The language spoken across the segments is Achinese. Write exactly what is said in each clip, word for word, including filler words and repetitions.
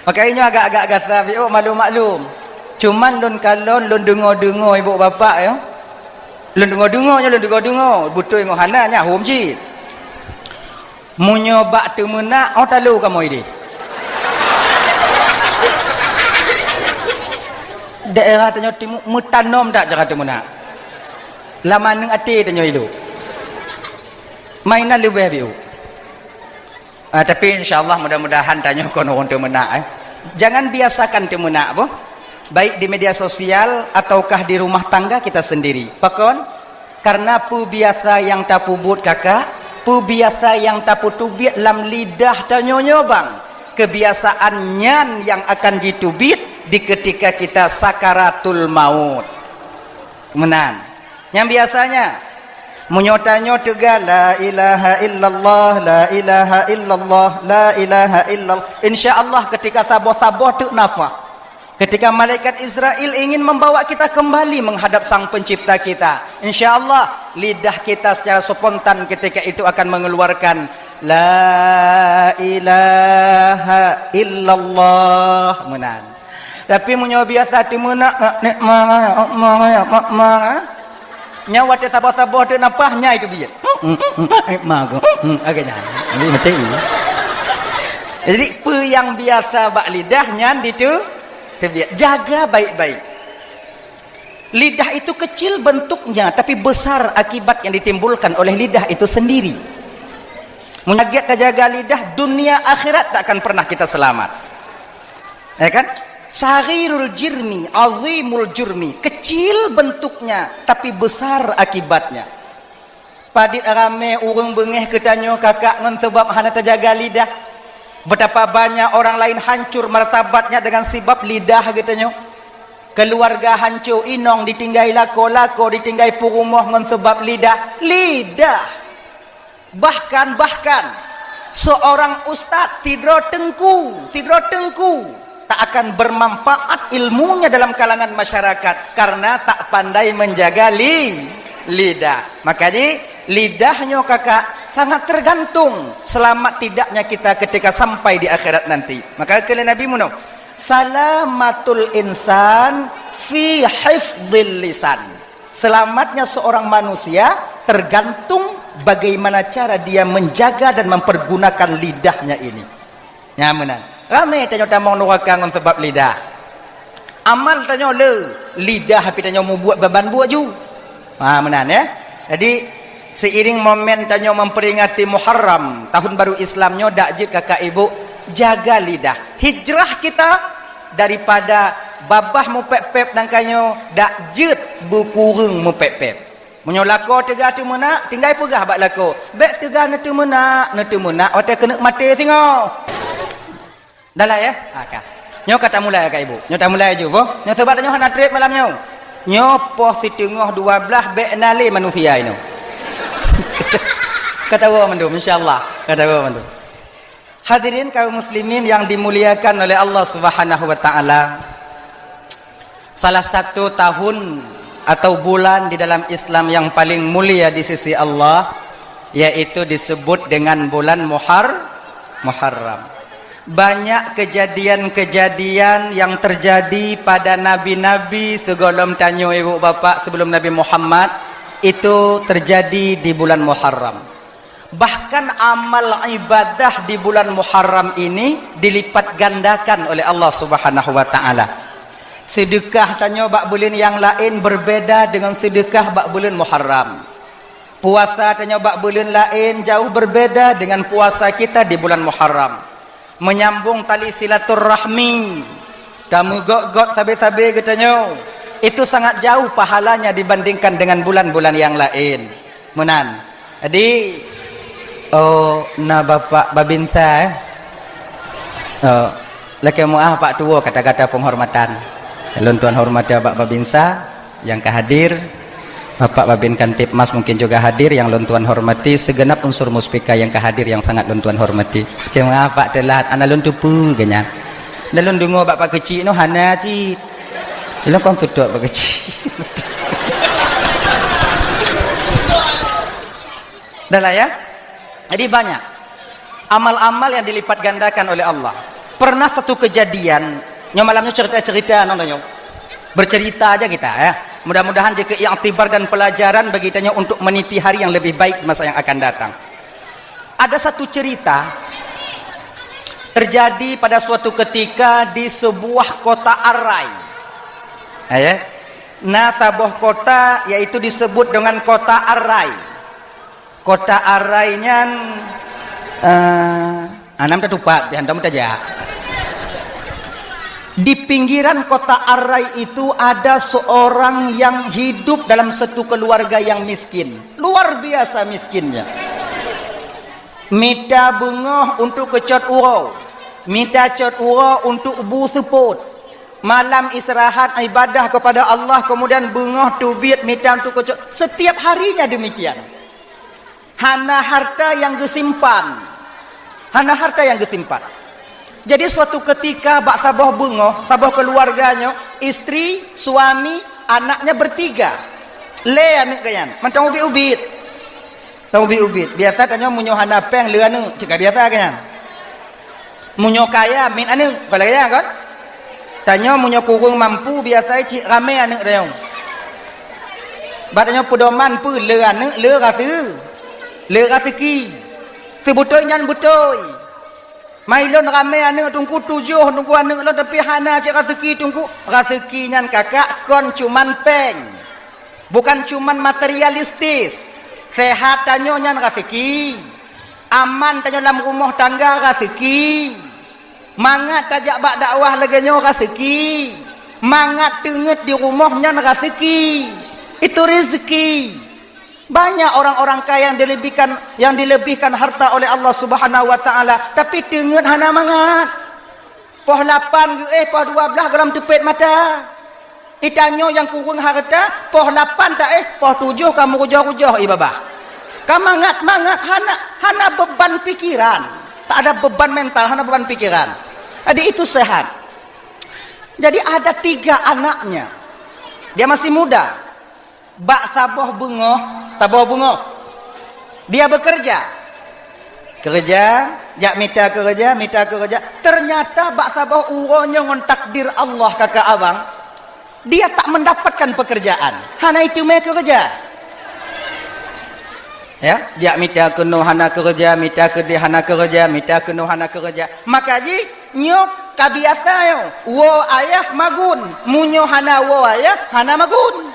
Maka inyoe agak-agak gata, biôh maklum-maklum. Cuman lôn kalon, lôn deungoe-deungoe ibu bapak, ya. Lôn deungoe-deungoe nyoe, lôn deungoe-deungoe. Beutôi ngon hana, nyan hom cit. Meunyoe bak teumeunak, oh, talo kamoe ideh. Daerah tanyoe timu, meutanom that cara teumeunak. Lam aneuk até tanyoe ilok. Mainan leubeh biôh. Ah, tapi insya Allah, mudah-mudahan tanyoe kon ureuëng teumeunak, eh. Jangan biasakan teumeunak, boh. Baik di media sosial ataukah di rumah tangga kita sendiri. Pakon? Karena peubiasa nyang tapeubuet kakak, peubiasa nyang tapeuteubiet lam lidah tanyoe nyoe bang. Kebiasaan nyan nyang akan jiteubiet di ketika kita sakaratul maut. Meunan. Nyang biasanya, meunyoe tanyoe teuga, "La ilaha illallah, la ilaha illallah, la ilaha illallah." Insya Allah, ketika saboh-saboh teuk nafah, ketika malaikat Israel ingin membawa kita kembali menghadap Sang Pencipta kita, insya Allah, lidah kita secara spontan ketika itu akan mengeluarkan, "La ilaha illallah." Meunan. Tapi meunyoe biasa teumeunak, "Nek manga, nek manga, nek manga." Nyan watée saboh-saboh teuk nafah, nyan teubiet. "Nek manga." Agak nyan. Jadi, mati. Jadi, peue nyang biasa bak lidah nyan ditu teubiet. Jaga baik-baik. Lidah itu kecil bentuknya, tapi besar akibat yang ditimbulkan oleh lidah itu sendiri. Meunyoe lagée tajaga lidah, dunia akhirat tak akan pernah kita selamat. Ya kan? Saghirul jirmi, azimul jurmi. Kecil bentuknya, tapi besar akibatnya. Padit ramé ureuëng beungéh keu tanyoe kakak ngon sabab hana tajaga lidah. Betapa banyak orang lain hancur martabatnya dengan sabab lidah geutanyoe. Keluarga hancur, inong ditinggai lakoe, lakoe ditinggai peurumoh ngon sabab lidah. Lidah! Bahkan, bahkan, seorang ustaz sidroe teungku, sidroe teungku, tak akan bermanfaat ilmunya dalam kalangan masyarakat karena tak pandai menjaga li-, lidah. Makanya, lidah nyoe kakak sangat tergantung selamat tidaknya kita ketika sampai di akhirat nanti. Maka kata Nabi meunoe, "Salamatul insan fi hifdhil lisan." Selamatnya seorang manusia tergantung bagaimana cara dia menjaga dan mempergunakan lidahnya ini. Nyan meunan. Ramé tanyoe tamong nuraka ngon sabab lidah. Amal tanyoe le, lidah pih tanyoe mubuet ban buet ju. Ha, meunan, ya. Jadi, seiring momen tanyoe memperingati Muharram, tahun baru Islam nyoe, dak jeuet kakak ibu jaga lidah. Hijrah kita daripada babah mupép-pép nangka nyoe, dak jeuet beukureueng mupép-pép. Meunyoe lakoe teuga teumeunak, tinggai peugah bak lakoe, "Bék teuga neuteumeunak, neuteumeunak watée keuneuk maté singoh." Dah lah, ya? Ha, ka. Nyoe ka tamulai, Kak Ibu. Nyoe tamulai ju, boh. Nyoe sabab nyoe hana trép malam nyoe. Nyoe poh siteungoh dua blaih bék na lé manusia inoe. Ka tawoe mandum, insya Allah. Ka tawoe mandum. Hadirin kaum muslimin yang dimuliakan oleh Allah Subhanahu wa taala. Salah satu tahun atau bulan di dalam Islam yang paling mulia di sisi Allah, yaitu disebut dengan bulan Muhar-, Muharram. Banyak kejadian-kejadian yang terjadi pada nabi-nabi sigohlom tanyoe, ibu bapak, sebelum Nabi Muhammad, itu terjadi di bulan Muharram. Bahkan amal ibadah di bulan Muharram ini dilipat gandakan oleh Allah Subhanahu wa taala. Sedekah tanyoe bak buleuen nyang laén berbeda dengan sedekah bak buleuen Muharram. Puasa tanyoe bak buleuen laén jauh berbeda dengan puasa kita di bulan Muharram. Menyambung tali silaturahmi, tameugöt-göt sabe-sabe geutanyoe, itu sangat jauh pahalanya dibandingkan dengan bulan-bulan yang lain. Meunan. Jadi, oh, na Bapak Babinsa, eh? Oh, lakée meuáh Pak Tuwo, kata-kata penghormatan. Lôn tuan hormati Bapak Babinsa nyang ka hadir, Bapak Babin Kamtibmas mungkin juga hadir, nyang lôn tuan hormati, segenap unsur Muspika nyang ka hadir nyang sangat lôn tuan hormati. Lakée meuáh Pak teulat, hana lôn teupeue geuh nyan. Na lôn deungoe bak Pak Keuchik nyoe hana cit. Lôn kon tutok Pak Keuchik. Dah lah ya. Jadi banyak amal-amal yang dilipat gandakan oleh Allah. Pernah satu kejadian, nyoe malam nyoe cerita-cerita nyoe. Bercerita aja kita ya. Mudah-mudahan jadi iktibar dan pelajaran bagi kita nyoe untuk meniti hari yang lebih baik di masa yang akan datang. Ada satu cerita terjadi pada suatu ketika di sebuah kota Arai. Ya. Nah, saboh kota yaitu disebut dengan kota Arai. Kota Arai nyan, eh, anam tatupat, di hantom tajak. Di pinggiran kota Arai itu ada seorang yang hidup dalam satu keluarga yang miskin. Luar biasa miskinnya. Mita beungoh untuk keucot uroe. Mita cot uroe untuk bu seupôt. Malam istirahat ibadah kepada Allah, kemudian beungoh teubiet mita untuk keucot. Setiap harinya demikian. Hana harta yang geusimpan. Hana harta yang geusimpan. Jadi suatu ketika bak saboh beungoh, saboh keluarga nyoe, istri, suami, anaknya bertiga. Lé aneuk geuh nyan, mantong ubit-ubit. Tong ubit-ubit. Biasa tanyoe meunyoe hana péng lé aneuk, cit ka biasa geuh nyan. Meunyoe kaya, miet aneuk, kon lagée nyan kon? Tanyoe meunyoe kureueng mampu, biasa cit ramé aneuk tanyoe. Bak tanyoe peudoman peue lé aneuk, lé raseu-, lé raseuki. Seubeutôi nyan beutôi. Mai lôn ramé aneuk teungku tujoh, teungku aneuk lôn, tapi hana cit raseuki teungku. Raseuki nyan kakak kon cuman péng. Bukan cuman materialistis. Sehat tanyoe nyan raseuki. Aman tanyoe lam rumoh tangga raseuki. Mangat tajak bak dakwah lagée nyoe raseuki. Mangat teungeut di rumoh nyan raseuki. Itu rezeki. Banyak orang-orang kaya yang dilebihkan, yang dilebihkan harta oleh Allah Subhanahu wa Taala, tapi teungeut hana mangat. Poh lapan geuéh, poh dua blaih gohlom teupet mata. Itanyoe nyang kureueng hareuta, poh lapan taéh, poh tujoh ka meurujoh-rujoh ié babah. Ka mangat-mangat, hana, hana beban pikiran. Tak ada beban mental, hana beban pikiran. Jadi itu sehat. Jadi ada tiga anaknya. Dia masih muda. Bak saboh beungoh, saboh beungoh. Dia bekerja. Keureuja, jak mita keureuja, mita keureuja. Ternyata bak saboh uroe nyoe ngon takdir Allah kakak abang, dia tak mendapatkan pekerjaan. Hana iteumé keureuja. Ya, jak mita keunoe hana keureuja, mita keudeh hana keureuja, mita keunoe hana keureuja. Maka jih, nyoe ka biasa nyoe, woe ayah magun. Meunyoe hana woe ayah, hana magun.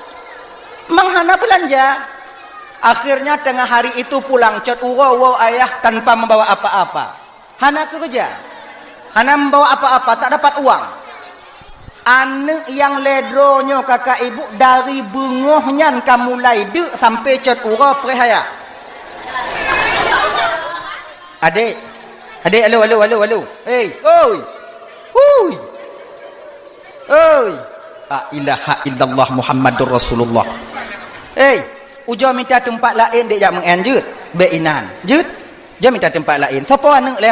Mang hana beulanja. Akhirnya tengah hari itu pulang cot uroe woe ayah tanpa membawa apa-apa. Hana keureuja. Hana membawa apa-apa, tak dapat uang. Aneuk nyang lhée droe nyoe kakak ibu dari beungoh nyan ka mulai deuk sampai cot uroe preh ayah. Adek, adek, alo, alo, alo, alo. Hei, oi. Hui. Oi. La ilaha illallah Muhammadur Rasulullah. Hei, ujoe mita teumpat laén dek jak meu'en jeuet. Bék inan. Jeuet. Jeuet mita teumpat laén. Soe po aneuk lé?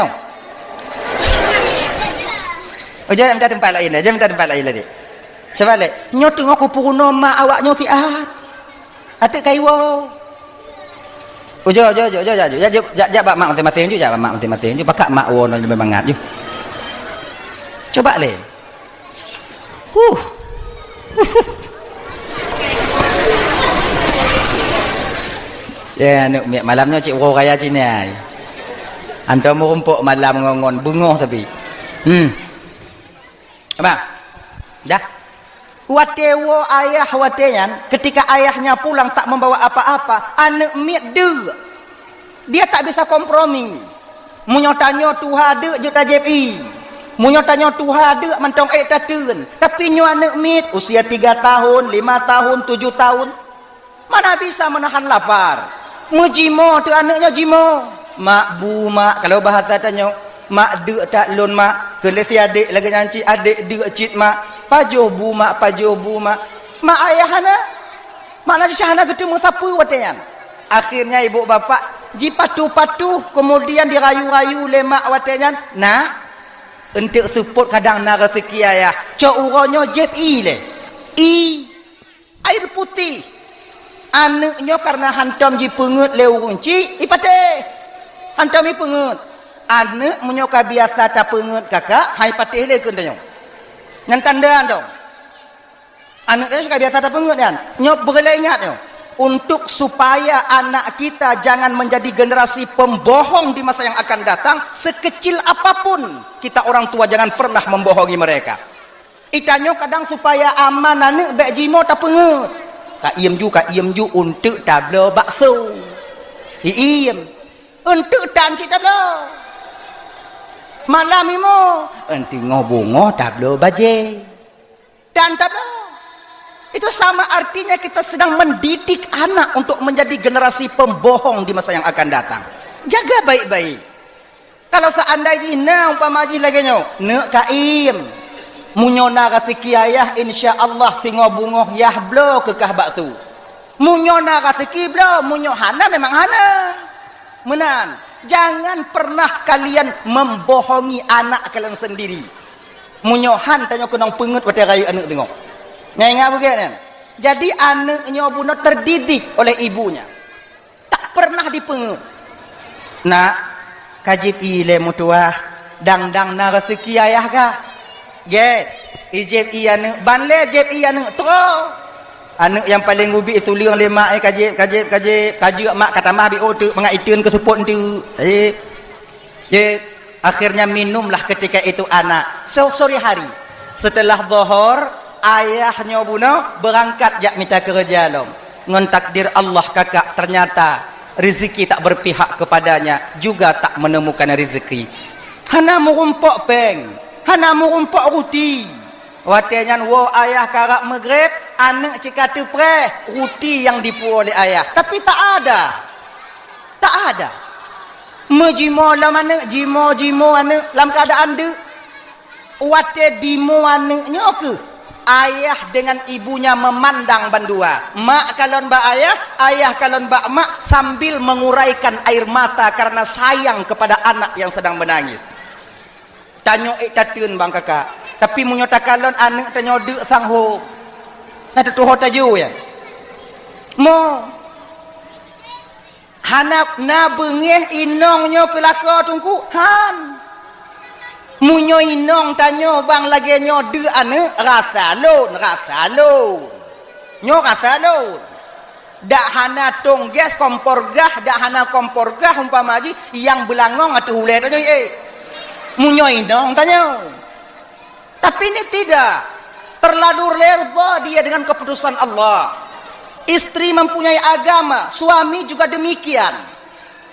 Ujoe mita teumpat laén, jeuet mita teumpat laén lé dek. Coba lé, nyoe teungoh kupeurunoe mak awak nyoe siat. Ateuk kaiwoe. Ujoe, ujoe, ujoe, ujoe, jak, jak, jak, jak bak mak maséng-maséng ju, jak bak mak maséng-maséng ju. Pakat mak woe nyoe leubeh mangat ju. Coba lé. Huh. Ya, aneuk miet malam nyoe cit uroe raya cit nyan. Antom meurumpok malam ngon, ngon beungoh tapi. Hmm. Abang. Dah. Watée woe ayah watée nyan, ketika ayahnya pulang tak membawa apa-apa, aneuk miet deuk. Dia tak bisa kompromi. Meunyoe tanyoe tuha deuk jeuet tajép ié. Meunyoe tanyoe tuha deuk mantong ék tateun. Tapi nyoe aneuk miet usia tiga tahun, lima tahun, tujuh tahun. Mana bisa menahan lapar. Meujimoe teuh aneuk nyoe jimoe. Mak bu mak, kalau bahasa tanyoe, mak deuk that lôn mak. Keu lé si adek lagée nyan cit, adek deuk cit mak. Pajoh bu mak, pajoh bu mak. Mak ayah hana. Makna jih hana geuteumé sapeue watée nyan. Akhirnya ibu bapak jipatuh-patuh, kemudian dirayu-rayu lé mak watée nyan, "Nak, eunteuk seupôt kadang na raseuki ayah. Cok uroe nyoe jép ié lé. Ié, air putih." Aneuk nyoe kareuna hantom jipeungeut lé ureuëng chik, ipatéh. Hantom jipeungeut. Aneuk meunyoe ka biasa tapeungeut kakak, hai patéh lé keu tanyoe. Nyan tanda dong. Aneuk tanyoe ka biasa tapeungeut nyan. Nyoe peureulée ingat nyoe. Untuk supaya anak kita jangan menjadi generasi pembohong di masa yang akan datang, sekecil apapun kita orang tua jangan pernah membohongi mereka. Itanyoe kadang supaya aman aneuk bék jimoe tapeungeut. Ka iem ju, ka iem ju, eunteuk tabloe bakso. Iiem. Eunteuk tan cit tabloe. Malam imoe, eunteuk ngo bungoh tabloe bajée. Tan tabloe. Itu sama artinya kita sedang mendidik anak untuk menjadi generasi pembohong di masa yang akan datang. Jaga baik-baik. Kalau seandai jih na umpama jih lagée nyoe, neuk ka iem. Meunyoe na raseuki ayah, insya Allah singoh bungoh yah bloe keu kah bakso. Meunyoe na raseuki bloe, meunyoe hana memang hana. Meunan, jangan pernah kalian membohongi anak kalian sendiri. Meunyoe han tanyoe keunong peungeut watée rayeuk aneuk teungoh. Nyan ingat beugét nyan. Jadi aneuk nyoe bunoe terdidik oleh ibunya. Tak pernah dipeungeut. Nak, ka jieb ié lé meutuwah, dang-dang na raseuki ayah kah? Gét, ijieb ié aneuk, ban lé jieb ié aneuk troh. Aneuk nyang paleng ubit ituleueng lé mak, eh, ka jieb, ka jieb, ka jieb, ka jeuet mak ka tamah biôh teuk mangat iteun keu seupôt eunteuk. Eh. Cek, akhirnya minumlah ketika itu anak. So-, sore hari, setelah Zohor, ayah nyoe bunoe beurangkat jak mita keureuja lom. Ngon takdir Allah kakak, ternyata rezeki tak berpihak kepadanya, juga tak menemukan rezeki. Hana meurumpok péng, hana meurumpok ruti. Watée nyan woe ayah karab meugreb, aneuk cit ka teupreh ruti nyang dipuwoe lé ayah, tapi tak ada. Tak ada. Meujimoe lom aneuk, jimoe, jimoe aneuk lam keuadaan deuk. Watée dimoe aneuk nyoe keuh, ayah dengan ibunya memandang bandua. Mak kalon bak ayah, ayah kalon bak mak sambil menguraikan air mata karena sayang kepada anak yang sedang menangis. Tanyoe ék tateun bang kakak, tapi meunyoe takalon aneuk tanyoe deuk sang hom, na teutuho taju ya. Mo. Hana na beungéh inong nyoe keu lakoe teungku? Han. Meunyoe inong tanyoe bang lagée nyoe deuk aneuk, rasa lôn, rasa lôn. Nyoe rasa lôn. Dak hana tong gas, kompor gah, dak hana kompor gah umpama jih nyang beulangong ateueh ulée tanyoe, eh. Meunyoe inong tanyoe. Tapi ini tidak. Terlalu reba dia dengan keputusan Allah. Istri mempunyai agama, suami juga demikian.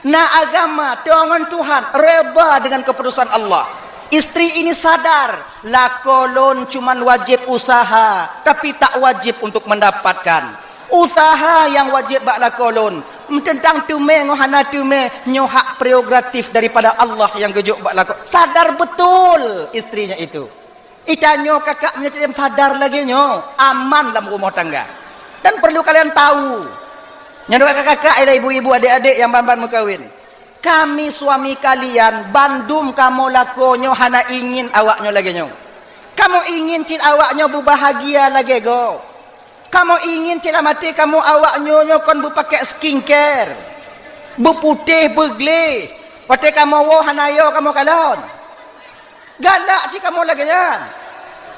Na agama, teuh ngon Tuhan, reba dengan keputusan Allah. Istri ini sadar, lakoe lôn cuman wajéb usaha, tapi tak wajéb untuk mendapatkan. Usaha nyang wajéb bak lakoe lôn, teuntang teumé ngon hana teumé, nyoe hak prerogatif daripada Allah nyang geujok bak lakoe. Sadar betul istrinya itu. Itanyoe kakak meunyoe sadar lagée nyoe, aman lam rumoh tangga. Dan perlu kalian tahu, nyoe kakak-kakak, ialah ibu-ibu, adik-adik nyang ban-ban meukawen. Kami suami kalian bandum kamoe lakoe nyoe hana ingin awak nyoe lagée nyoe. Kamoe ingin cit awak nyoe beubahagia lagée gob. Kamoe ingin cit lam até kamoe awak nyoe nyoe kon beupakée skincare, beuputéh, beugleh. Watée kamoe woe hana yo kamoe kalon. Galak cit kamoe lagée nyan.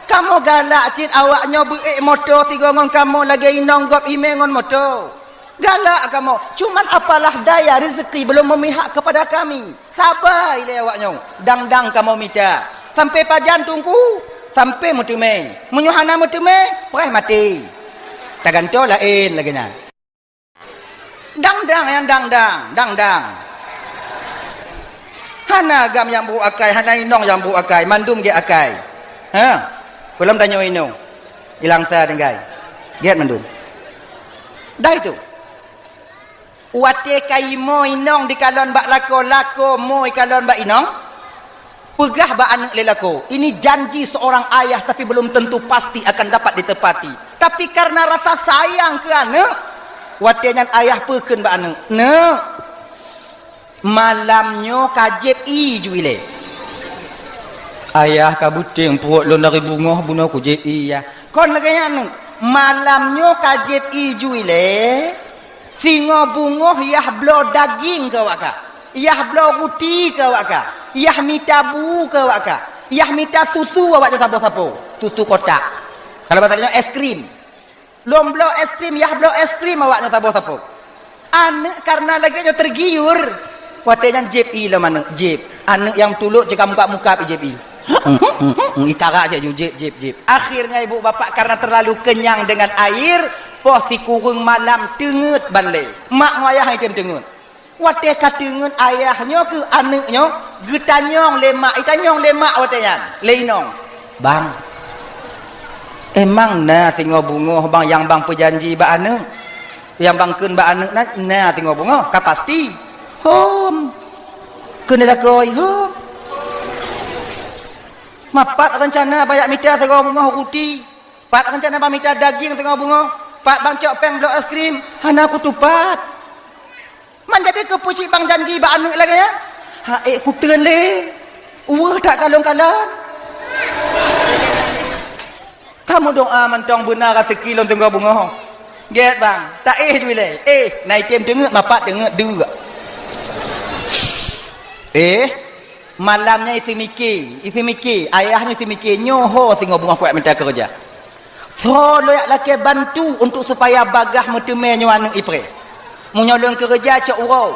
Kamoe galak cit awak nyoe beuék moto sigoe ngon kamoe lagée inong gob imé ngon moto. Galak kamoe, cuman apalah daya rezeki belum memihak kepada kami. Saba ilée awak nyoe, dang-dang kamoe mita. Sampai pajan teungku? Sampai meuteumé. Meunyoe hana meuteumé, preh maté. Tagantoe laén lagée nyan. Dang-dang nyang dang-dang, dang-dang. Hana agam nyang brok akai, hana inong nyang brok akai, mandum gét akai. Ha? Peulom tanyoe inong. Ilang sa tinggai. Gét mandum. Dah itu. Watée ka imoe inong dikalon bak lakoe, lakoe moe ikalon bak inong, peugah bak aneuk lé lakoe, ini janji seorang ayah tapi belum tentu pasti akan dapat ditepati. Tapi karena rasa sayang keu aneuk, watée nyan ayah peukheun bak aneuk, "Neuk, malam nyoe ka jieb ié ju ilée." "Ayah, ka beuténg pruet lôn dari beungoh bunoe kujieb ié, yah." Kon lagée nyan aneuk, "Malam nyoe ka jieb ié ju ilée." Singoh beungoh yah bloe daging keu awak kah, yah bloe ruti keu awak kah. Yah mita bu keu awak ka. Yah mita susu awak nyoe saboh sapo. Susu kotak. Kalau bahasa nyoe es krim. Lôn bloe es krim, yah bloe es krim awak nyoe saboh sapo. Aneuk karena lagée nyoe tergiur. Watée nyan jieb ie lom aneuk, jieb. Aneuk nyang tulok cit ka mukab-mukab jieb ie. Itara saja jieb, jieb, jieb. Akhirnya ibu bapak karena terlalu kenyang dengan air, poh sikureueng malam teungeut ban lé. Mak ngon ayah item teungeut. Watée ka teungeut ayah nyoe keu aneuk nyoe, geutanyong lé mak, itanyong lé mak watée nyan, lé inong. "Bang, emang na singoh beungoh bang nyang bang peujanji bak aneuk? Nyang bang kheun bak aneuk na, na singoh beungoh?" "Ka pasti." "Hom." "Kheun dilakée, hom." "Mapat rencana bak jak mita singoh beungoh ruti? Pat rencana bang mita daging singoh beungoh? Pat bang cok péng bloe es krim?" "Hana kutupat." "Man jadi keupeue cit bang janji bak aneuk lagée nyan?" "Ha ék kuteun lé, weueh that kalon-kalon." "Kamoe doa mantong beuna raseuki lôn singoh beungoh." "Gét bang, taéh ju ilée." Eh, na item teungeut, mapat teungeut, deuk. Eh, malam nyan isi mike, isi mike, ayah nyoe isi mike, nyoe ho singoh beungoh kuat mita keureuja. Soe lôn jak lakée bantu untuk supaya bagaih meuteumé nyoe aneuk ipreh. Meunyoe lôn keureuja cok uroe.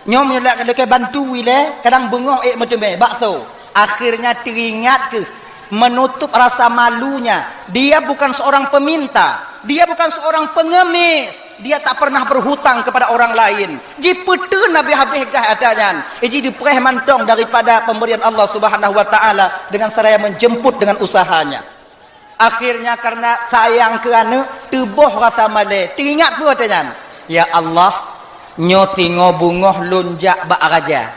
Nyoe meunyoe lôn lakée bantu ilée, kadang beungoh ék meuteumé, bakso. Akhirnya teuingat keuh, menutup rasa malunya. Dia bukan seorang peminta, dia bukan seorang pengemis, dia tak pernah berhutang kepada orang lain. Jipeuteun habéh-habéh gah ata nyan. Iji dipreh mantong daripada pemberian Allah Subhanahu wa Taala dengan seraya menjemput dengan usahanya. Akhirnya karena sayang keu aneuk, teuboh rasa malée. Teuingat peue watée nyan? "Ya Allah, nyoe singoh beungoh lôn jak bak raja.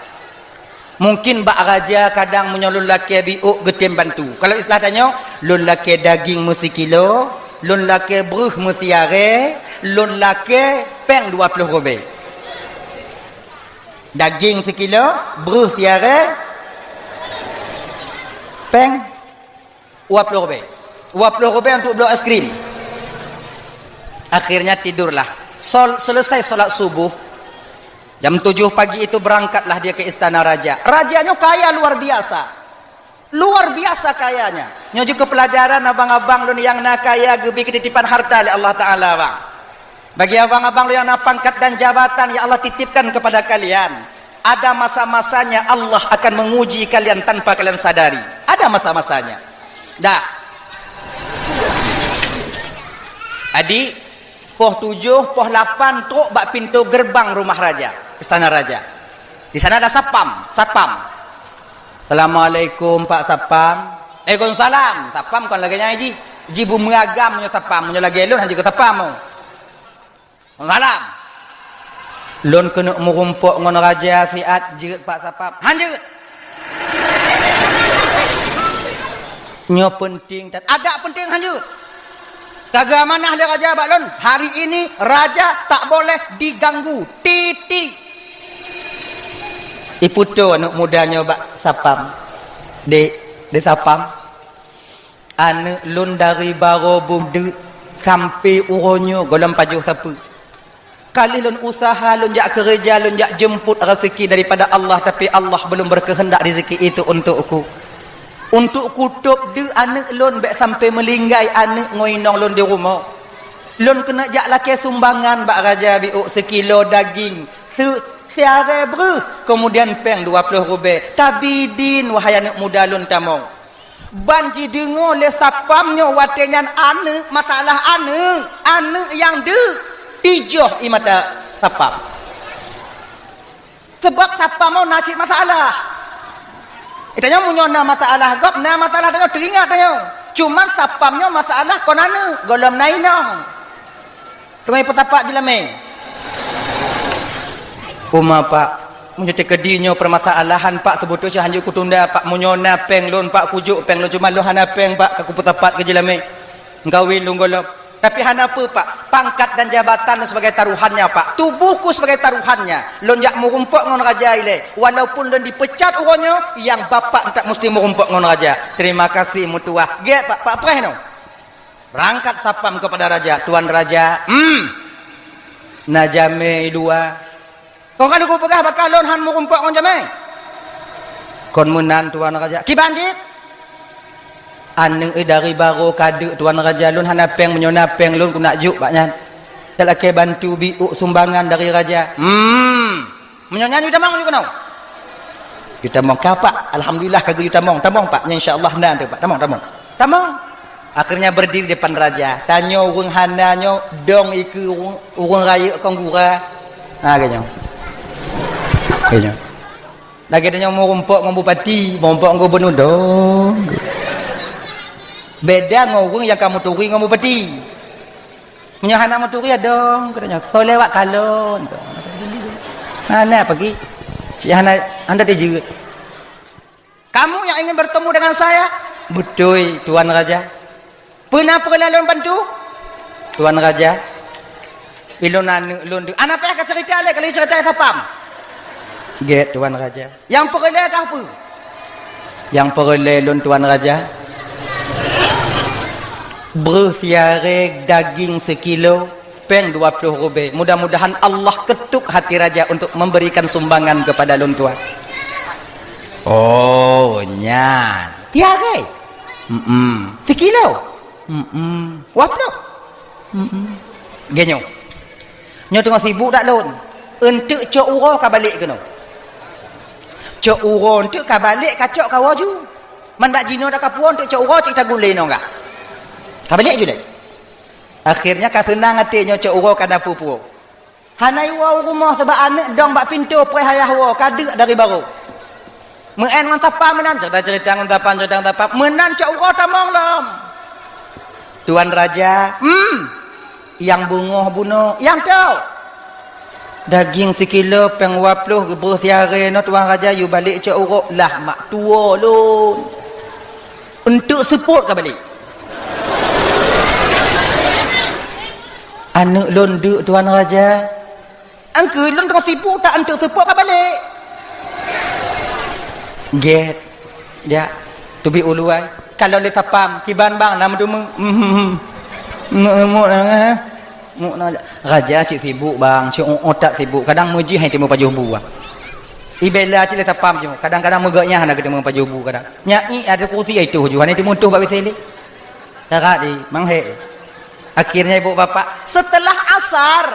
Mungkin bak raja kadang meunyoe lôn lakée biôk geutem bantu." Kalau istilah tanyoe, lôn lakée daging meusikilo, lôn lakée breuh meusiarée, lôn lakée péng dua ploh ribée. Daging sikilo, breuh siarée, péng dua ploh ribée. Dua ploh ribée untuk bloe es krim. Akhirnya tidurlah. Sol-, selesai salat subuh, jam tujuh pagi itu berangkatlah dia ke istana raja. Raja nyoe kaya luar biasa. Luar biasa kayanya. Nyoe jeuet keu peulajaran abang-abang lôn nyang na kaya geubri keutitipan harta lé Allah Taala, bang. Bagi abang-abang lôn nyang na pangkat dan jabatan yang Allah titipkan kepada kalian, ada masa-masanya Allah akan menguji kalian tanpa kalian sadari. Ada masa-masanya. Dah. Adik, poh tujoh, poh lapan trok bak pintoe geureubang rumah raja, istana raja. Di sana ada sapam, satpam. "Assalamualaikum, Pak Satpam." "Waalaikumsalam." Satpam kon lagée nyan ji. Ji beumeugam nyoe satpam, nyoe lagée lôn hana jeuet keu satpam. "Malam." "Lôn keuneuk meurumpok ngon raja siat, jeuet Pak Satpam." "Han jeuet." "Nyoe peunteng that." "Adak peunteng, han jeuet." "Tageuamanah lé raja bak lôn, hari ini raja tak boleh diganggu. Titik." Iputoe aneuk muda nyoe bak satpam. "Dek, dek satpam, aneuk lôn dari barô beudeuek sampoe uroe nyoe gohlom pajoh sapeue. Ka lheueh lôn useuha, lôn jak keureuja, lôn jak jeumpot raseuki daripada Allah, tapi Allah belum berkehendak rezeki itu untukku. Untuk kutôb deuk aneuk lôn bék sampoe meulinggai aneuk ngon inong lôn di rumoh. Lôn keuneuk jak lakée sumbangan bak raja biôk sikilo daging, se-, siarée breuh, keumudian péng dua ploh ribée. Tabi din, wahai aneuk muda lôn tamong." Ban jideungoe lé satpam nyoe watée nyan aneuk, masalah aneuk, aneuk nyang deuk, tijoh ie mata satpam. Sabab satpam nyoe na cit masalah. Tanyoe meunyoe na masalah gob, na masalah tanyoe teuingat tanyoe. Cuman satpam nyoe masalah kon aneuk, gohlom na inong. Teungoh peusapat jeulamé. "Uma, Pak, meunyoe teukeudi nyoe peumasalahan, Pak, seubeutôi cit hanjeuet kutunda, Pak. Meunyoe na péng lôn, Pak, kujok péng lôn, cuma lôn hana péng, Pak, ka kupeusapat keu jeulamé. Meukawen lôn gohlom. Tapi hana peue, Pak, pangkat dan jabatan lôn sebagai taruhannya, Pak. Tubohku sebagai taruhannya. Lôn jak meurumpok ngon raja ilée. Walaupun lôn dipeucat uroe nyoe, nyang bapak teutap musti meurumpok ngon raja. Terima kasih, meutuah." Gét, Pak, Pak preh nyoe. Beurangkat satpam keupada raja, "Tuan raja, hmm, na jamé i luwa." "Kon ka lheueh kupeugah bak kah lôn han meurumpok ngon jamé?" Kon meunan, Tuan Raja. Kiban cit? Aneuëk, eh, dari barô ka deuk, Tuan Raja. Lôn hana péng, meunyoe na péng lôn keuneuk jok bak nyan. Talakée bantu biôk sumbangan dari Raja. Hmm. Meunyoe nyan yue tamong, yue keunoe. Yue tamong ka, Pak. Alhamdulillah ka geuyue tamong. Tamong, Pak. Nyan insya Allah na teuh, Pak. Tamong, tamong. Tamong. Akhirnya berdiri depan raja. Tanyoe ureuëng hana nyoe, dong ikeue ureuëng, ureuëng rayeuk kon gura. Ha, lagée nyoe. Lagée nyoe. Lagée tanyoe meurumpok ngon bupati, meurumpok ngon gubernur, dong. Beda ngon ureuëng nyang ka meuturi ngon bupati. Meunyoe hana meuturi, ya dong, kata nyoe. Soe lewat kalon. Hana pagi. Cik hana, hana dijeuet. Kamu yang ingin bertemu dengan saya? Beutôi, Tuan Raja. Peue na peureulée lôn bantu? Tuan Raja, ilôn aneuëk lôn deuk. Hana payah ka cerita lé, kalau cerita ka sapam. Gét, Tuan Raja. Nyang peureulée kah peue? Nyang peureulée lôn, Tuan Raja, breuh siaré daging sikilo, péng dua ploh rubée. Mudah-mudahan Allah ketuk hati raja untuk memberikan sumbangan kepada lôn tuan. Oh, nyan. Siaré? Mm-mm. Sikilo? Mm-mm. Dua ploh? Mm-mm. Lagée nyoe. Nyoe teungoh sibuk dak lôn. Eunteuk cok uroe ka balek keunoe. Cok uroe eunteuk ka balek, ka cok kawoe ju. Man dak jinoe dak ka puwoe, eunteuk cok uroe cit tagun lé nyoe gah. Ka balek ju lé. Akhirnya ka seunang até nyoe, cok uroe ka na peue-peue. Hana iwoe u rumoh sabab aneuëk dong bak pintoe, preh ayah woe, ka deuk dari barô. Meu'en ngon sapam meunan, cerita-cerita ngon sapam, cerita ngon sapam. Meunan cok uroe tamong lom. Tuan Raja, hmm, nyang beungoh bunoe, nyang toe. Daging sikilo péng dua ploh, breuh siaré nyoe, Tuan Raja, yue balek cok uroe, lah mak tuwoe lôn. Eunteuk seupôt ka balek. Aneuëk lôn deuk, Tuan Raja. Angkeue lôn teungoh sibuk, tak eunteuk seupôt ka balek. Gét. Jak. Teubiet u luwa. Kalon lé sapam, kiban bang, na meuteumé. Muk na, eh. Muk na. Raja cit sibuk bang, cit uot that sibuk. Kadang meujih hai timu pajoh bu bang. Ibela cit lé sapam jih. Kadang-kadang meugok nyang hana geuteumu pajoh bu kadang. Nyai ada kursi ai tuh ju, hana timu tuh bak W C lé. Cara di, manghé. Akhirnya ibu bapak, setelah asar,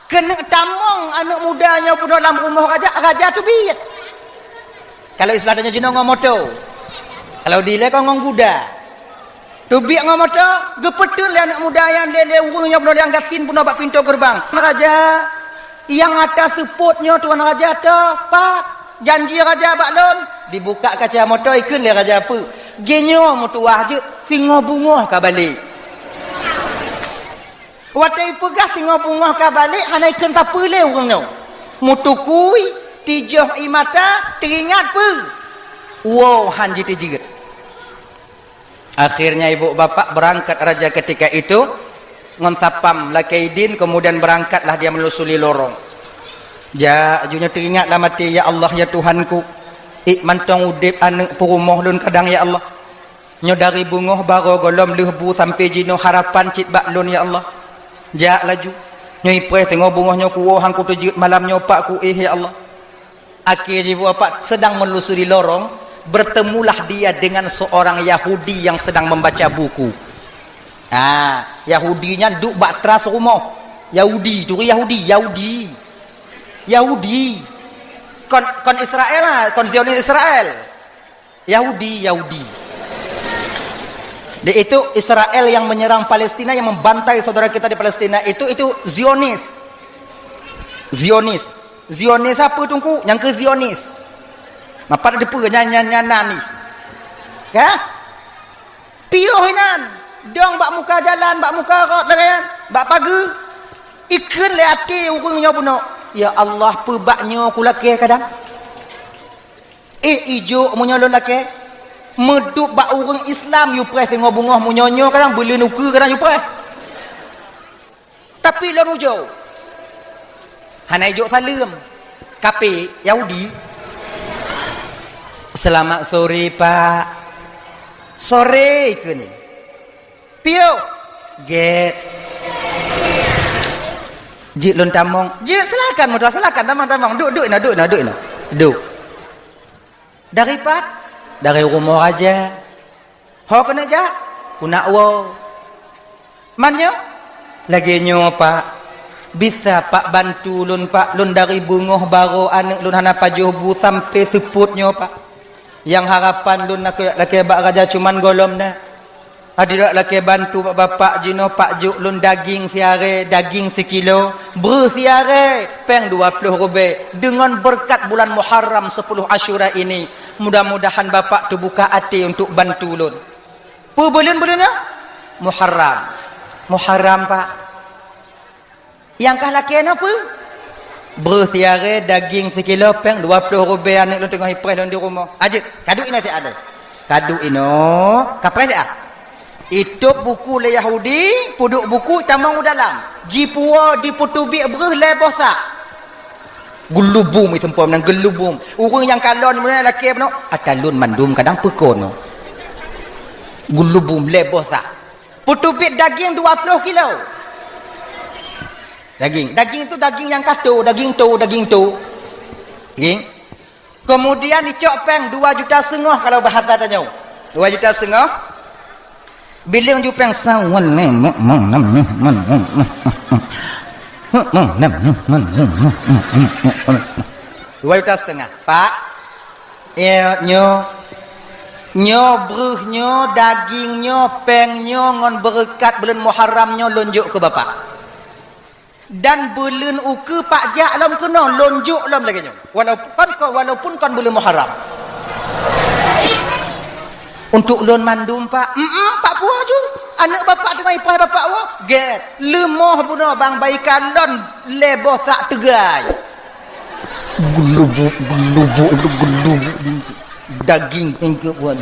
keuneuk tamong aneuëk muda nyoe peunoh lam rumoh raja, raja teubiet. Kalau istilah tanyoe jinoe ngon moto. Kalau dilée kon ngon guda. Teubiet ngon moto, geupeuteun lé aneuëk muda nyan lé, lé ureuëng nyoe peunoh nyang gasien peunoh bak pintoe geureubang. Raja, nyang ata seupôt nyoe Tuan Raja toh, pat? Janji raja bak lôn, dibuka kaca moto, ikheun lé raja peue? Geunyoe meutuwah jeuet, singoh beungoh ka balek. Watée ipeugah singoh beungoh ka balek, hana ikheun sapeue lé ureuëng nyoe. Meutukui, tijoh ie mata, teuingat peue? Woe han jiteujeut. Akhirnya ibu bapak berangkat raja ketika itu ngon sapam lakée idin, kemudian berangkatlah dia menelusuri lorong. Jak, ju nyoe teuingat lam até, "Ya Allah, ya Tuhanku, ék mantong udeb aneuëk peurumoh lôn kadang, ya Allah. Nyoe dari beungoh barô gohlom lheueh bu sampoe jinoe harapan cit bak lôn, ya Allah. Jak laju. Nyoe ipreh singoh beungoh nyoe kuwoe han kuteujeuet malam nyoe pak kuéh, ya Allah." Akhé jiboh pat sedang menelusuri lorong, bertemulah dia dengan seorang Yahudi yang sedang membaca buku. Ah, Yahudi nyan duek bak teras rumoh. Yahudi, turi Yahudi, Yahudi. Yahudi. Kon, kon Israel lah, kon Zionis Israel. Yahudi, Yahudi. Di itu Israel yang menyerang Palestina, yang membantai saudara kita di Palestina itu, itu Zionis. Zionis. Zionis apa, Teungku? Nyang keu Zionis. Mapat ada peue nyan, nyan, nyan, nan ni. Ya? Piôh inan. Dong bak muka jalan, bak muka rot lagée nyan, bak pageue. Ikheun lé até ureuëng nyoe bunoe, "Ya Allah, peue bak nyoe kulakée kadang?" Éh, ijok meunyoe lôn lakée, meudup bak ureuëng Islam yupreh singoh beungoh meunyoe nyoe kadang beuleuen ukeue kadang yupreh. Tapi lôn ujoe, hana ijok saleuem. Kape Yahudi, "Selamat sore, Pak." "Sore," kheun. "Piôh." "Gét." "Jeuet lôn tamong." "Jeuet, silakan, meutuah, silakan, tamong, tamong. Duek, duek na, duek na, duek na. Duek." Dari pat? Dari rumoh raja. Ho keuneuk jak? Keuneuk woe. Man nyoe? Lagèe nyoe, Pak. Bisa, Pak, bantu lôn, Pak. Lôn dari beungoh barô aneuk lôn hana pajoh bu sampoe seupôt nyoe, Pak. Nyang harapan lôn lakèe, lakèe bak raja cuman gohlom na. Adak lakèe bantu bak bapak jinoe, Pak, jok lôn daging siaré, daging sikilo, breuh siaré, péng dua ploh rubèe. Deungon beureukat bulan Muharram, sepuluh Asyura ini, mudah-mudahan bapak teubuka até untuk bantu lôn. Peue buleuen-buleuen nyoe? Muharram. Muharram, Pak. Nyang ka lakèe nyoe peue? Breuh siaré, daging sikilo, péng dua ploh rubèe, aneuk lôn teungoh ipreh lôn di rumoh. Ajeuk, kaduek inoe siat lé. Kaduek inoe, kapreh siat. Itôb buku lé Yahudi, peuduek buku tamong u dalam. Jipuwoe, jipeuteubiet breuh lhèe boh sak. Geulubum, iseumpom nan geulubum. Ureueng nyang kalon meunyoe lakèe bunoe, ata lôn mandum kadang peukon. Geulubum lhèe boh sak. Peuteubiet daging dua ploh kilo. Daging, daging tu daging nyang ka to, daging to, daging to. Daging. Kemudian icok péng dua juta seungoh kalau bahasa tanyoe. Dua juta seungoh. Bileueng ju péng sawan. Dua juta setengah. Pak, ya, nyoe. Nyoe breuh nyoe, daging nyoe, péng nyoe ngon beureukat buleuen Muharram nyoe lôn jok keu bapak. Dan buleuen ukeue Pak jak lom keunoe, lôn jok lom lagèe nyoe. Walaupun kon, walaupun kon buleuen Muharram. Untuk lôn mandum, Pak. Mm-mm, Pak puwoe ju. Aneuk bapak teungoh ipreh bapak woe. Gèt. Leumoh bunoe bang bai kalon lhèe boh sak teugai. Geulubuk, geulubuk, geulubuk. Daging,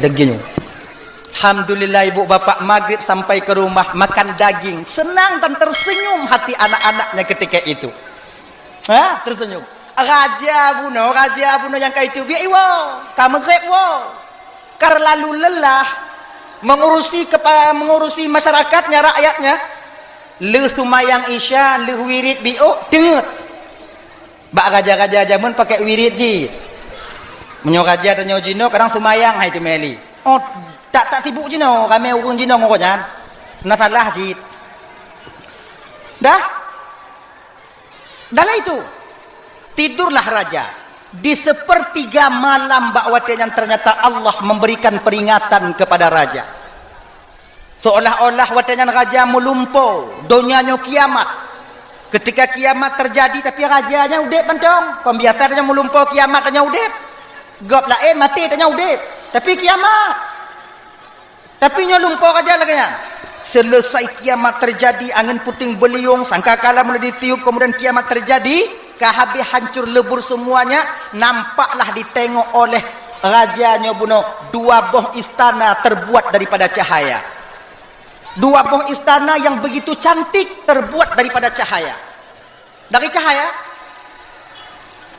daging nyoe. Alhamdulillah, ibu bapak magrib sampai ke rumah makan daging. Senang dan tersenyum hati anak-anaknya ketika itu. Ha, tersenyum. Raja bunoe, raja bunoe nyang ka itu biak iwoe, ka magrib woe. Karena lalu lelah mengurusi kepa-, mengurusi masyarakatnya, rakyatnya. Lheueh sumayang Isya, lheueh wirid biôk, teungeut. Bak raja-raja jameun pakai wirid jih. Meunyoe raja tanyoe jinoe kadang sumayang hai teumeli. Oh, tak, tak sibuk jinoe, ramé ureueng jinoe ngon gobnyan. Na salah jih. Dah? Dah lah itu. Tidurlah raja. Di sepertiga malam bak watèe nyan ternyata Allah memberikan peringatan kepada raja. Seolah-olah watèe nyan raja meulumpo, donya nyoe kiamat. Ketika kiamat terjadi, tapi raja nyan udép mantong. Kon biasa tanyoe meulumpo kiamat tanyoe udép. Gob laén maté tanyoe udép. Tapi kiamat. Tapi nyoe lumpo raja lagèe nyan. Selesai kiamat terjadi, angin puting beliung, sangkakala mulai ditiup, kemudian kiamat terjadi, ka habéh hancur lebur semuanya, nampaklah ditengok oleh raja nyoe bunoe dua boh istana terbuat daripada cahaya. Dua boh istana yang begitu cantik terbuat daripada cahaya. Dari cahaya.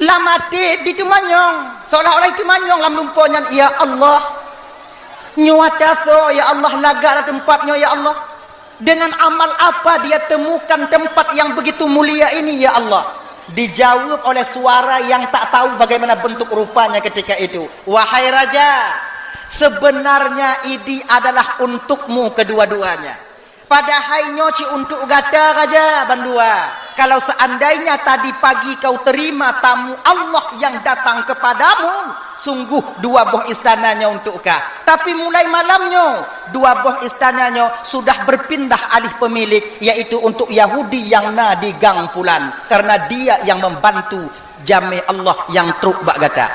Lam até diteumanyong, seolah-olah diteumanyong lam lumpo nyan, "Ya Allah, nyoe ata soe, ya Allah, lagak lam teumpat nyoe, ya Allah? Dengan amal apa dia temukan tempat yang begitu mulia ini, ya Allah?" Dijawab oleh suara yang tak tahu bagaimana bentuk rupanya ketika itu, "Wahai raja, sebenarnya idi adalah untukmu kedua-duanya." Padahai nyoe cit untuk gata raja bandua. Kalau seandainya tadi pagi kau terima tamu Allah yang datang kepadamu, sungguh dua boh istana nyoe untuk ka. Tapi mulai malam nyoe, dua boh istana nyoe sudah berpindah alih pemilik, yaitu untuk Yahudi yang na di gang pulan, karena dia yang membantu jamé Allah yang trok bak gata.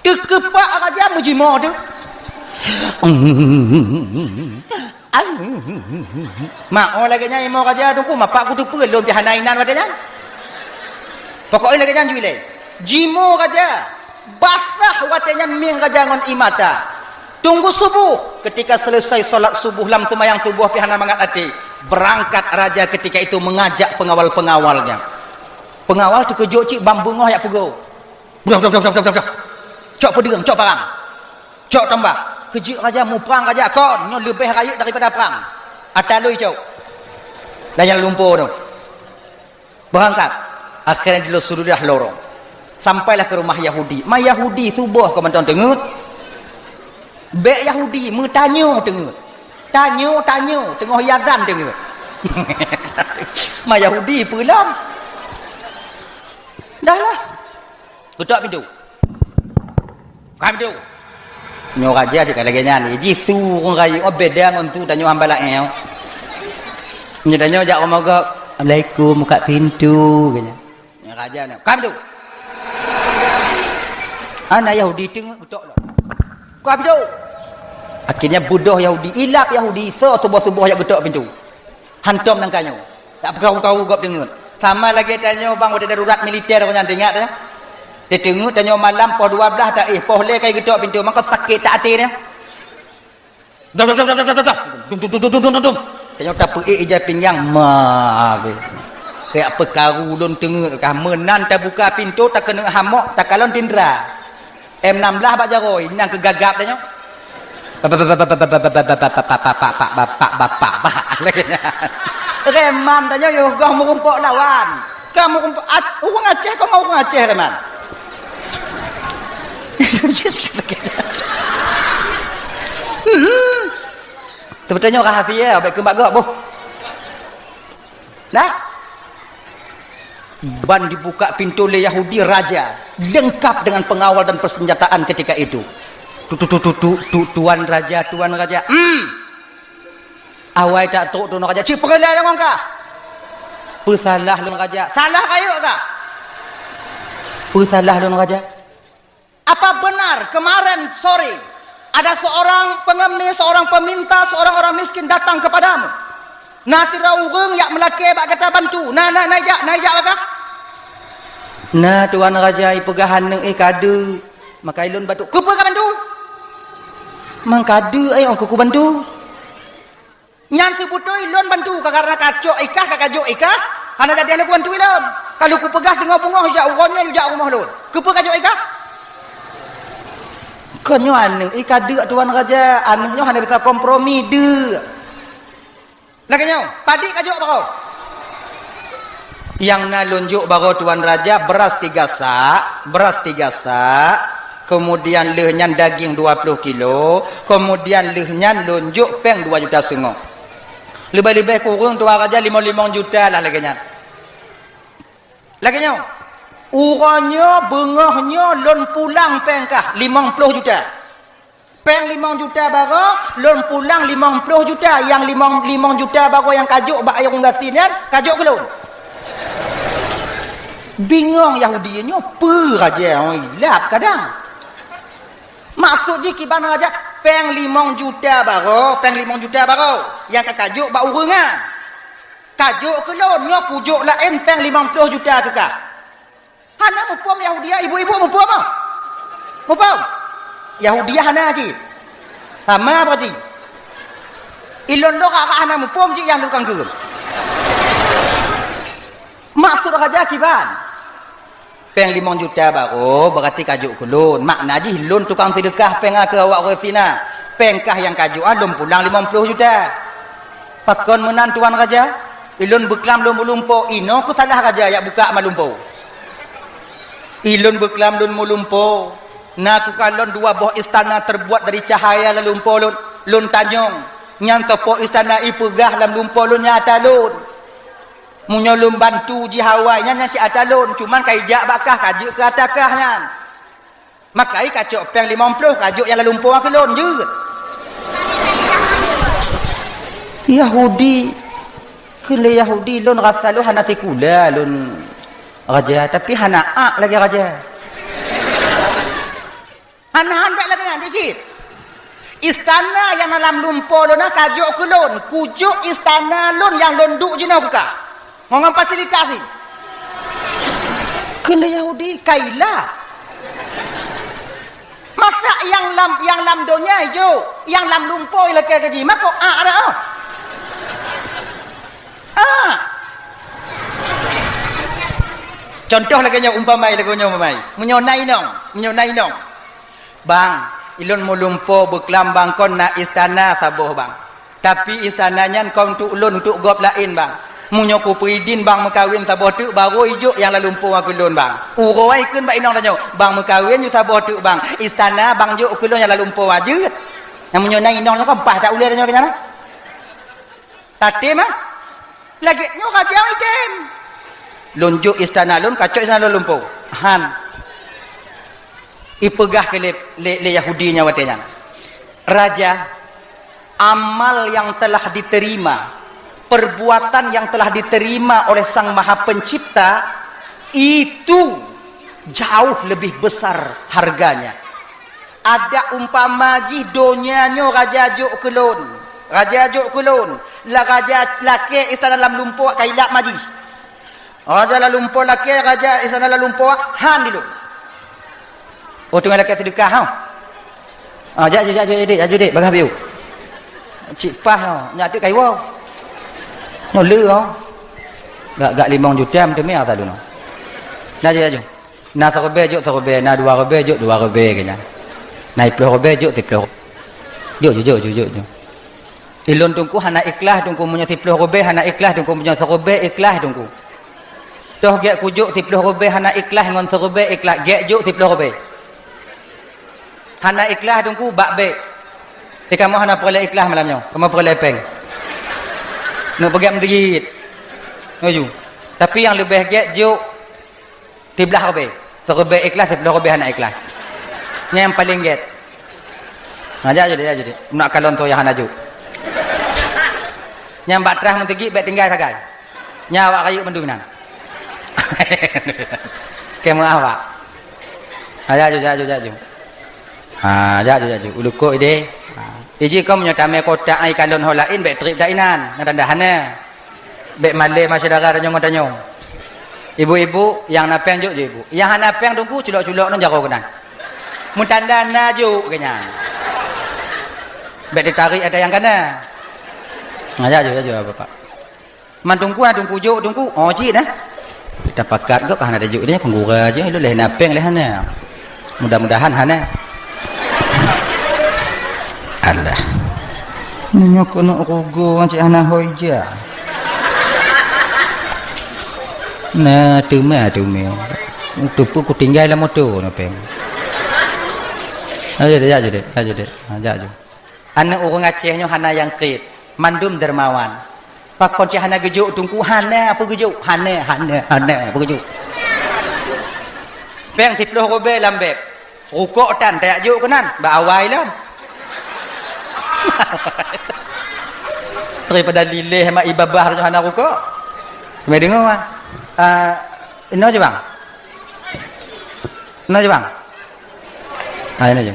Teukeupak raja meujimoe tu. Meu'oh lagèe nyan imoe raja teungku, mapak kuteupeue lôn pih hana inan watèe nyan. Pokok lagèe nyan ju ilèe. Jimoe raja, basah watèe nyan mieng raja ngon ie mata. Tunggu subuh, ketika selesai salat subuh lam seumayang subuh pih hana mangat até, berangkat raja ketika itu mengajak pengawal-pengawalnya. Pengawal teukeujot cit ban beungoh jak peugo. Budak, budak, budak, budak, budak, budak. Cok peudeueng, cok parang. Cok tombak. Keujeuet raja, muprang raja kon, nyoe leubeh rayeuk daripada prang. Ata lôn cok. Lam lumpo tu. Beurangkat. Akhirnya di lôn sudah lorong. Sampailah keu rumoh Yahudi. Ma Yahudi suboh kon mantong teungeut. Bèk Yahudi, meutanyoe teungeut. Tanyoe, tanyoe, teungoh azan teungeut. Ma Yahudi peue lom. Dah lah. Geutok pintoe. Buka pintoe. Nyoe raja cit ka lagèe nyan. Jih su ureueng rayeuk, oh, beda ngon su tanyoe hamba laén. Nyoe tanyoe jak rumoh gob, "Assalamualaikum, buka pintoe," kheun nyan. Nyoe raja nyoe, "Buka pintoe." Hana Yahudi teungeut geutok lom. "Buka pintoe." Akhirnya beudôh Yahudi, ilab Yahudi, soe suboh-suboh jak geutok pintoe. Hantom nangka nyoe. Tak peukaru-karu gob teungeut. Sama lagèe tanyoe bang watèe darurat militer nyan, teuingat, eh? Teungeut tanyoe malam poh dua blah taéh, poh lhèe ka geutok pintoe, maka sakét that até nyan. Dom, dom, dom. Tanyoe tapeuék ija pinggang, ma, geuh. Kayak peukaru lôn teungeut kah, meunan tabuka pintoe, takeuneuk hamok, takalon tindra. M enam belas bak jaroe, nyan keu gagap tanyoe. Bapak, bapak, bapak, bapak, bapak, bapak, bapak, bapak, bapak, bapak, lagèe nyan. Reman tanyoe yoh goh meurumpok lawan. Ka meurumpok Ac-, ureueng Aceh, kon ngon ureueng Aceh reman. Hmm. Teubeutôi nyoe rahasia, bèk keumbak gob, boh. Nah, ban dibuka pintoe lé Yahudi raja, lengkap dengan pengawal dan persenjataan ketika itu. Tu, tu, tu, tu, tu, tu, tuan raja, tuan raja. Hmm. Awai tak trok tuan raja, "Ci peureulèe deungon kah? Peusalah lôn raja." "Salah rayeuk kah?" "Peusalah lôn raja." Apa benar kemarin sore ada seorang pengemis, seorang peminta, seorang orang miskin datang kepadamu? Na sidroe ureueng jak meulakèe bak gata bantu. Na, na, na ijak, na ijak bak kah? Na, tuan raja, ipeugah aneuk i ka deuek. Maka ilôn bantu. Keupeue ka bantu? Mang ka deuek, ai, ôn keuku bantu. Nyan seubeutôi lôn bantu, ka karena kacok i kah, ka kajok i kah, hana jadi lôn kubantu ilôn. Ka lôn kupeugah singoh beungoh ijak uroe nyoe, ijak rumoh lôn. Keupeue kajok i kah? Kon nyoe aneuk i ka deuek, tuan raja, aneuk nyoe hana bisa kompromi deuek. Lagèe nyoe, padit kajok baroe. Nyang na lôn jok baroe tuan raja, beras tiga sak, beras tiga sak, kemudian lheueh nyan daging dua ploh kilo, kemudian lheueh nyan lôn jok péng dua juta seungoh. Leubeh-leubeh kureueng tuan raja limong-limong juta lah lagèe nyan. Lagèe nyoe, uroe nyoe beungoh nyoe lôn pulang péng kah limong ploh juta. Péng limong juta baroe, lôn pulang limong ploh juta. Nyang limong, limong juta baroe nyang kajok bak ureueng gasien nyan, kajok keu lôn. Bingong Yahudi nyoe, peue raja, oi, lap kadang. Maksud jih kiban raja, péng limong juta baroe, péng limong juta baroe nyang ka kajok bak ureueng nyan. Kajok keu lôn, nyoe kujok laén péng limong ploh juta keu kah. Hana muphom Yahudiah, ibu-ibu muphom ah? Muphom? Yahudiah hana cit. Sama berarti. Ilôn lôn hana muphom cit nyang tukang keu. Maksud raja kiban? Péng limong juta baroe, berarti kajok keu lôn. Makna jih lôn tukang seudeukah péng keu awak ureueng gasien na. Péng kah nyang kajok ah lôn pulang limong ploh juta. Pakon meunan tuan raja? Ilôn beuklam lôn meulumpo, inoe keuh salah raja jak buka ma lumpo. Ilôn beuklam lôn meulumpo, na kukalon dua boh istana terbuat dari cahaya lam lumpo lôn. Lôn tanyong, nyan soe po istana ipeugah lam lumpo lôn nyang ata lôn. Meunyoe lôn bantu jih awai, nyan nyang si ata lôn, cuman ka ijak bak kah, kajeuet keu ata kah nyan. Maka i kacok péng limong ploh, kajok nyang lam lumpo keu lôn jeuet. Yahudi, keu lé Yahudi lôn rasa lôn hana sikula lôn raja, tapi hana ak lagèe raja. Hana han bèk lagèe nyan cit. Istana nyang na lam lumpo lôn na kajok keu lôn, kujok istana lôn nyang lôn duek jinoe keu kah. Ngon, ngon fasilitas jih. Kheun lé Yahudi, kaila. Masa nyang lam, nyang lam donya ijok, nyang lam lumpo ilakèe keu jih, mako ak dak, oh. Ah. Contoh lagèe nyoe umpamai, lagèe nyoe umpamai. Meunyoe na inong, meunyoe na inong. Bang, ilôn meulumpo beuklam bang kon na istana saboh bang. Tapi istana nyan kon untuk lôn, untuk gob laén bang. Meunyoe kupeuidin bang meukawen saboh teuk, barô ijok nyang lam lumpoe keu lôn bang. Uroe kheun bak inong tanyoe, "Bang meukawen ju saboh teuk bang, istana bang jok keu lôn nyang lam lumpoe jeuet." Nyang meunyoe na inong nyoe kan paih that ulèe tanyoe keu nyan na. Tatem ah. Lagèe nyoe raja idem. Lôn jok istana lôn, kacok istana lôn lumpoe. Han. Ipeugah keu lé, lé, lé Yahudi nyan watèe nyan, "Raja, amal yang telah diterima, perbuatan yang telah diterima oleh Sang Maha Pencipta, itu jauh lebih besar harganya. Ada umpama jih donya nyoe raja jok keu lôn, raja jok keu lôn, la raja lakèe istana lam lumpoe kailap ma jih." Raja lam lumpoe lakèe, raja istana lam lumpoe han di lôn. Oh, teungoh lakèe seudeukah, ha? Ah, jak, jak, jak, jak, dek, jak, dek, bagah biu. Cit paih, ha, nyak teuk kayue. Nyoe le, ha. Gak, gak limong juta meuteumé asa lôn. Laju, laju. Na siribèe jok siribèe, na dua ribèe jok dua ribèe keu nyan. Na siploh ribèe jok siploh. Jok, jok, jok, jok, jok, jok. Ilôn Teungku hana ikhlas Teungku, meunyoe siploh ribèe hana ikhlas Teungku, meunyoe siribèe ikhlas Teungku. Toh gèt kujok siploh ribèe hana ikhlas ngon siribèe ikhlas, gèt jok siploh ribèe. Hana ikhlas Teungku, bak bèk. Eh, kamoe hana peureulèe ikhlas malam nyoe, kamoe peureulèe pèng. Neuk peugèt meuseujid. Laju. Tapi nyang leubèh gèt jok siblaih ribèe. Siribèe ikhlas, siploh ribèe hana ikhlas. Nyan nyang paleng gèt. Ha, jak jeuet, jak jeuet. Nak kalon soe nyang hana jok. Nyang bak trah meuseujid bèk tinggai sagai. Nyan awak rayeuk mandum inan. Keu meuah, Pak. Ha, jak jeuet, jak jeuet, jak jeuet. Ha, jak jeuet, jak jeuet. Ulukok ideh. Ha. Iji kong meunyoe tamè kotak ai kalon ho laén bèk trép dak inan. Nyan tanda hana. Bèk malèe ma syedara tanyong ngon tanyong. Ibu-ibu nyang na pèng jok jok ibu. Nyang hana pèng Teungku culok-culok ngon jaroe keunan. Meutanda na jok keu nyan. Bèk teutarek ata nyang kana. Nah, jak jok, jak jok, Bapak. Man Teungku, na Teungku jok, Teungku. Oh, cit dah. Tapakat gop hana tajok dia, peunggura je, lôn lhèe na pèng lhèe hana. Mudah-mudahan hana. Alah. Meunyoe keuneuk rugoe cit hana hôi ja. Nah, teuma, teuma. Teupeu kutinggai lam moto na pèng. Ayo, jak, jak, jak, jak, jak, jak, jak. Aneuk ureueng Aceh nyoe hana nyang kriet, mandum dermawan. Pakon cit hana geujok Teungku? Hana peue geujok, hana, hana, hana peue geujok. Pèng siploh ribèe lam bèb, rukok tan tajak jok keunan, bak awai lom. Daripada lileh mak ibabah tu hana rukok. Kami dengar ah. Ah, inoe je bang. Inoe je bang. Ah, inoe je.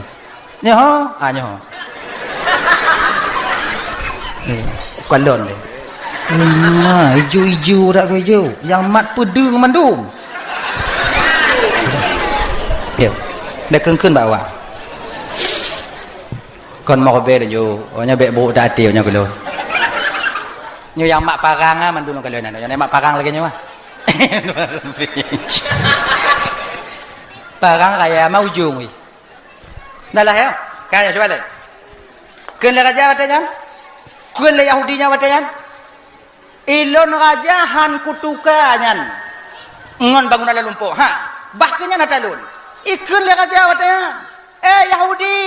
Nyoe ho, ah, nyoe ho. Eh, kalon deh. Nah, ijo-ijo dak ke ijo. Yang mat peudeueng mandum. Yo. Dak keun-keun bak awak. Kon moh bèk laju. Oh, nyoe bèk brok dak até nyoe keulo. Nyoe yang mak parang ah mandum keulo nyan. Yang mak parang lagèe nyoe ah. Parang raya ma ujong weh. Dah lah, ya? Kan, ya, cuba lé. Kheun lé raja watèe nyan? Kheun lé Yahudi nyan watèe nyan? Ilôn raja han kutuka nyan ngon bangunan lam lumpoe. Ha, bah keu nyan ata lôn. Ikheun lé raja watèe nyan, "Eh, Yahudi,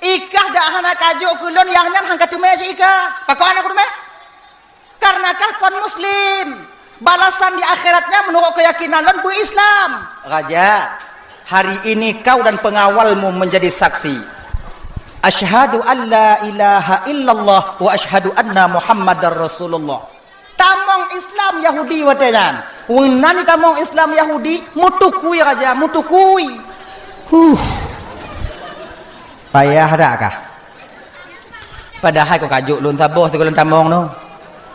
ikah dak hana kajok keu lôn nyang nyan han kateumé cit ikah." Pakon hana kuteumé? Karena kah kon muslim. Balasan di akhiratnya menurut keyakinan lôn beu-Islam. Raja, hari ini kau dan pengawalmu menjadi saksi. Asyhadu an la ilaha illallah wa asyhadu anna Muhammadar Rasulullah. Tamong Islam Yahudi watèe nyan. Weunan tamong Islam Yahudi, mutukui raja, mutukui. Huh. Payah dak kah? Padahai kon kajok lôn saboh sigohlom tamong nyoe.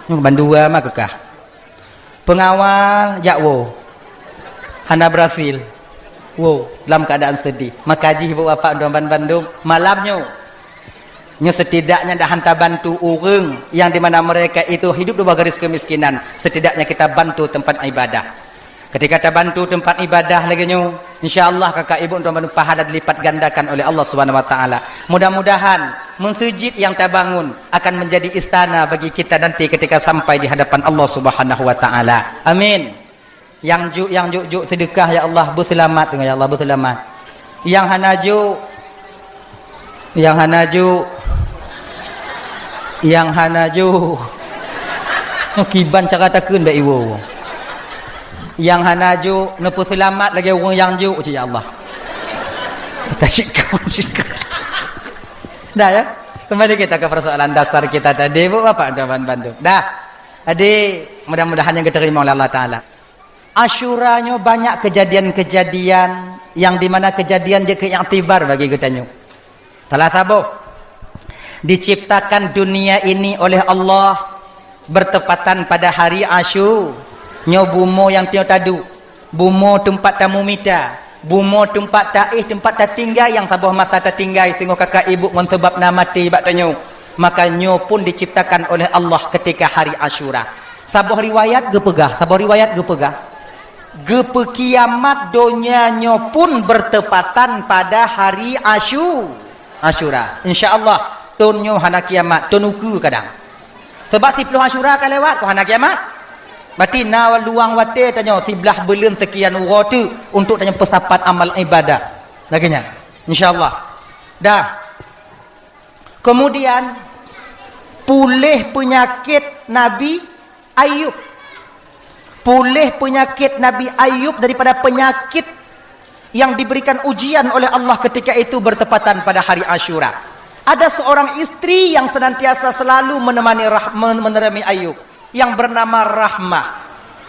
Nyoe bandua ma keukah. Peungawal jak woe. Hana berhasil. Woe, lam keuadaan seudeh. Maka jih ibu bapak droe ban-, bandum malam nyoe. Nyoe setidaknya dah han tabantu ureueng yang di mana mereka itu hidup di bawah garis kemiskinan. Setidaknya kita bantu tempat ibadah. Ketika tabantu tempat ibadah lagèe nyoe, insya Allah kakak ibu tuan bandum pahala dilipat gandakan oleh Allah Subhanahu wa taala. Mudah-mudahan Meuseujid nyang tabangun akan menjadi istana bagi kita nanti ketika sampai di hadapan Allah Subhanahu wa Taala. Amin. Nyang juk, nyang juk-juk seudeukah, ya Allah, beuseulamat, ya Allah, beuseulamat. Nyang hana juk, nyang hana juk, nyang hana juk. Kiban cara takheun bak iwoe. Nyang hana juk, neupeuseulamat lagèe ureueng nyang juk, cit, ya Allah. Tasyik kau, tasyik kau. Dah, ya? Kembali kita ke persoalan dasar kita tadi, Bu, Bapak, dan Tuan Bandung. Dah. Jadi, mudah-mudahan nyang diterima oleh Allah Taala. Asyura nyoe banyak kejadian-kejadian yang di mana kejadian jeuet keu iktibar bagi geutanyoe. Salah saboh, diciptakan dunia ini oleh Allah bertepatan pada hari Asyu-, nyoe bumoe nyang tanyoe taduek, bumoe teumpat tamumita, bumoe teumpat taéh, teumpat tatinggai nyang saboh masa tatinggai singoh ka keu ibu ngon sabab na maté bak tanyoe. Maka nyoe pun diciptakan oleh Allah ketika hari Asyura. Saboh riwayat geupeugah, saboh riwayat geupeugah, geupeukiamat donya nyoe pun bertepatan pada hari Asyu-, Asyura. Insya Allah, thon nyoe hana kiamat, thon ukeue kadang. Sebab siplôh Asyura ka lewat, kon hana kiamat. Berarti na luang watèe tanyoe siblaih buleuen sekian uroe teuk untuk tanyoe peusapat amal ibadah. Lagèe nyan. Insya Allah. Dah. Kemudian, puléh peunyakét Nabi Ayub. Puléh peunyakét Nabi Ayub daripada peunyakét yang diberikan ujian oleh Allah ketika itu bertepatan pada hari Asyura. Ada seorang istri yang senantiasa selalu menemani rah-, men-, menemani Ayub, yang bernama Rahmah.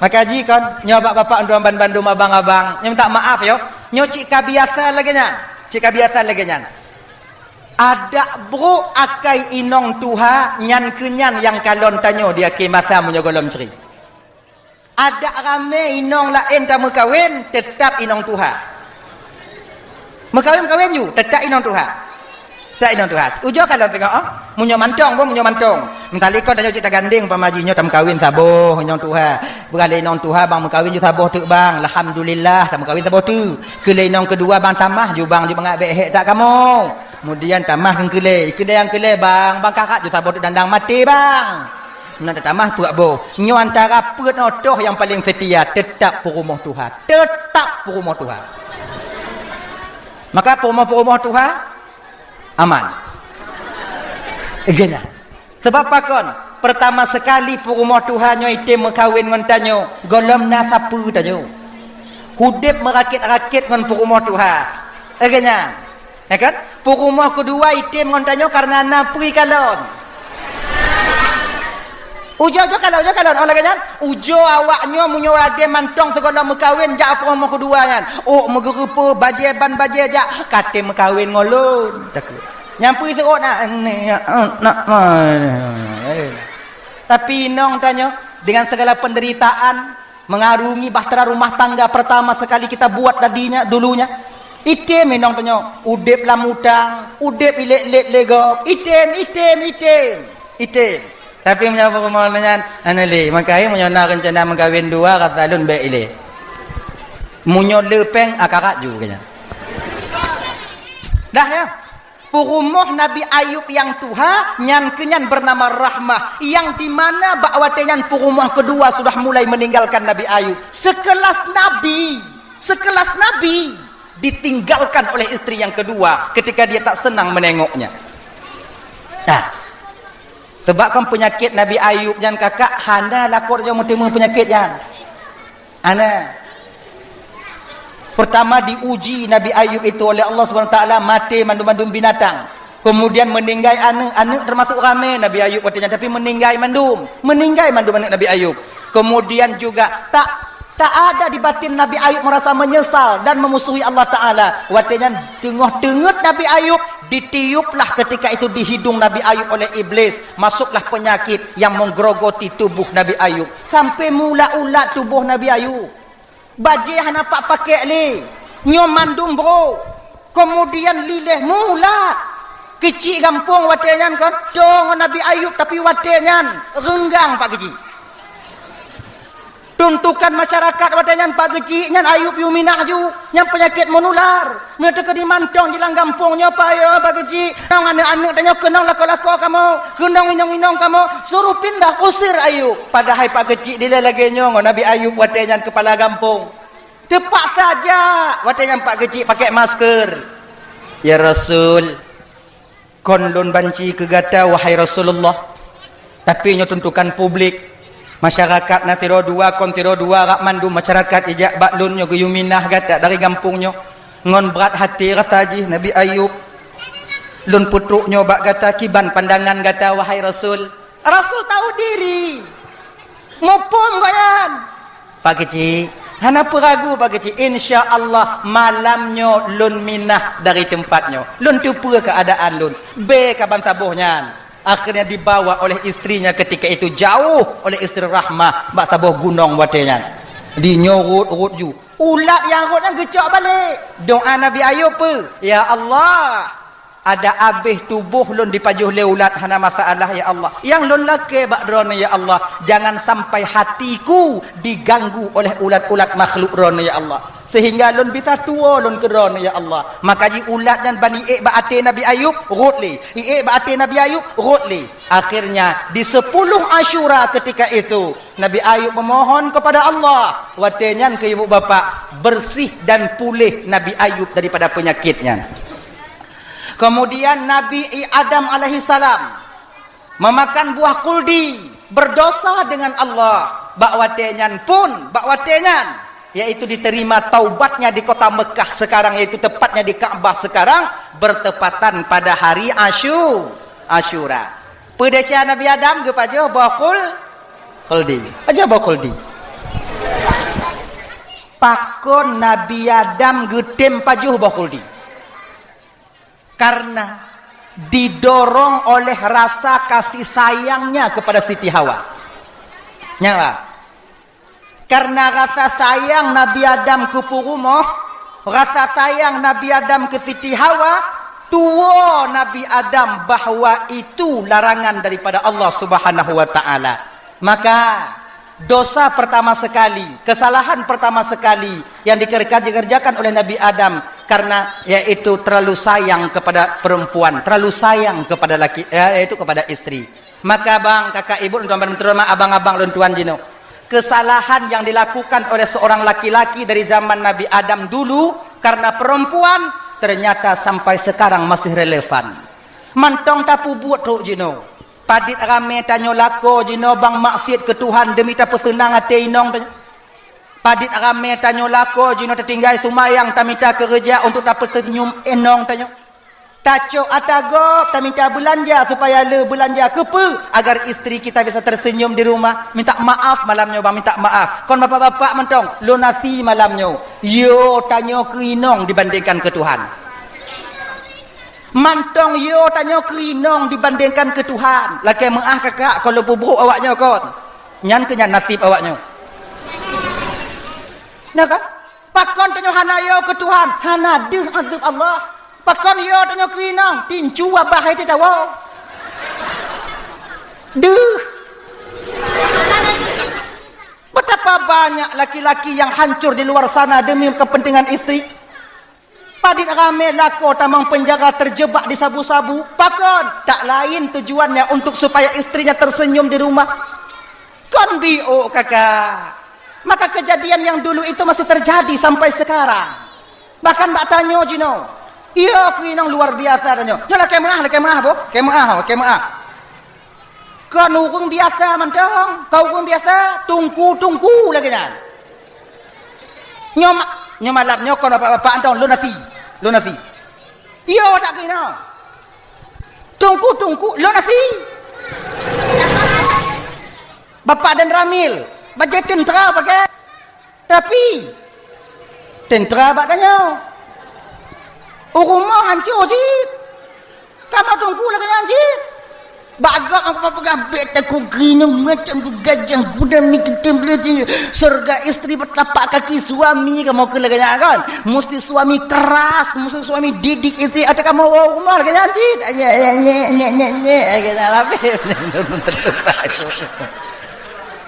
Maka jih kon, nyoe bak bapak, tuan bandum, abang-abang, nyoe minta maaf, yo. Nyoe cit ka biasa lagèe nyan. Cit ka biasa lagèe nyan. Adak brok akai inong tuha, nyan keuh nyan nyang kalon tanyoe di akhé masa meunyoe gohlom cre. Adak ramé inong laén tameukawen, teutap inong tuha. Meukawen-kawen ju, teutap inong tuha. Teutap inong tuha. Ujoe kalon teungoh, oh. Meunyoe mantong, boh, meunyoe mantong. Meusalikon tanyoe cit tagandeng, umpama jih nyoe tameukawen saboh inong tuha. Peugah lé inong tuha, bang meukawen ju saboh teuk, bang. Alhamdulillah, tameukawen saboh teuk. Keu lé inong keudua, bang, tamah ju, bang, ju mangat bèk hék that kamoe. Keumudian tamah keu keulé. Keudéh nyang keulé, bang, bang, karak ju saboh teuk dandang maté, bang. Meunan tatamah peuet boh. Nyoe antara peuet nyoe toh nyang paleng seutia, teutap peurumoh tuha. Teutap peurumoh tuha. Maka peurumoh-peurumoh tuha aman. Geuh nyan. Sebab pakon? Pertama sekali peurumoh tuha nyoe item meukawen ngon tanyoe, gohlom na sapeue tanyoe. Udeb meurakét-rakét ngon peurumoh tuha. Geuh nyan. Ya kan? Peurumoh keudua item ngon tanyoe kareuna na peue kalon. Ujoe-ujoe kalon, ujoe kalon. Oh, lagèe nyan, ujoe awak nyoe meunyoe ade mantong sigohlom meukawen jak peurumoh keudua nyan. Ôk meugeureupeue, bajèe ban bajèe jak, ka tem meukawen ngon lôn. Takheun. Nyang peue seuôt na, na, na, na. Tapi inong tanyoe, dengan segala penderitaan, mengarungi bahtera rumah tangga pertama sekali kita buat tadinya, dulunya. Item inong tanyoe, udeb lam utang, udeb ilét-lét lé gob, item, item, item, item. Tapi meunyoe peurumoh nyan, hana lé, maka meunyoe na reuncana meukawen dua, rasa lôn bèk ilé. Meunyoe le péng, akarat ju keu nyan. Dah, ya? Peurumoh Nabi Ayub nyang tuha, nyan keuh nyan bernama Rahmah, nyang di mana bak watèe nyan peurumoh keudua sudah mulai meninggalkan Nabi Ayub. Sekelas nabi, sekelas nabi ditinggalkan oleh istri yang kedua ketika dia tak senang menengoknya. Nah, sebab kan peunyakét Nabi Ayub nyan kakak hana lakoe nyang meuteumé peunyakét nyan. Ana. Pertama diuji Nabi Ayub itu oleh Allah Subhanahu Wa Taala, maté mandum-mandum binatang. Kemudian meninggai aneuk, aneuk termasuk ramé Nabi Ayub watèe nyan, tapi meninggai mandum. Meninggai mandum aneuk Nabi Ayub. Kemudian juga tak, tak ada di batin Nabi Ayub merasa menyesal dan memusuhi Allah Taala. Watèe nyan teungoh teungeut Nabi Ayub, ditiuplah ketika itu di hidung Nabi Ayub oleh iblis. Masuklah penyakit yang menggerogoti tubuh Nabi Ayub. Sampai meuulat-ulat tuboh Nabi Ayub. Bajèe hana pat pakék lé. Nyoe mandum brok. Keumudian liléh meuulat. Keuchik gampông watèe nyan kan, toe ngon Nabi Ayub, tapi watèe nyan reunggang pat keuchik. Tuntukan masyarakat watée nyan Pak Geuchik nyan Ayub yue minah ju, nyan peunyakét meunular. Meunyoe teukeudi mantong jilang gampông nyoe payoe Pak Geuchik, nong aneuëk-aneuëk tanyoe keunong lakoe-lakoe kamoe, keunong inong-inong kamoe, suruh pindah, usir Ayub. Padahai Pak Geuchik dilée lagée nyoe ngon Nabi Ayub watée nyan keupala gampông. Teupaksa jak watée nyan Pak Geuchik pakai masker. Ya Rasul, kon lôn banci keu gata, wahai Rasulullah. Tapi nyoe tuntukan publik. Masyarakat na sidroe dua, kon sidroe dua, rak mandum masyarakat ijak bak lôn nyoe geuyue minah gata dari gampông nyoe. Ngon brat até rasa jih Nabi Ayub. Lôn peutrok nyoe bak gata, kiban pandangan gata, wahai Rasul. Rasul tahu diri. Muphom gobnyan. Pak Geuchik, hana peuragu Pak Geuchik. Insya Allah malam nyoe lôn minah dari teumpat nyoe. Lôn teupeue keuadaan lôn. Bée ka ban saboh nyan. Akhirnya dibawa oleh istrinya ketika itu jauh oleh istri Rahmah bak saboh gunong watée nyan. Di nyoe rot-rot ju. Ulat nyang rot nyan geucok balek. Doa Nabi Ayub peue? Ya Allah, ada abéh tuboh lôn dipajoh lé ulat, hana masalah, ya Allah. Nyang lôn lakée bak Droeneuh, ya Allah, jangan sampai hatiku diganggu oleh ulat-ulat makhluk Droeneuh, ya Allah, sehingga lôn bisa tuwoe lôn keu Droeneuh, ya Allah. Maka ji ulat nyan ban iék bak até Nabi Ayub, rot lé. Iék bak até Nabi Ayub, rot lé. Akhirnya, di sepuluh Asyura ketika itu, Nabi Ayub memohon kepada Allah. Watée nyan keu ibu bapak, bersih dan puléh Nabi Ayub daripada penyakit nyan. Kemudian Nabi Adam alaihissalam memakan buah khuldi, berdosa dengan Allah. Bak watée nyan pun, bak watée nyan, yaitu diterima taubatnya di kota Mekah sekarang, yaitu tepatnya di Ka'bah sekarang, bertepatan pada hari Asyu-, Asyura. Peue desya Nabi Adam geupajoh boh khul-, khuldi. Pajoh boh khuldi. Pakon Nabi Adam geutem pajoh boh khuldi? Karena didorong oleh rasa kasih sayangnya kepada Siti Hawa. Nyan, Pak. Karena rasa sayang Nabi Adam keu peurumoh, rasa sayang Nabi Adam keu Siti Hawa, tuwoe Nabi Adam bahwa itu larangan daripada Allah Subhanahu wa Ta'ala. Maka, dosa pertama sekali, kesalahan pertama sekali yang dikerja-, dikerjakan oleh Nabi Adam karena yaitu terlalu sayang kepada perempuan, terlalu sayang kepada laki, eh, yaitu kepada istri. Maka bang, kakak ibu, tuan-tuan, abang-abang lôn tuan jinoe, kesalahan yang dilakukan oleh seorang laki-laki dari zaman Nabi Adam dulu karena perempuan ternyata sampai sekarang masih relevan. Mantong tapeubuet trok jinoe. Padit ramé tanyoe lakoe jinoe bang maksiet keu Tuhan demi tapeuseunang até inong tanyoe. Padit ramé tanyoe lakoe jinoe tatinggai seumayang tamita keureuja untuk tapeuseunyum inong tanyoe. Tacok ata gob tamita beulanja supaya le beulanja keupeue agar istri kita bisa tersenyum di rumah. Minta maaf malam nyoe bang, minta maaf. Kon bapak-bapak mantong, lunasi malam nyoe. Yo tanyoe keu inong dibandingkan keu Tuhan. Mantong yo tanyoe keu inong dibandingkan keu Tuhan. Lakée meuáh kakak, kon lôn peubrok awak nyoe kon. Nyan keuh nyan naseb awak nyoe. Nah kan? Pakon tanyoe hana yo keu Tuhan, hana deuh azeueb Allah. Pakon yo tanyoe keu inong, tincu abah hai teuh tawoe. Deuh. Betapa banyak laki-laki yang hancur di luar sana demi kepentingan istri. Padit ramé lakoe tamong penjara terjebak di sabu-sabu. Pakon? Tak lain tujuannya untuk supaya istrinya tersenyum di rumah. Kon biôk kakak. Maka kejadian yang dulu itu masih terjadi sampai sekarang. Bahkan bak tanyoe jinoe. Iya, keu inong luar biasa tanyoe. Nyoe lakée meuáh, lakée meuáh boh. Lakée meuáh, lakée meuáh. Kon ureuëng biasa mantong, kon ureuëng biasa, tungku-tungku lagée nyan. Nyoe ma-, nyoe malam nyoe kon bapak-bapak mantong, lunasi, lunasi. Iya, tak kira. Tungku-tungku, lunasi. Bapak dan Ramil, bajée tentara pakai. Tapi, tentara bak tanyoe. U rumoh hancô cit. Kamoe tungku lagée nyan cit. Bak gob aku peugah bék takue keuinong macam tu gajah guna mi keutem leuti. Surga istri bertapak kaki suami kamoe keu lagée nyan kan. Musti suami keras, musti suami didik istri atau kamoe u rumoh lagée nyan cit. Nye, nye, nye, nye, nye, nye. Lagée nyan lapeh.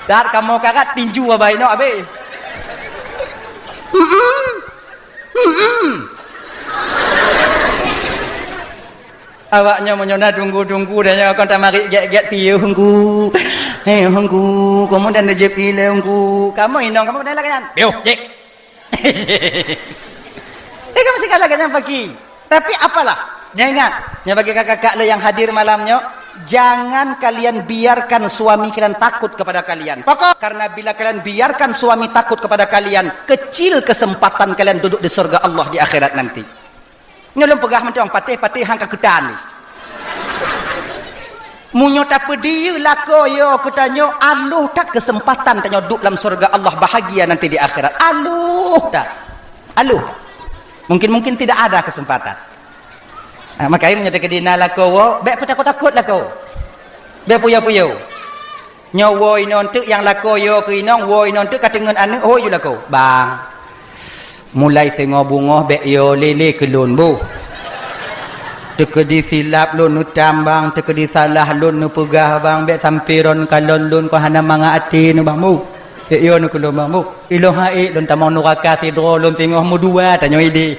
Dat kamoe karat tinju abai nok abéh. Mm-mm. Mm-mm. Awak nyoe meunyoe na tunggu-tunggu dan nyoe kon tamarit gét-gét piôh hunggu. Hei hunggu, kamoe dan neujép ilée hunggu. Kamoe inong kamoe dan lagée nyan. Piôh, jép. Eh, kamu segala ganyang pagi. Tapi apalah, nyoe ingat, nyoe bagi kakak-kakak le yang hadir malam nyoe, jangan kalian biarkan suami kalian takut kepada kalian. Pokok, karena bila kalian biarkan suami takut kepada kalian, kecil kesempatan kalian duduk di surga Allah di akhirat nanti. Nyoe lôn peugah mantong patéh-patéh hang ka keutan. Meunyoe tapeudiyeu lakoe yo keu tanyoe, aloh that keuseumpatan tanyoe duek lam syeuruga Allah bahagia nanti di akhirat. Aloh that. Aloh. Mungkin-mungkin tidak ada kesempatan. Ha, makajih meunyoe teukeudi na lakoe wo, bék peutakot-takot lakoe. Bék puyo-puyo. Nyoe wo inong teuk nyang lakoe yo keu inong, wo inong teuk ka teungeut aneuk, hôi ju lakoe. Bang. Mulai singoh beungoh bék yo lé-lé keu lôn boh. Teukeudi silap lôn neutam bang, teukeudi salah lôn neupeugah bang, bék sampoe ron kalon lôn kon hana mangat até nyoe bang boh. Bék yo nyoe keu lôn bang boh. Ilôn haiek lôn tamong nuraka sidroe lôn singoh meudua tanyoe idéh.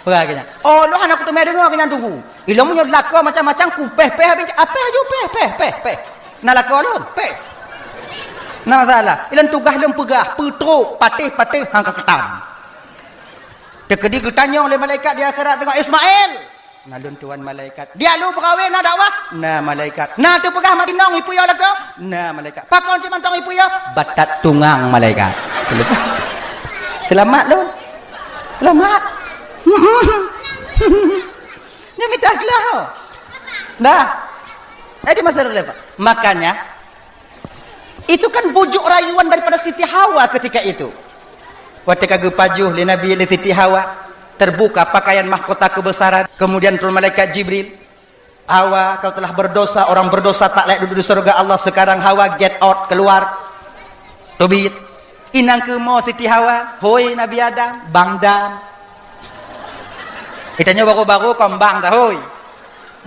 Peugah keu nyan. Oh, lôn hana kuteumé deungoe keu nyan teungku. Ilôn meunyoe lakoe macam-macam kupéh-péh abéh, apéh aju péh, péh, péh, péh. Na lakoe lôn, péh. Na masalah. Ilôn tugaih lôn peugah, peutrok, patéh-patéh hang ka keutam. Teukeudi geutanyong lé malaikat di akhirat teungoh, "Ismail!" Na lôn tuan malaikat. "Dia lu beukawén na dakwah?" Na malaikat. "Na teupeugah mat inong ipuyo lakoe?" Na malaikat. "Pakon si mantong ipuyo?" Batat tungang malaikat. Seulamat lôn. Seulamat. Nyoe mita glah. Dah. Eh, di masa relevan. Makanya, itu kan bujuk rayuan daripada Siti Hawa ketika itu. Watée ka geupajoh lé Nabi lé Siti Hawa, terbuka pakaian mahkota kebesaran, kemudian turun malaikat Jibril. "Hawa, kau telah berdosa, orang berdosa tak layak duduk di surga Allah, sekarang Hawa get out, keluar." Teubiet. Inong keumo Siti Hawa, "Hôi Nabi Adam, Bang Dam." Geutanyoe baru-baru kon bang dah, hôi.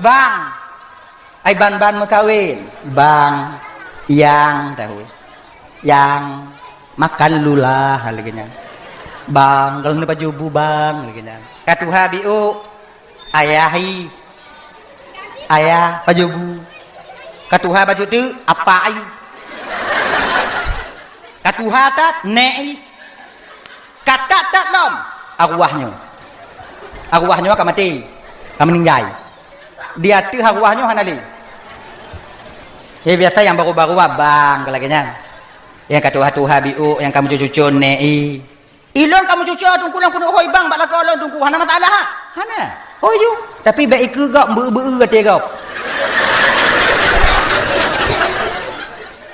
Bang. Ai ban-ban meukawén. Bang. Yang dah, hôi. Yang. Makan dulu lah, lagée nyan. Bang, kalau ni baju bu bang, lagée nyan. Ka tuha biôk. Ayah i. Ayah, baju bu. Ka tuha baju tu, apa i. Ka tuha that, nek i. Ka that-that lom, arwah nyoe. Arwah nyoe ka maté, ka meuninggai. Di ateueh arwah nyoe hana lé. Jadi biasa nyang baru-baru abang ka lagée nyan. Nyang ka tuha-tuha biôk, nyang ka meucucue-cucue nek i. Ilôn ka meucucue teungku lôn keuneuk hôi bang bak lakoe lôn teungku. Hana masalah ha? Hana. Hôi ju. Tapi bék ikeue gob beu-beu até gob.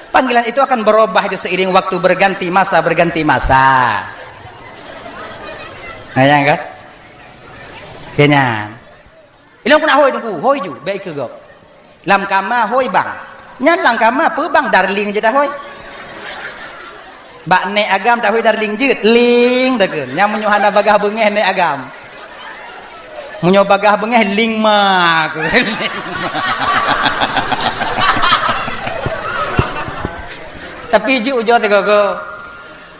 Panggilan itu akan berubah itu seiring waktu berganti masa, berganti masa. Nah, ya kan? Keu nyan. Ilôn keuneuk hôi teungku, hôi ju, bék ikeue gob. Lam kama hôi bang. Nyan lam kama peue bang darling jeuet dah hôi. Bak nek agam dah hôi darling jeuet, ling dah kheun. Nyan meunyoe hana bagah beungéh nek agam. Meunyoe bagah beungéh ling ma kheun. Tapi jeuet ujoe sigoe-goe.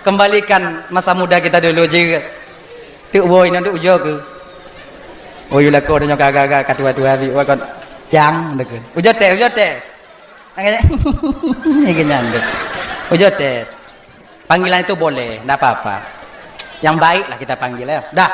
Kembalikan masa muda kita dulu jeuet. Teuk woe inong teuk ujoe keu. Oh, yue lakoe tanyoe ka agak-agak ka tuha-tuha bit, wah kon. Cang, dah kheun. Ujoe tes, ujoe tes. Angkat. Ni keu nyan tu. Ujoe tes. Panggilan itu boleh, ndak apa-apa. Yang baiklah kita panggil, ya. Dah.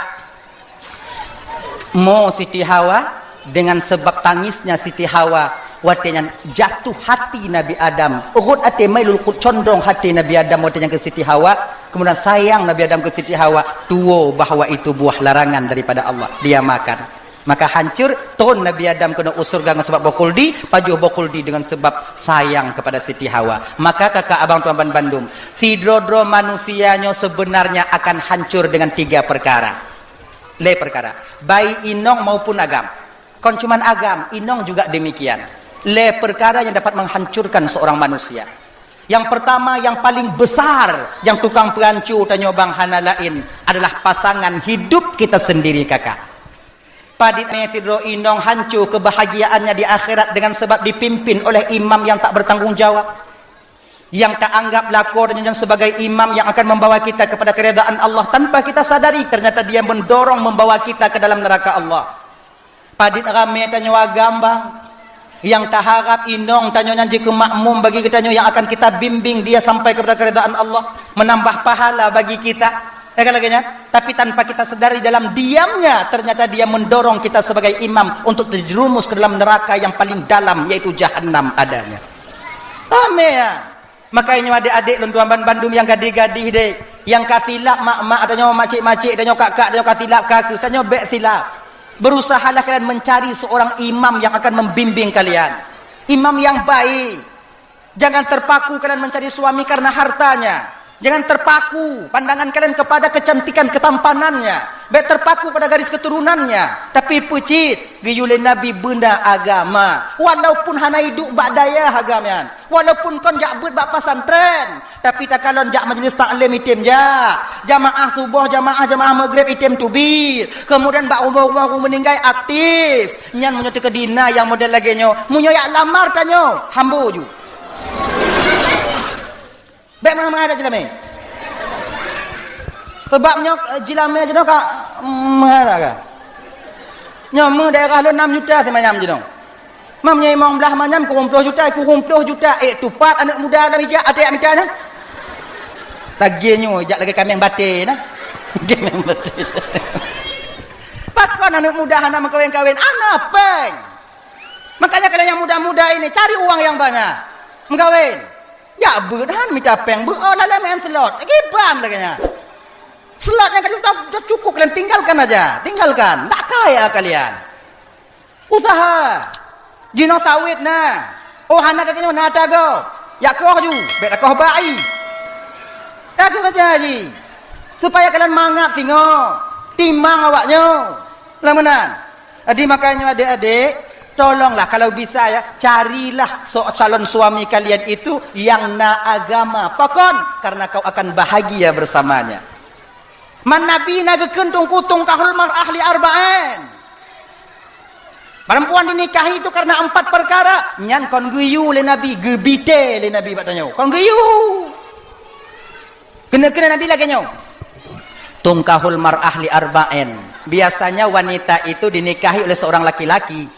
Mo Siti Hawa, dengan sebab tangisnya Siti Hawa, watée nyan jatuh hati Nabi Adam. Rhot até mailul qut condong hati Nabi Adam watée nyan keu Siti Hawa. Kemudian sayang Nabi Adam keu Siti Hawa, tuwo bahwa itu buah larangan daripada Allah. Dia makan. Maka hancur, tron Nabi Adam keunoe u syeuruga ngon sabab boh khuldi, pajoh boh khuldi dengan sebab sayang kepada Siti Hawa. Maka kakak abang tuan ban bandum, sidroe-droe manusia nyoe sebenarnya akan hancur dengan tiga perkara. Lé perkara, baik inong maupun agam. Kon cuman agam, inong juga demikian. Lé perkara yang dapat menghancurkan seorang manusia. Yang pertama, yang paling besar, yang tukang peuhanco tanyoe bang hana laén adalah pasangan hidup kita sendiri, kakak. Padit mé sidroe inong hanco kebahagiaannya di akhirat dengan sebab dipimpin oleh imam yang tak bertanggung jawab. Yang taanggap lakoe tanyoe nyan sebagai imam yang akan membawa kita kepada keridaan Allah tanpa kita sadari, ternyata dia mendorong membawa kita ke dalam neraka Allah. Padit ramé tanyoe agam bang, yang taharap inong tanyoe nyan jikeu makmum bagi geutanyoe yang akan kita bimbing dia sampai kepada keridaan Allah, menambah pahala bagi kita. Ya kan lagée nyan? Tapi tanpa kita sadari, dalam diamnya ternyata dia mendorong kita sebagai imam untuk terjerumus ke dalam neraka yang paling dalam, yaitu jahanam adanya. Ramé ya. Makajih nyoe adék-adék lôn tuan ban bandum nyang gadih-gadih deh, nyang ka silap mak-mak tanyoe, macék-macék tanyoe, kak-kak tanyoe ka silap ka keuh, tanyoe bék silap. Berusahalah kalian mencari seorang imam yang akan membimbing kalian. Imam yang baik. Jangan terpaku kalian mencari suami karena hartanya. Jangan terpaku pandangan kalian kepada kecantikan ketampanannya. Bék terpaku pada garis keturunannya. Tapi peucit, geuyue lé Nabi beuna agama. Walaupun hana iduek bak dayah agam nyan. Walaupun kon jak beuet bak pesantren, tapi takalon jak majlis taklim item jak. Jamaah suboh, jamaah, jamaah maghrib item teubiet. Kemudian bak rumoh-rumoh ureuëng meuninggai aktif. Nyan meunyoe teukeudi na nyang model lagée nyoe, meunyoe jak lamar tanyoe, hambo ju. Bék mangat-mangat dak jilamé. Sebab nyoe, eh, jilamé jinoe ka, mm, mangat ka. Nyoe meu daerah lôn nam juta simanyam jinoe. Mam nyoe imong blah manyam kureueng ploh juta, kureueng ploh juta. Eh, tupat aneuëk muda lam ijak até jak mita nyan. Lagée nyoe ijak lagée kaméng batée na. Kaméng batée. Pakon aneuëk muda hana meukawen-kawen? Hana péng. Makanya kalian yang muda-muda ini cari uang yang banyak. Meukawen. Jak beuet han mita péng beuet, oh, lalée main slot. Kiban lagée nyan. Slot nyang ka cukup, cukup kalian tinggalkan aja. Tinggalkan. Ndak kaya kalian. Usaha. Jinoe sawét na. Oh, hana teuh nyoe na tagoe. Jak koh ju. Bék takoh bak i. Takoh kerja ji. Supaya kalian mangat singoh. Timang awak nyoe. Lam meunan. Jadi makanya adik-adik, tolonglah kalau bisa ya, carilah so-, calon suami kalian itu yang na agama. Pakon? Karena kau akan bahagia bersamanya. Man Nabi na geukheun tungku tungkahul mar'ah li arba'in. Perempuan dinikahi itu karena empat perkara. Nyan kon geuyue lé Nabi, geubité lé Nabi bak tanyoe. Kon geuyue. Keuneuk-keuneuk Nabi lagée nyoe, "Tungkahul mar'ah li arba'in." Biasanya wanita itu dinikahi oleh seorang laki-laki.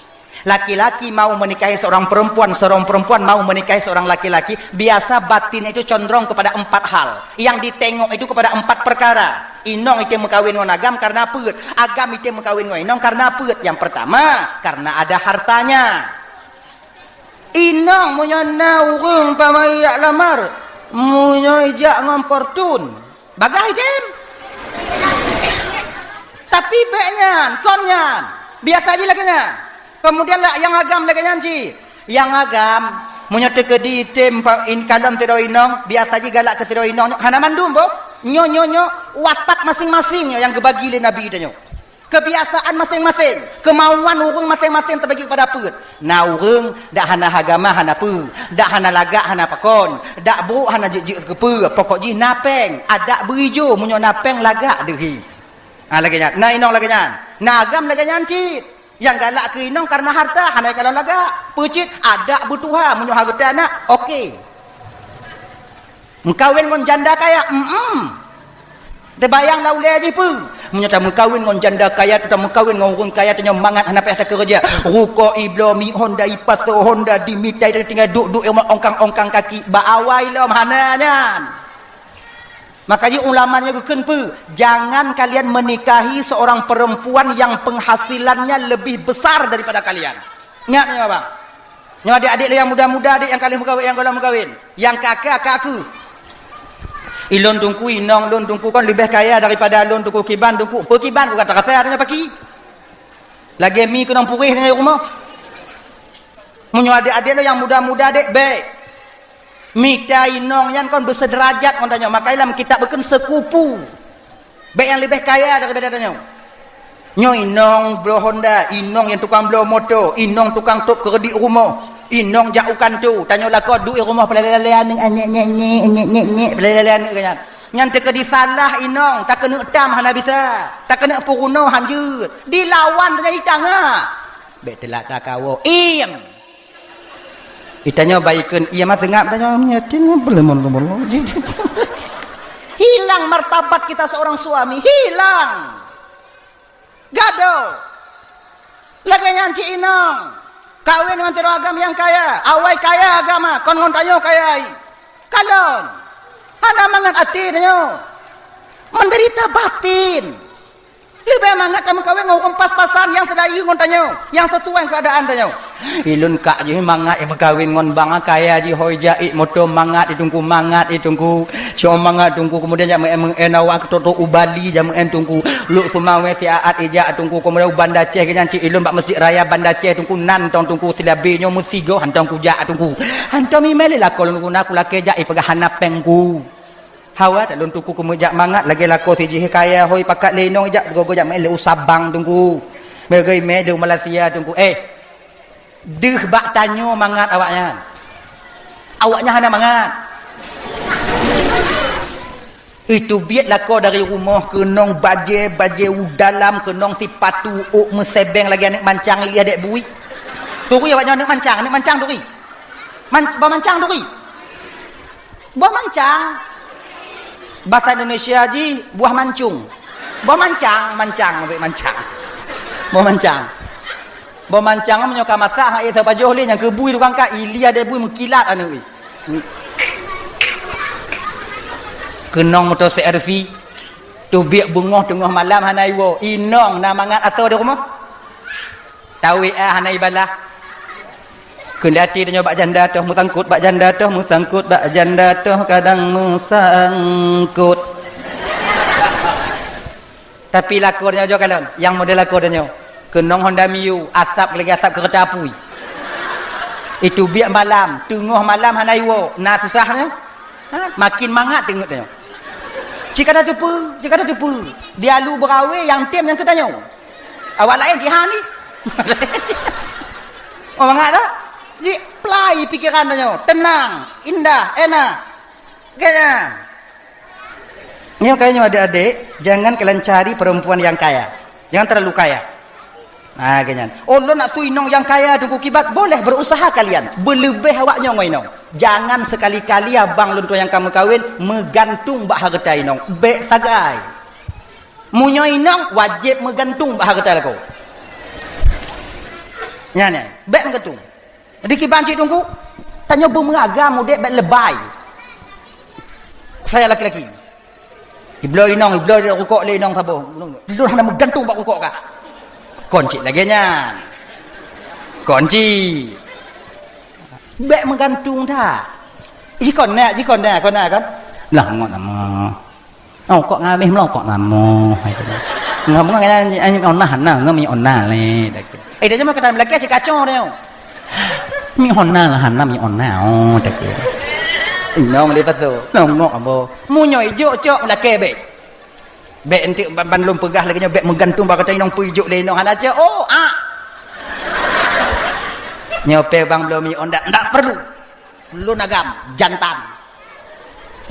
Laki-laki mau menikahi seorang perempuan, seorang perempuan mau menikahi seorang laki-laki, biasa batin itu condong kepada empat hal. Yang ditengok itu kepada empat perkara. Inong item meukawen ngon agam karena peuet. Agam item meukawen ngon inong karena peuet. Yang pertama, karena ada hartanya. Inong meunyoe na ureuëng pamai jak lamar, meunyoe ijak ngon Fortune, bagah item. Tapi bék nyan, kon nyan. Biasa jih lagée nyan. Kemudian lah nyang agam lagée nyan cit. Nyang agam, meunyoe teukeudi item pa-, in-, kalon sidroe inong, biasa jih galak keu sidroe inong, hana mandum boh. Nyoe, nyoe, nyoe, watak masing-masing nyoe nyang geubagi lé Nabi tanyoe. Kebiasaan masing-masing, kemauan ureuëng masing-masing teubagi kepada peuet. Na ureuëng dak hana agama hana peue, dak hana lagak hana pakon, dak brok hana jeuet-jeuet keu peue, pokok jih na péng, adak beuijo meunyoe na péng lagak deuhi. Ha, lagée nyan, na inong lagée nyan, na agam lagée nyan cit. Nyang galak keu inong karena harta, hana kalon lagak. Peucit, adak beutuha meunyoe harta na, oke. Meukawen ngon janda kaya, em-em. Teubayang lam ulée jih peue? Meunyoe tameukawen ngon janda kaya, tameukawen ngon ureuëng kaya, tanyoe mangat hana payah takeureuja. Rukoe ibloe, mi Honda, ipasoe Honda, dimita, tinggai duek-duek ongkang-ongkang kaki, bak awai lom hana nyan. Makanya ulama nyoe geukheun peue? Jangan kalian menikahi seorang perempuan yang penghasilannya lebih besar daripada kalian. Ingat nyoe, bang. Nyoe adik-adik lé nyang muda-muda, adik nyang ka lheueh meukawen, nyang gohlom meukawen. Nyang ka-ka, ka keu. Ilôn teungku, inong lôn teungku kon leubeh kaya daripada lôn teungku kiban teungku. Peue kiban ku ka tarasa tanyoe paki. Lagée mi keunong puréh tanyoe rumoh. Meunyoe adik-adik lôn nyang muda-muda, dek, bék. Mita inong nyan kon beuseuderajat ngon tanyoe. Makanya lam kitab geukheun sekupu. Bék nyang leubeh kaya daripada tanyoe. Nyoe inong bloe Honda, inong nyang tukang bloe moto, inong tukang top keureudit rumoh, inong jak u kantô, tanyoe lakoe duek rumoh peulale-lale aneuk, nyek, nyek, nyek, nyek, nyek, nyek, peulale-lale aneuk nyan. Nyan teukeudi salah inong, takeuneuk tam hana bisa, takeuneuk peurunoe hanjeuet. Dilawan tanyoe itangah. Bék teulak takawoe. Iem. Itanyoe baikeun, iya mah seungab tanyoe yatim, belum, belum, belum. Hilang martabat kita seorang suami, hilang. Gadoh. Lagèe nyan cit inong. Kawin ngon sidroe agam nyang kaya. Awai kaya agam, kon ngon tanyoe kaya. Kalon. Hana mangat até tanyoe. Menderita batin. Leubeh mangat tameukawen ngon ureueng pas-pasan nyang seulayeue ngon tanyoe, nyang sesuai keadaan tanyoe. Ilôn kak jih mangat meukawen ngon bang kaya jih, hôi jak, ék moto mangat i Teungku, mangat i Teungku. Cok mangat Teungku, kemudian jak meu'en-meu'en awak keu trok-trok u Bali jak meu'en Teungku. Lok seumawé siat ijak Teungku, kemudian u Banda Aceh, nyan cit ilôn bak Mesjid Raya Banda Aceh Teungku, nan tong Teungku, silabé nyoe meusigoe hantom kujak Teungku. Hantom imé lé lakoe lôn guna kulakèe jak ipeugah hana péng ku. Hawa that lôn Teungku keumeujak mangat lagèe lakoe sijih kaya hôi pakat lé inong jak gogo jak meu'en lé u Sabang Teungku. Meugai mé lé u Malaysia Teungku. Eh, deuh bak tanyoe mangat awaknyan. Awaknyan hana mangat. Itu biet lakoe dari rumoh keunong bajèe, bajèe u dalam keunong sipatu ôk meusebeng lagèe aneuk mancang ilèe adek bui. Turi awaknyan aneuk mancang, aneuk mancang turi. Man-, bah mancang turi. Boh mancang. Bahasa Indonesia jih buah mancung. Boh mancang, mancang, maksud mancang. Boh mancang. Boh mancang meunyoe ka masak, hak ék sapajoh lé nyang keubui tukang kat, ilèe adek bui meukilat aneuk. Keunong moto C R V. Teubiet beungoh teungoh malam hana iwoe. Inong na mangat asoe di rumoh. Tawé ah hana ibalah. Keundati tanyoe bak janda toh meusangkot, bak janda toh meusangkot, bak janda toh kadang meusangkot. Tapi lakoe tanyoe jok kalon, nyang model lakoe tanyoe. Keunong Honda Mio, asap lagèe asap keureuta apui. Itu biet malam, teungoh malam hana iwoe, na susah nyoe. Ha? Makin mangat teungeut tanyoe. Cit ka tateupeue, cit ka tateupeue. Di alu beurawe nyang tem nyang keu tanyoe. Awak laén jihan ni. Oh, mangat dah? Ji plai pikiran tanyoe, tenang, indah, enak. Gaya. Nyoe kaya nyoe adik-adik, jangan kalian cari perempuan yang kaya. Jangan terlalu kaya. Nah, ganyan. Oh, lôn nak su inong nyang kaya Teungku kiban, boleh berusaha kalian. Beuleubeh awak nyoe ngon inong. Jangan sekali-kali abang lôn tuan nyang ka meukawen meugantung bak hareuta inong. Bèk sagai. Meunyoe inong wajéb meugantung bak hareuta lakoe. Nyan, nyan. Bèk meugantung. Di kiban cit Teungku, tanyoe beumeuragam udép bèk lebai. Saya laki-laki. Ibloe inong, ibloe rukok lé inong saboh. Lôn hana meugantung bak rukok kah? Kon cit lagèe nyan. Kon cit. Bèk meugantung that. Jikon na, jikon na, kon na kan? Lah ngon nama. Oh, kok ngamih meulokok ngamoh, hai tu. Ngamoh ngan, ngan, ngan onah na, ngan mi onah lé, dak. Eh, dia cuma kata melakèe si kacau dia. Mi onah lah, hana mi onah, oh, dak. Inong dia betul. Nong nok abo. Meunyoe ijok cok melakèe bèk. Bèk enteuk ban, ban lôn peugah lagèe nyoe bèk meugantung bak kata inong peujok lé inong hana cok. Oh, ah. Nyoe pè bang belom mi on dak, dak perlu. Lôn agam, jantan.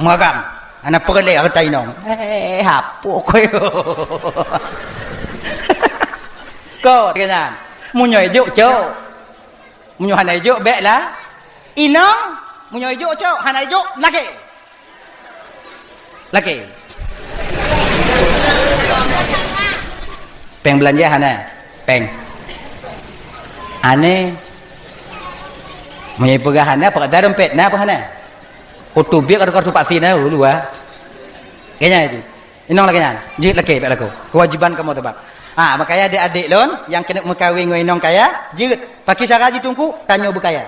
Meuagam. Hana peureulèe hareuta inong. Eh, hapoh koyo. Ko, keu nyan. Meunyoe ijok, cok. Meunyoe hana ijok, bèk lah. Inong, meunyoe ijok, cok. Hana ijok, lakèe. Lakèe. Pèng beulanja hana? Pèng. Aneh. Meunyoe ipeugah hana, peugah dompet na apa hana? Oto biek atau kartu vaksin na dulu ah. Kayaknya itu. Inong lagèe nyan. Jeuet lakèe bèk lakoe. Kewajiban kamoe teubab. Ha, makanya adik-adik lôn nyang keuneuk meukawen ngon inong kaya, jeuet. Pakri cara jih Teungku, tanyoe beukaya.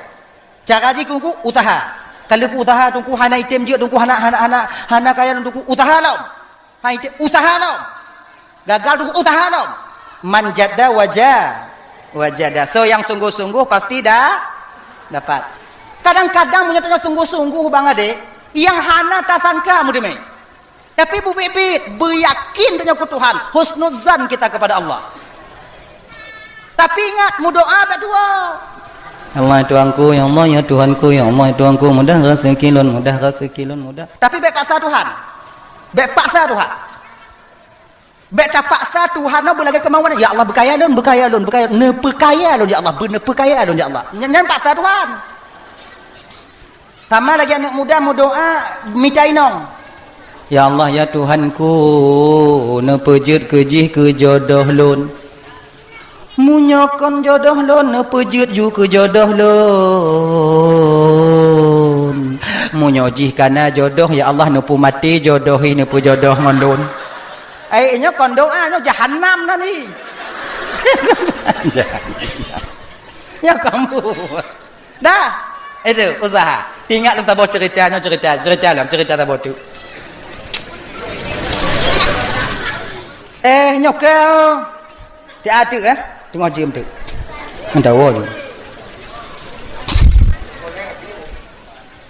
Cara jih Teungku, usaha. Kalau keu usaha Teungku hana item jeuet Teungku hana, hana, hana, hana kaya lôn Teungku, usaha lom. Hana item, usaha lom. Gagal Teungku, usaha lom. Man jadda waja-, wajada. So yang sungguh-sungguh pasti dah dapat. Kadang-kadang meunyoe tanyoe sungguh-sungguh bang adek, nyang hana tasangka meuteumé. Tapi beubiet-biet, beuyakin tanyoe keu Tuhan, husnuzan kita kepada Allah. Tapi ingat, meudoa bèk tuwoe. Allah Tuhanku, ya Allah ya Tuhanku, ya Allah ya Tuhanku, mudah rezeki lôn, mudah rezeki lôn, mudah. Tapi bèk paksa Tuhan. Bèk paksa Tuhan. Bèk tapaksa Tuhan nyoe beulagèe keumauan, ya Allah beukaya lôn, beukaya lôn, beukaya, neupeukaya lôn ya Allah, beu-, neupeukaya lôn ya Allah. Nyan, nyan paksa Tuhan. Sama lagée aneuëk muda meudoá mita inong. "Ya Allah, ya Tuhanku, neupeujeuet keu jih keu jodoh lôn. Meunyoe kon jodoh lôn, neupeujeuet ju keu jodoh lôn. Meunyoe jih kana jodoh, ya Allah, neupeumaté jodoh hi neupeujodoh ngon lôn." Ai, nyoe kon doá, nyoe jahanam nan hi. Nyoe kamu. Dah. Itu usaha. Ingat lôn saboh cerita, nyoe cerita, cerita lom, cerita saboh tu. Eh, nyoe keu tiap teuk, eh? Teungoh jeuem teuk. Meudawa nyoe.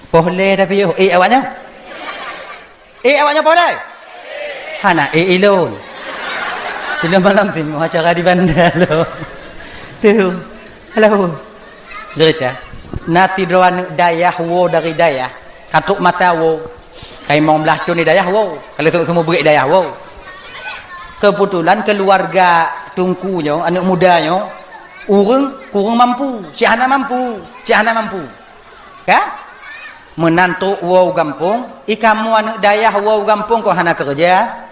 Poh lé tapi, eh, awaknyan. Eh, awaknyan poh lé? Hana, eh, ilôn. Ilôn malam singoh acara di Banda lôn. Tu. Halo. Cerita. Na sidroe aneuëk dayah woe dari dayah. Ka trok masa woe. Ka limong blaih thon di dayah woe. Ka lheueh seumeubeuet dayah woe. Keubeutulan keuluwarga teungku nyoe, aneuëk muda nyoe, ureuëng kureueng mampu, cit hana mampu, cit hana mampu. Ka? Meunan trok woe u gampông, i kamoe aneuëk dayah woe u gampông kon hana keureuja.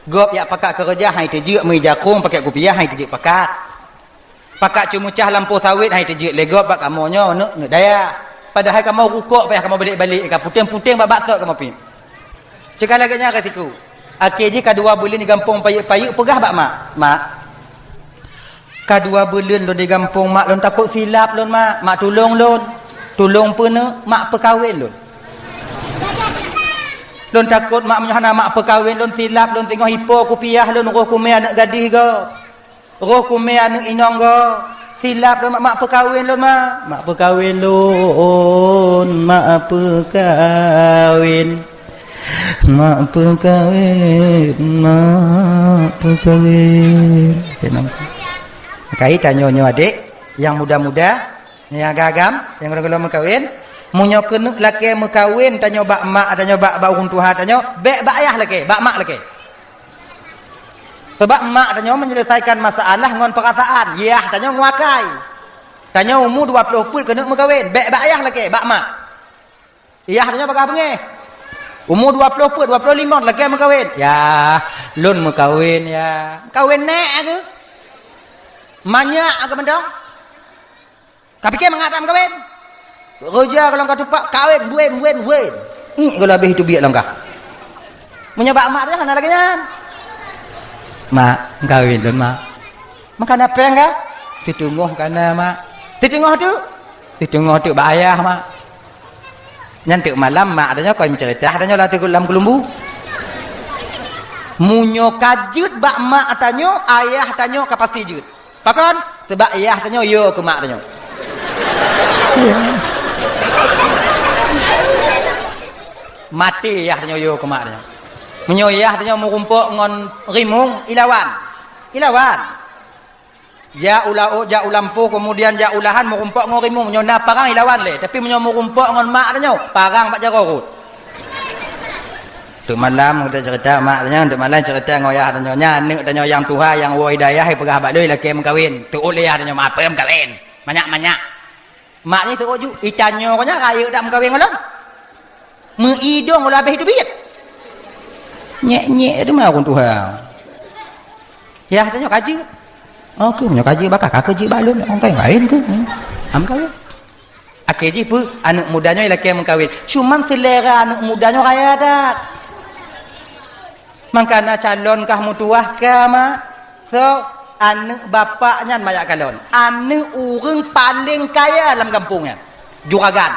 Gob jak pakat keureuja, han teujeuet, meuija krueng pakét kupiah, han teujeuet pakat. Pakat ceumeucah lampôh sawét, han teujeuet lé gob bak kamoe nyoe aneuëk, aneuëk dayah. Padahai kamoe rukok payah kamoe balek-balek, ka puténg-puténg bak baksot kamoe piep. Cit ka lagée nyan ka siku. Akhé jih ka dua buleuen di gampông payeuk-payeuk peugah bak mak, "Mak, ka dua buleuen lôn di gampông, mak, lôn takot silap lôn, mak. Mak, tulông lôn. Tulông peue neuk, mak, peukawen lôn. Lôn takot, mak, meunyoe hana mak peukawen lôn, silap lôn, singoh ipo kupiah lôn, roh kumé aneuëk gadih goe." Roh kumé aneuëk inong goe, silap lôn, mak, mak peukawen lôn, mak. Mak peukawen lôn, mak peukawen. Mak peukawen, mak peukawen. Keu nang. Kai tanyoe nyoe adék, nyang muda-muda, nyang agam-agam, nyang gohlom-gohlom meukawen. Meunyoe keuneuk lakée meukawen tanyoe bak mak tanyoe, bak, bak ureuëng tuha tanyoe, bék bak ayah lakée, bak mak lakée. Sabab mak tanyoe menyelesaikan masalah ngon perasaan, yah tanyoe ngon akai. Tanyoe umu dua ploh peuet keuneuk meukawen, bék bak yah lakée, bak mak. Yah tanyoe bagah beungéh. Umu dua ploh peuet, dua ploh limong lakée meukawen. "Yah, lôn meukawen, yah." Meukawen nék keuh? Manyak keuh mantong? Ka pike mangat that meukawen? Roja gohlom ka tupak, kawen, wen, wen, wen. Iek gohlom habéh teubiet lom kah. Meunyoe bak mak teuh hana lagée nyan. "Mak, kawen lôn, mak." Meukawen péng kah? "Teuteungoh kana, mak." "Teuteungoh teuk?" "Teuteungoh teuk bak ayah, mak." Nyan teuk malam mak tanyoe kon meuceurita tanyoe lam teuk lam keulumbu. Meunyoe ka jeuet bak mak tanyoe, ayah tanyoe ka pasti jeuet. Pakon? Sabab yah tanyoe yo keu mak tanyoe. Maté yah tanyoe yo keu mak tanyoe. Meunyoe yah tanyoe meurumpok ngon rimueng, ilawan. Ilawan. Jak u laôt, jak u lampôh, keumudian jak u lahan meurumpok ngon rimueng. Meunyoe na parang, ilawan lé. Tapi meunyoe meurumpok ngon mak tanyoe, parang bak jaroe rhot. Teuk malam geutanyoe ceurita mak tanyoe, teuk malam ceurita ngon yah tanyoe. Nyan aneuëk tanyoe nyang tuha nyang woe dayah, ipeugah bak lôn lakée meukawen. Teuôt lé yah tanyoe, "Mak, peue meukawen? Manyak-manyak." Mak nyan teuôt ju, "Itanyoe nyan rayeuk that meukawen ngon lôn? Meuidong gohlom habéh teubiet." Nyek-nyek teuma ureuëng tuha. Yah tanyoe ka jeuet. "Oh, keuh meunyoe ka jeuet, baka ka keuh jeuet bak lôn, oh, kawen keuh." Hmm. Am kawen. Akhé jih peue? Aneuëk muda nyoe ilakée meukawen. Cuman seulera aneuëk muda nyoe raya that. Mangkana calon kah meutuwah ka, mak? Soe? Aneuëk bapak nyan mak jak kalon. Aneuëk ureuëng paleng kaya lam gampông nyan. Juragan.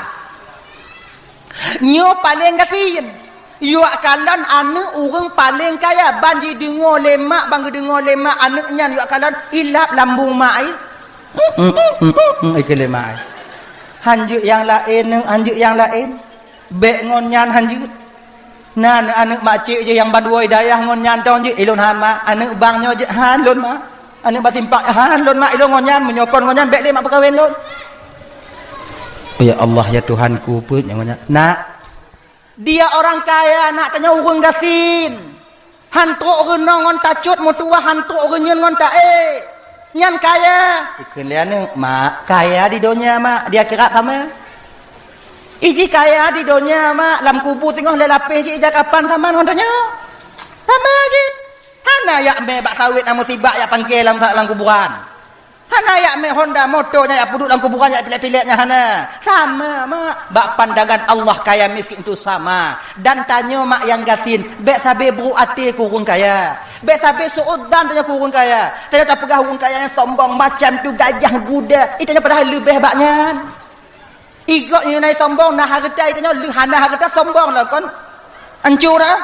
Nyoe paleng gasien. Jak kalon aneuëk ureuëng paleng kaya. Ban jideungoe lé mak, ban geudeungoe lé mak aneuëk nyan jak kalon, ilab lambung mak, ai. Ikeu lé mak, ai. Han jeuet nyang laén, han jeuet nyang laén. Bék ngon nyan han jeuet. Na aneuëk makcik jih nyang bandua dayah ngon nyan tong jeuet, ilôn han mak, aneuëk bang nyoe jeuet han lôn mak. Aneuëk bak simpang han lôn mak, ilôn ngon nyan, meunyoe kon ngon nyan bék lé mak peukawen lôn. Ya Allah, ya Tuhanku, peue nyang ngon nyan. Nak, dia orang kaya, nak tanyoe ureuëng gasien. Han trok reunong ngon tacot meutuwah, han trok reunyeun ngon taék. Nyan kaya. Ikheun lé aneuëk, mak, kaya di donya, mak, di akhirat sama. Iji kaya di donya, mak, lam kubu singoh lé lapéh jih ija kapan sama ngon tanyoe. Sama jih. Hana jak mé bak sawét na musibak jak pangké lam, lam kuburan. Hana jak mé honda, moto nyan jak peuduek lam kuburan jak pilek-pilek nyan hana. Sama, mak. Bak pandangan Allah kaya miskin itu sama. Dan tanyoe, mak, nyang gasien, bék sabé buruk até keu ureuëng kaya. Bék sabé su'udzan tanyoe keu ureuëng kaya. Tanyoe tapeugah ureuëng kaya nyang sombong macam tu gajah guda. Ih, tanyoe padahai leubeh bak nyan. Igoe nyoe nai sombong, na hareuta, tanyoe lheueh hana hareuta sombong lah kon. Ancu dah.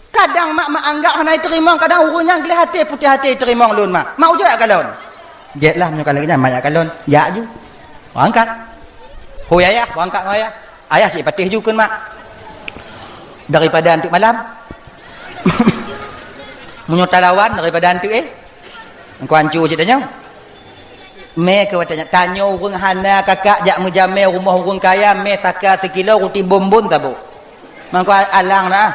Kadang mak, mak anggap hana iteurimong, kadang ureuëng nyang gleh até putéh até iteurimong lôn, mak. Mak ujoe jak kalon. Jeuet lah meunyoe ka lagée nyan mak jak kalon. Jak ju. Berangkat. Hui ayah, berangkat ngon ayah. Ayah cit patéh ju kheun mak. Daripada anteuk malam. Meunyoe talawan daripada anteuk, eh. Engkau ancu cit tanyoe. Mé keu watée nyan, tanyoe ureuëng hana kakak jak meujamé rumoh ureuëng kaya, mé saka sikilo ruti bonbon saboh. Mangko alang na.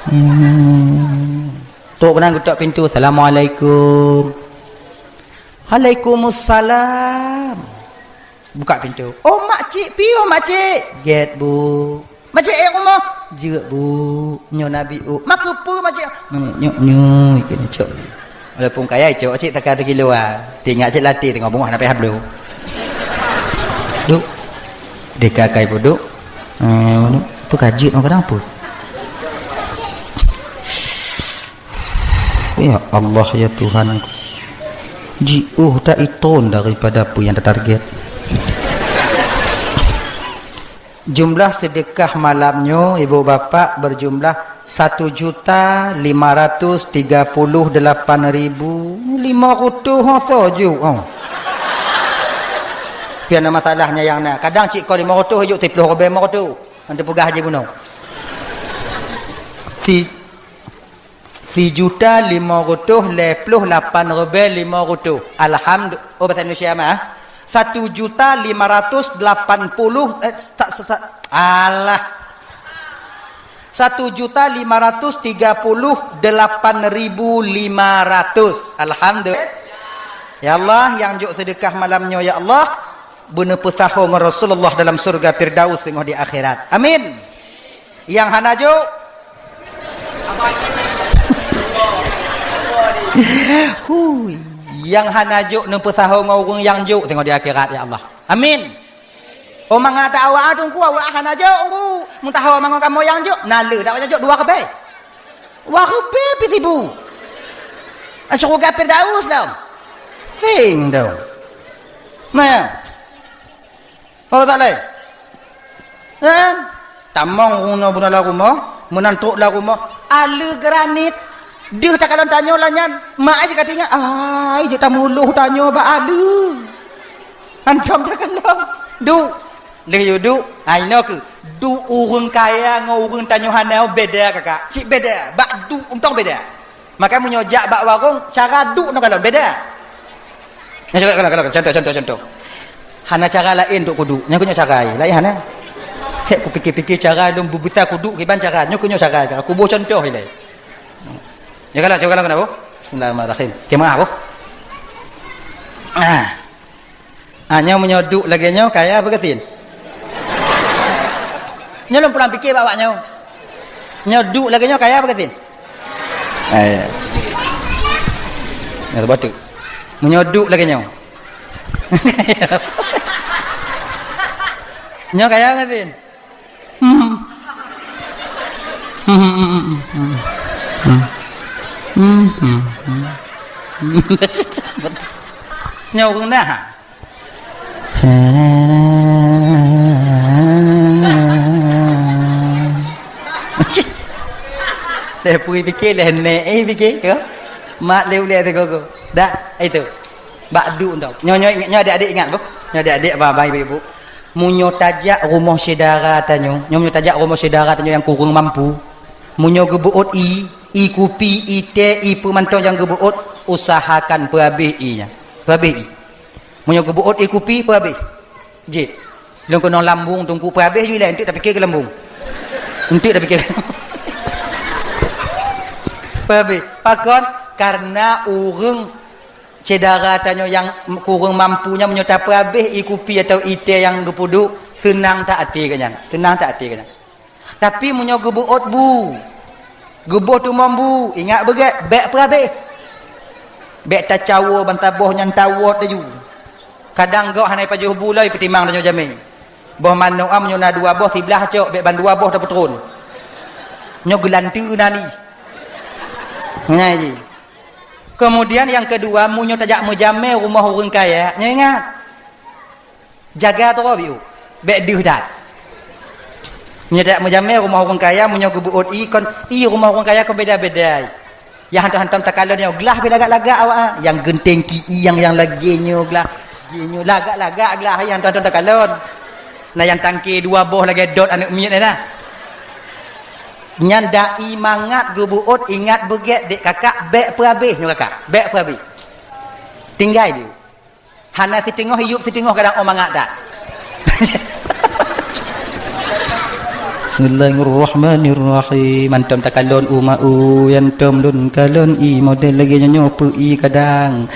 Hmm. Trok keunan geutok pintoe, "Assalamualaikum." "Waalaikumsalam." Buka pintoe. "Oh, makcik, piôh makcik." "Gét, Bu." "Makcik, eh, rumoh?" "Jeuet, Bu." "Nyoe na biôh." "Makeupeue makcik?" "Nyoe, nyoe, nyoe, ikeu nyoe, cok." Walaupun kaya, cok, cik taka teugilu, ah. Teuingat cik latih teungoh beungoh na payah bloe. Duk. Deka kai peuduek. Eh, peuka jeuet kadang apa? Ya Allah, ya Tuhan. Jiôh ta itron daripada apa yang ta target. Jumlah sedekah malam nyoe, ibu bapak, berjumlah satu juta lima ratus tiga puluh delapan ribu lima ratus ho soe ju, oh. Pian masalahnya yang na. Kadang cik ko lima ratus ju, siplôh ribèe lima ratus. Nanti peugah je bunoe. Si Sijuta limong reutôh lhèe plôh lapan ribèe limong reutôh. Alhamdu-, oh, bahasa Indonesia mah, ah. Satu juta lima ratus delapan puluh, eh, tak, sa-, sa-, alah. Satu juta lima ratus tiga puluh delapan ribu lima ratus. Alhamdulillah. Ya Allah, nyang jok sedekah malam nyoe, ya Allah, beuneupeusaho ngon Rasulullah dalam syurga Firdaus singoh di akhirat. Amin. Nyang hana jok. Hui. Nyang hana jok neupeusaho ngon ureueng nyang jok singoh di akhirat, ya Allah. Amin. Oh, mangat awak Teungku, awak hana jok, Teungku. Meutaho mangat kamoe nyang jok, na le dak awak nyang jok dua ribèe. Dua ribèe pih sibu. Syurga Firdaus dong. Sing dong. Nah. Oh, tak lé. Kan? Tamong ureueng nyoe beuna lam rumoh, meunan trok lam rumoh. Aleuh granit. Deuh takalon tanyoe lagèe nyan. Mak ai ka teuingat, ai jeuet tamulôh tanyoe bak aleuh. Hantom takalon. Duek. Lheuh yue duek, ai noe keuh. Duek ureueng kaya ngon ureueng tanyoe hana beda, kakak. Cit beda. Bak duek untông beda. Maka meunyoe jak bak warong, cara duek nyoe kalon beda. Nyoe contoh, contoh, contoh, contoh, contoh. Hana cara laén untuk kuduek. Nyoe keuh nyoe cara laén hana. Hek kupikir-pikir cara lôn beubisa kuduek kiban cara. Nyoe keuh nyoe cara. Kuboh contoh ilèe. Nyoe kalon, cuba kalon kenapa? Bismillahirrahmanirrahim. Kimak apa? Ah. Ah, nyoe meunyoe duek lagèe nyoe, kaya apa gasien? Nyoe lôn pulang pike bak awak nyoe. Nyoe duek lagèe nyoe, kaya apa gasien? Eh, ya. Nyoe batuk. Meunyoe duek lagèe nyoe. Nyoe kaya apa gasien? Hmm. Hmm, hmm, hmm, hmm, hmm. Hmm, hmm, hmm. Nyoe ureueng na. Lé pui pike, lé nek, eh, pike, ko. Mak lé ulèe teugogo. Dak, itu. Bak duek nyoe. Nyoe, nyoe, nyoe adik-adik ingat, boh. Nyoe adik-adik, abang-abang, ibu-ibu. Meunyoe tajak rumoh syedara tanyoe, nyoe meunyoe tajak rumoh syedara tanyoe nyang kureueng mampu, meunyoe geubeuôt ie, ie kupi, ie teh, ie peue mantong nyang geubeuôt, usahakan peuhabéh ie nyan. Peuhabéh ie. Meunyoe geubeuôt ie kupi, peuhabéh. Jeuet. Lôn keunong lambung Teungku, peuhabéh ju ilèe, eunteuk tapike keu lambung. Eunteuk tapike keu peuhabéh. Pakon? Karena ureueng Syedara tanyoe nyang kureueng mampu nyan meunyoe tapeurabeh ié kupi atawa ié teh nyang geupeuduek, seunang that até geuh nyan, seunang that até geuh nyan. Tapi meunyoe geubeuôt bu, geuboh tumong bu, ingat beugét, bék peurabeh. Bék tacawoe bansaboh nyan tawot laju. Kadang gob hana jipajoh bu lom, peutimang tanyoe jamé. Boh manok am nyoe na dua boh, siblaih cok, bék ban dua boh tapeutron. Nyoe geulanteue na ni. Nyan jih. Kemudian nyang keudua, meunyoe tajak meujamé rumoh ureuëng kaya, nyoe ingat. Jaga droe biôh, bék deuh that. Meunyoe tajak meujamé rumoh ureuëng kaya, meunyoe geubeuôt ié kon, ié rumoh ureuëng kaya kon beda-beda. Nyang hantom-hantom takalon nyoe glah pih lagak-lagak awak, ah. Nyang geunteng ki ié nyang, nyang lagée nyoe glah. Lagée nyoe lagak-lagak glah nyang hantom-hantom takalon. Na nyang tangke dua boh lagée dot aneuëk miet na. Nyan dai mangat geubeuôt, ingat beugét dek kakak, bék peurabeh nyoe kakak, bék peurabeh. Tinggai diôh. Hana siteungoh iyup siteungoh kadang oh mangat that. Bismillahirrahmanirrahim. Hantom takalon umak u, hantom lôn kalon ié model lagée nyoe nyoe peu ié kadang.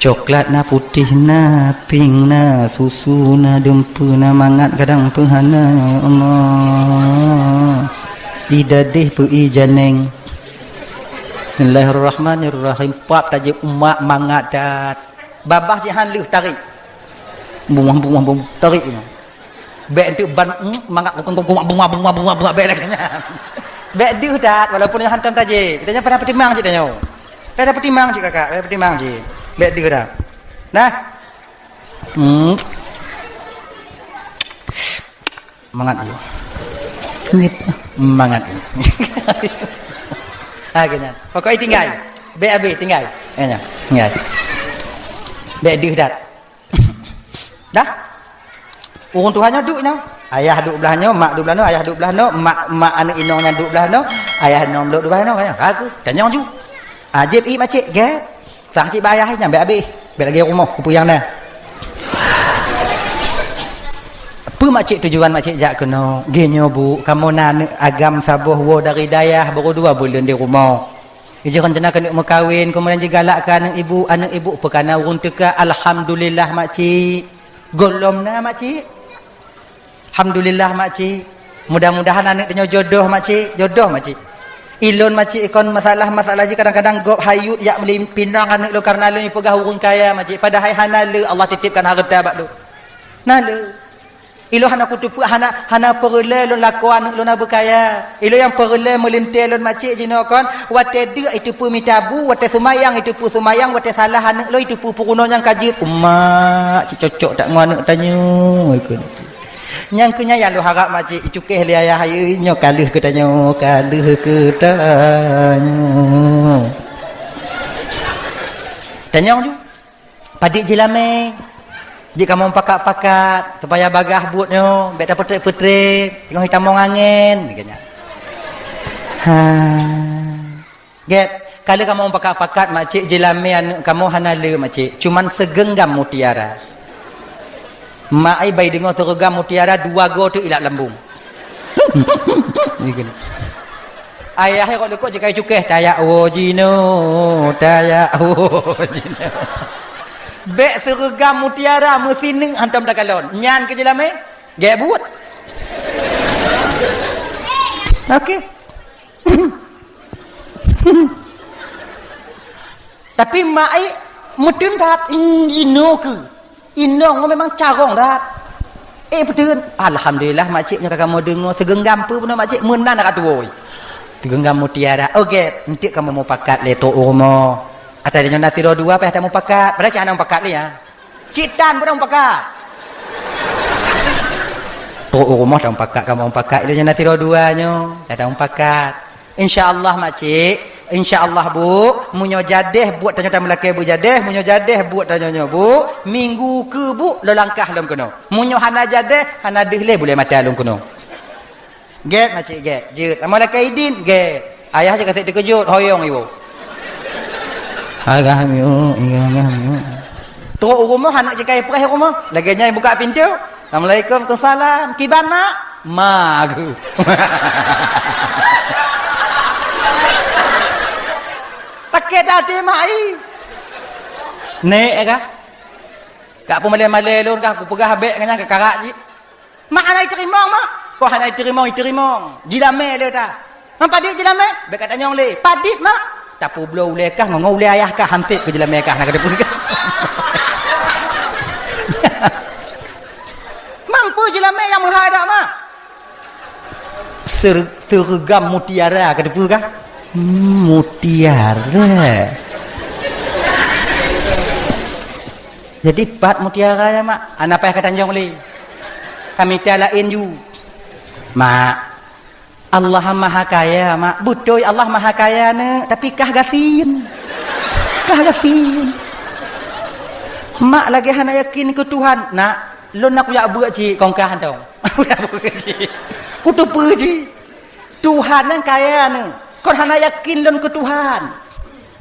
Coklat na, putéh na, pink na, susu na, dumpeue na, mangat kadang peu hana, ya Allah. Ié dadeh peu ié janeng. Bismillahirrahmanirrahim. Pap tajeuet umak mangat that. Babah jihan lheueh tarék. Bungah, bungah, bungah, tarék nyan. Bék enteuk ban, mm, mangat kumat bungah, bungah, bungah, bungah, bék lagée nyan. Bék deuh that, walaupun nyoe hantom tajép. Tanyoe payah peutimang cit tanyoe. Payah peutimang cit kakak, payah peutimang cit. Bék deuh that. Nah. Hmm. Mangat yuk. Mangat yuk. Ha, geuh nyan. Pokok ié tinggai. Bék abéh tinggai. Ya, nyan. Tinggai. Bék deuh that. Dah? Ureuëng tuha nyoe duek nyoe. Ayah duek blah nyoe, mak duek blah nyoe, ayah duek blah nyoe, mak, mak aneuëk inong nyan duek blah nyoe, ayah inong lôn duek blah nyoe, kan? Aku tanyong ju. Ajib ié macik, gét. Sang cit bak ayah nyan bék abéh, bék lagée rumoh kupeue nyang na. Peue makcik tujuan makcik jak keunoe? Geuh nyoe bu, kamoe na aneuëk agam saboh woe dari dayah, baru dua buleuen di rumoh. Jih rencana keuneuk meukawen, keumudian jigalak keu aneuëk ibu, aneuëk ibu peukana ureuëng teuka. Alhamdulillah makcik. Gohlom na makcik. Alhamdulillah makcik. Mudah-mudahan aneuëk tanyoe jodoh makcik, jodoh makcik. Ilôn makcik ikon masalah-masalah jih kadang-kadang gob hayut jak meulipinong aneuëk lôn karena lôn ipeugah ureuëng kaya makcik, padahai hana le Allah titipkan hareuta bak lôn. Na le. Ilôn hana kuteupeu hana, hana peureulée lôn lakoe aneuëk lôn na beukaya. Ilôn nyang peureulée meulintée lôn makcik jinoe kon, watée deuk iteupeue mita bu, watée seumayang iteupeue seumayang, watée salah aneuëk lôn iteupeue peurunoe nyang ka jeuet. Umak cit cocok that ngon aneuëk tanyoe ikon. Nyang keu nyan nyang lôn harab makcik, icukéh lé ayah ayeu nyoe ka lheueh keu tanyoe, ka lheueh keu tanyoe. Tanyong ju. Padit jilamé. Jih kamoe pakat-pakat supaya bagah buet nyoe, bék tapeutreb-peutreb, teungoh itamong angén, geuh nyan. Ha. Gét, ka lheueh kamoe pakat-pakat makcik jilamé aneuëk kamoe hana le makcik, cuman seugeunggam mutiara. Mak ai bai deungoe seugeunggam mutiara dua go teuk ilak lambung. Ayah kok leukoe jikai cukéh, tayak woe jinoe, tayak woe jinoe. Bék seugeunggam mutiara meusineuk hantom takalon. Nyan keu jilamé, gét buet. Oke. Tapi mak ai meuteun that, inoe keu. Inong memang carông that. Eh, peuteun. Alhamdulillah makcik nyoe ka kamoe deungoe, seugeunggam peue bunoe makcik, meunan ka tuwoe. Seugeunggam mutiara. Oke, enteuk kamoe mupakat lé trok u rumoh. Ata nyoe na sidroe dua payah tamupakat. Padahai cit hana mupakat lé ya. Cit tan pun mupakat. Trok u rumoh tamupakat, kamoe mupakat. Ilôn nyoe na sidroe dua nyoe, tamupakat. Insya Allah makcik, insya Allah bu, meunyoe jadeh buet tanyoe tameulakée beujadeh, meunyoe jadeh buet tanyoe nyoe bu, minggu keu bu lôn langkah lom keunoe. Meunyoe hana jadeh, hana deuh lé bulée mata lôn keunoe. Gét makcik gét, jeuet. Amoe lakée idin, gét. Ayah jih ka sép teukeujot, hoyong iwoe. Agah miu, agah miu. Trok u rumoh aneuk jih ka ipreh u rumoh, lagée nyan ibuka pintoe. Assalamualaikum. Waalaikumsalam. Kiban mak? Ma geuh. Takét até mak ai. Nek kah? Kak peumalée-malée lôn kah, kupeugah bék ngon nyan kakarak jih. Mak hana iteurimong, mak. Kok hana iteurimong, iteurimong. Jilamé lé ta. Ngon padit jilamé, bék katanyong lé. Padit, mak. Tapubloe ulée kah, ngon ulée ayah kah, hansét keu jilamé kah, na kateupeue kah. Mampu jilamé nyang meuhai dak, mak. Ser-, seureuga mutiara, kateupeue kah? Hmm, mutiara. Jadi, pat mutiara nyan, mak? Hana payah katanyong lé. Kamita laén ju. Mak, Allah Maha Kaya, mak. Beutôi Allah Maha Kaya, neuk, tapi kah gasien. Kah gasien. Mak lagée hana yakin keu Tuhan. Nak, lôn na kujak beuet cit, kong kah hantom. Kujak beuet cit. Kuteupeue cit. Tuhan nyan kaya, neuk. Kon hana yakin lôn keu Tuhan.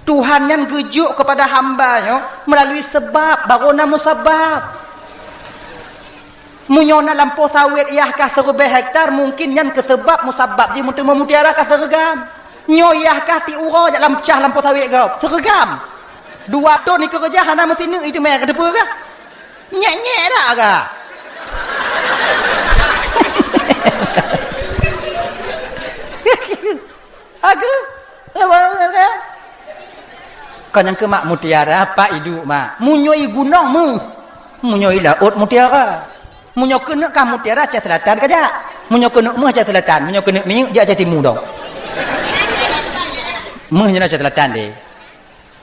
Tuhan nyan geujok keupada hamba nyoe meulalui seubab, barô na musabab. Meunyoe na lampôh sawét yah kah siribée hektar, mungken nyan keu seubab musabab jih meuteumé mutiara kah seureugam. Nyoe yah kah tiep uroe jak lam cah lampôh sawét gob, seureugam. Dua thon ikeureuja hana meusineuk iteumé, kateupeue kah? Nyek-nyek dak kah? Aduh. Kon nyang keu mak mutiara, pat iduek, mak. Meunyoe i gunong, meuh. Meunyoe i laôt, mutiara. Meunyoe keuneuk kah mutiara, Aceh Selatan kajak. Meunyoe keuneuk meuh, Aceh Selatan. Meunyoe keuneuk minyeuk, jak Aceh Timu dong. Meuh nyan Aceh Selatan deh.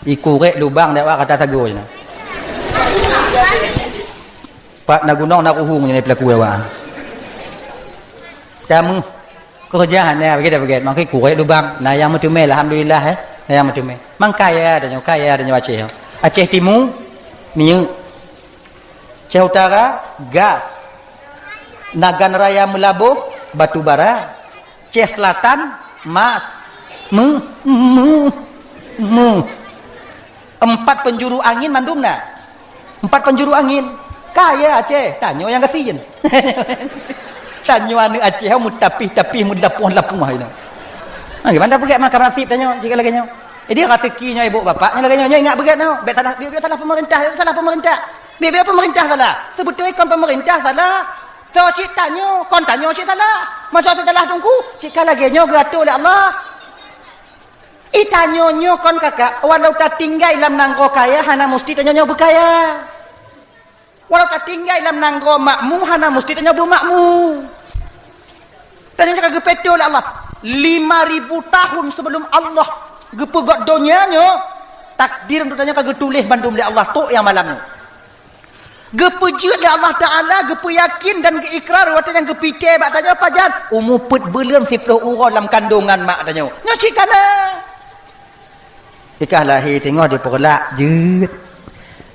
Ikurek lubang dak wak kata sagoe nyan. Pat na gunong na ruhueng nyan peulaku awak. Tamu keureuja hana baget-baget, maka ikurek lubang. Na nyang meuteumé, alhamdulillah, eh. Na nyang meuteumé. Mang kaya tanyoe, kaya tanyoe Aceh. Aceh Timu, minyeuk. Aceh Utara, gas. Nagan Raya Meulaboh, batu bara. Aceh Selatan, mas. Meuh, meuh, meuh. Empat penjuru angin mandum na. Empat penjuru angin. Kaya Aceh, tanyoe nyang gasien. Tanyoe aneuëk Aceh, meutapih-tapih, meulapoh-lapoh inoe. Ha, gimana peugét maka nasib tanyoe, jika lagée nyoe. Jadi, raseuki nyoe ibu bapak, nyoe lagée nyoe, nyoe ingat beugét nyoe. Bék salah, bék, bék salah pemerintah, salah pemerintah. Bék, bék pemerintah salah. Sebetul kon pemerintah salah. Soe cit tanyoe, kon tanyoe cit salah. Masa salah teungku, cit ka lagée nyoe geuatur lé Allah. I tanyoe nyoe kon kakak, walau tatinggai lam nanggroe kaya, hana musti tanyoe nyoe beukaya. Walau tatinggai lam nanggroe makmu, hana musti tanyoe beumakmu. Tanyoe ka geupeutô lé Allah. Lima ribu tahun sebelum Allah geupeugét donya nyoe, takdir untuk tanyoe ka geutuléh bandum lé Allah, trok nyang malam nyoe. Geupeujeuet lé Allah Taala, geupeuyakin dan geuikrar watée nyang geupitée bak tanyoe pajan? Umu peuet buleuen siplôh uroe lam kandongan mak tanyoe. Nyoe cit ka na. Ikah lahé teungoh dipeureulat, jeuet.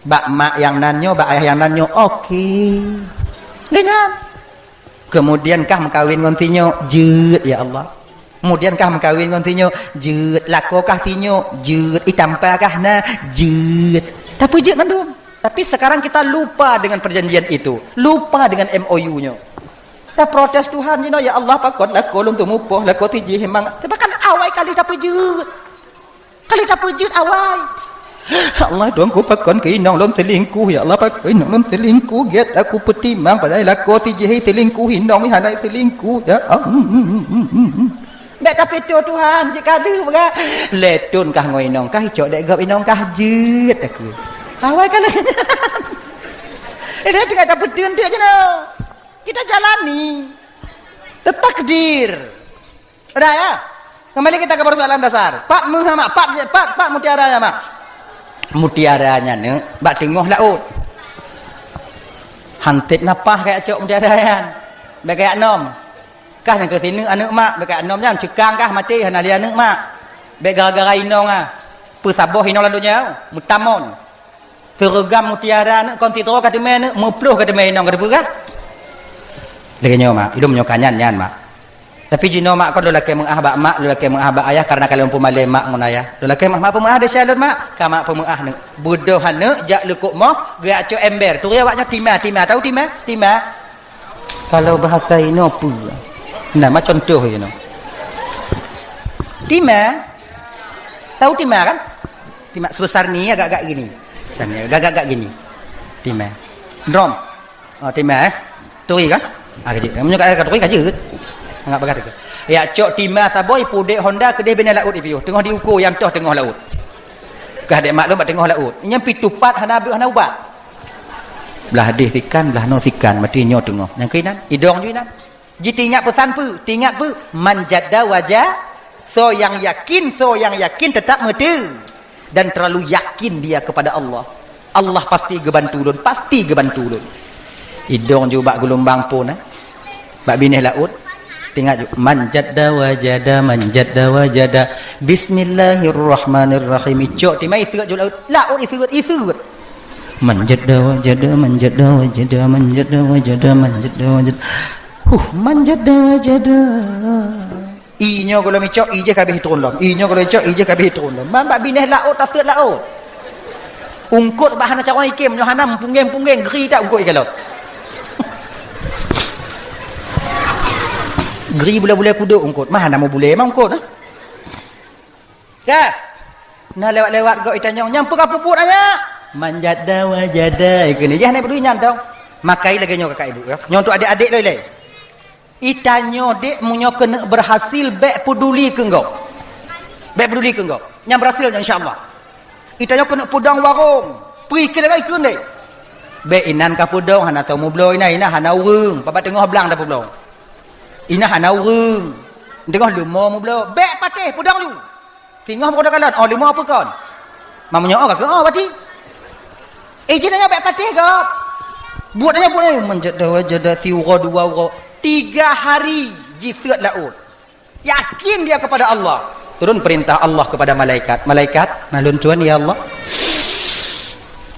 Bak mak nyang nan nyoe, bak ayah nyang nan nyoe, oke. Geuh nyan. Keumudian kah meukawen ngon sinyoe, jeuet, ya Allah. Keumudian kah meukawen ngon sinyoe, jeuet. Lakoe kah sinyoe, jeuet. Itampa kah na, jeuet. Tapeujeuet mandum. Tapi sekarang kita lupa dengan perjanjian itu, lupa dengan M O U nyoe. Taprotes Tuhan jinoe, "Ya Allah, pakon lakoe lôn teumupoh, lakoe sijih memang." Bahkan awai kali tapeujeuet. Kali tapeujeuet awai. "Ya Allah, Tuhanku, pakon keu inong lôn selingkuh? Ya Allah, pakon inong lôn selingkuh? Gét aku peutimang, padahai lakoe sijih selingkuh, inong hana selingkuh." Ya Allah. Bék tapeutô Tuhan, cit ka deuh peugah. Lé thon kah ngon inong kah, icok dék gob inong kah, jeuet aku. Awai ka lagée nyan. Dia teuka tapeuteun teuk jinoe. Kita jalani. Takdir. Udah ya? Kembali kita ke persoalan dasar. Pat meuh mak, pat, pat, pat mutiara ya mak. Mutiara nyan neuk bak teungoh laôt. Hantet napah kayak cok mutiara nyan. Bék kayak nom. Kah nyang keu sineuk aneuëk mak, bék kayak nom nyan, ceukang kah maté hana lé aneuëk mak. Bék gara-gara inong ah. Peusaboh inong lam donya, meutamon. Teureugam mutiara neuk kon sidroe ka teumé neuk, meuploh ka teumé inong ka teupeugah. Lagée nyoe mak, ilom nyoe ka nyan, nyan mak. Tapi jinoe mak kon lôn lakée meuáh bak mak, lôn lakée meuáh bak ayah, karena ka lôn peumalée mak ngon ayah. Lôn lakée mak, mak peumeuáh desya lôn mak, ka mak peumeuáh neuk. Beudôh aneuk jak leukok moh, geujak cok ember. Turi awak nyoe tima, tima, tahu tima? Tima. Kalau bahasa inoe peue? Nah, ma contoh inoe. Tima. Tahu tima kan? Tima sebesar ni, agak-agak gini. Tanya, gagak-gagak gini. Timai. Drum. Oh, timai, eh. Turi kan? Ah, kejut. Meunyoe ka, ka turi, ka jeuet. Anggap bagah tu. Ya, cok timai saboh, pudek Honda, keudeh binéh laôt ipiôh. Teungoh diuko, nyang toh teungoh laôt. Kah dek maklum bak teungoh laôt. Nyang pitupat hana abéh, hana ubat. Blah deh sikan, blah noe sikan, mati nyoe teungoh. Nyang keu inan, idong ju inan. Ji teuingat peusan peue? Teuingat peue? Man jadda waja-, soe nyang yakin, soe nyang yakin teutap meuteue. Dan terlalu yakin dia kepada Allah. Allah pasti geubantu lôn, pasti geubantu lôn. Idong ju bak geulumbang phon, eh. Bak binéh laôt. Teuingat ju, man jadda wajada, man jadda wajada. Bismillahirrahmanirrahim. Icok timai iseuet ju laôt. Laôt iseuet, iseuet. Man jadda wajada, man jadda wajada, man jadda wajada, man jadda wajada. Huh, man jadda wajada. I nyoe gohlom icok, i jih ka abéh turun lom. I nyoe gohlom icok, i jih ka abéh turun lom. Man bak binéh laôt, taseuet laôt. Eungkôt bah hana carông ikém, nyoe hana meupunggeng-punggeng, gri that eungkôt ikalon. Gri bulée-bulée kudok eungkôt, mah hana meubulée mah eungkôt, eh. Ka. Nah, lewat-lewat gok itanyong, "Nyang peue ka peubuet, anyak?" "Man jadda wajada," ikheun. Yah, na peudui nyan dong. Makai lagée nyoe kakak ibu, ya. Nyoe untuk adek-adek loi lé. Itanyoe dek, meunyoe keuneuk berhasil, bék peduli keu gok. Bék peduli keu gok. Nyang berhasil nyan, insya Allah. Itanyoe keuneuk peudong warong. Peue ikheun lagée ikheun deh. Bék inan ka peudong, hana tao meubloe inan, inan hana ureuëng. Babah teungoh blang dah peubloe. Inan hana ureuëng. Teungoh leumo meubloe. Bék patéh, peudong ju. Singoh meukeudeh kalon, oh, leumo peue kon? Meunyoe oh, ka keu oh, berarti. Eh, jih nyoe bék patéh gob. Buet nyoe, buet nyoe, man jadda wajada, siuroe dua uroe. Tiga hari jiseuet laôt. Yakin dia kepada Allah. Turun perintah Allah kepada malaikat. "Malaikat, na lôn tuan, ya Allah."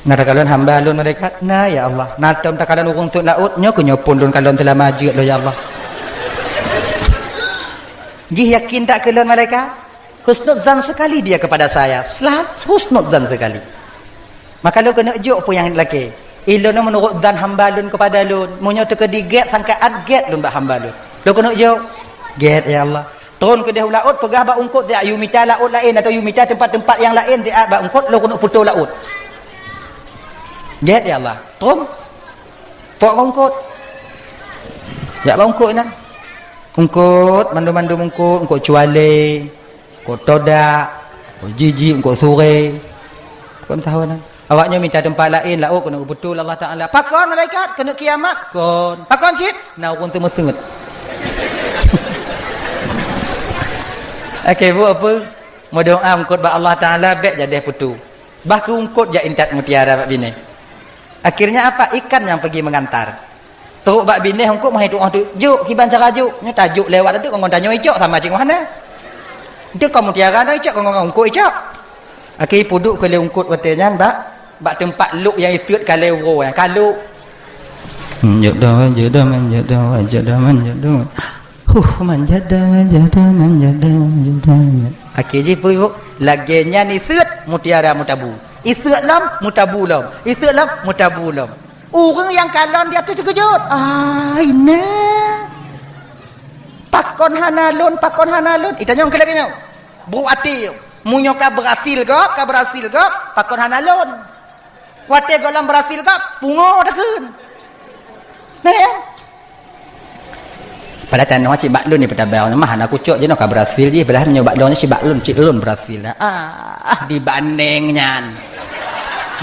"Na takalon hamba lôn, malaikat?" "Na, ya Allah." "Na tom takalon ureuëng seuet laôt?" "Nyoe keuh nyoe phon lôn kalon seulama jeuet lôn, ya Allah." Jih yakin that keu lôn, malaikat? Husnuzan sekali dia kepada saya. Selalu husnuzan sekali. Maka lôn keuneuk jok peue nyang lakée. Ilôn meunurot zan hamba lôn kepada lôn. Meunyoe teukeudi gét sangkaat gét lôn bak hamba lôn. Lôn keuneuk jok. Gét, ya Allah. Tron keudeh u laôt, peugah bak eungkôt, "Siat yue mita laôt laén, atawa yue mita teumpat-teumpat nyang laén siat bak eungkôt, lôn keuneuk putôh laôt." Gét, ya Allah. Tron. Pok eungkôt. Jak bak eungkôt inan. Eungkôt, mandum-mandum eungkôt, eungkôt cualé, eungkôt todak, eungkôt jijik, eungkôt suré. Eungkôt meusahoe nyan. Awak nyoe mita teumpat laén, laôt keuneuk geubeutôi Allah Taala. Pakon malaikat? Keuneuk kiamat? Kon. Pakon cit? Na ureuëng teumeuseut. Oke, bu apa? Meudoa eungkôt bak Allah Taala, bék jadeh putôh. Bah keu eungkôt jak intat mutiara bak binéh. Akhirnya apa? Ikan yang pergi mengantar. Trok bak binéh eungkôt meuhai tuoh teuk, "Jok, kiban cara jok." Nyoe tajok lewat teuk ngon tanyoe icok sama cit ngon hana. Teuk kon mutiara nyoe icok ngon eungkôt icok. Akhé peuduek keu lé eungkôt watée nyan bak, bak teumpat lok nyang iseuet ka lé uroe nyan, ka lok. Manjada, manjada, manjada, manjada, manjada. Huh, manjada, manjada, manjada, manjada. Akhé jih peue, Bu? Lagée nyan iseuet mutiara meutabu. Iseuet lom meutabu lom. Iseuet lom meutabu lom. Ureuëng nyang kalon di ateueh teukeujot. "Ai na! Pakon hana lôn, pakon hana lôn?" Itanyong keu lagée nyoe. Brok até, meunyoe ka beurhasil gob, ka beurhasil gob, pakon hana lôn? Watée gohlom beurhasil gob, pungo takheun. Nah, ya? Padahai tanoh cit bak lôn ni peutabang, mah hana kucok jinoe ka beurhasil jih, padahai meunyoe bak lôn cit bak lôn, cit lôn beurhasil. Ah, ah, dibandeng nyan.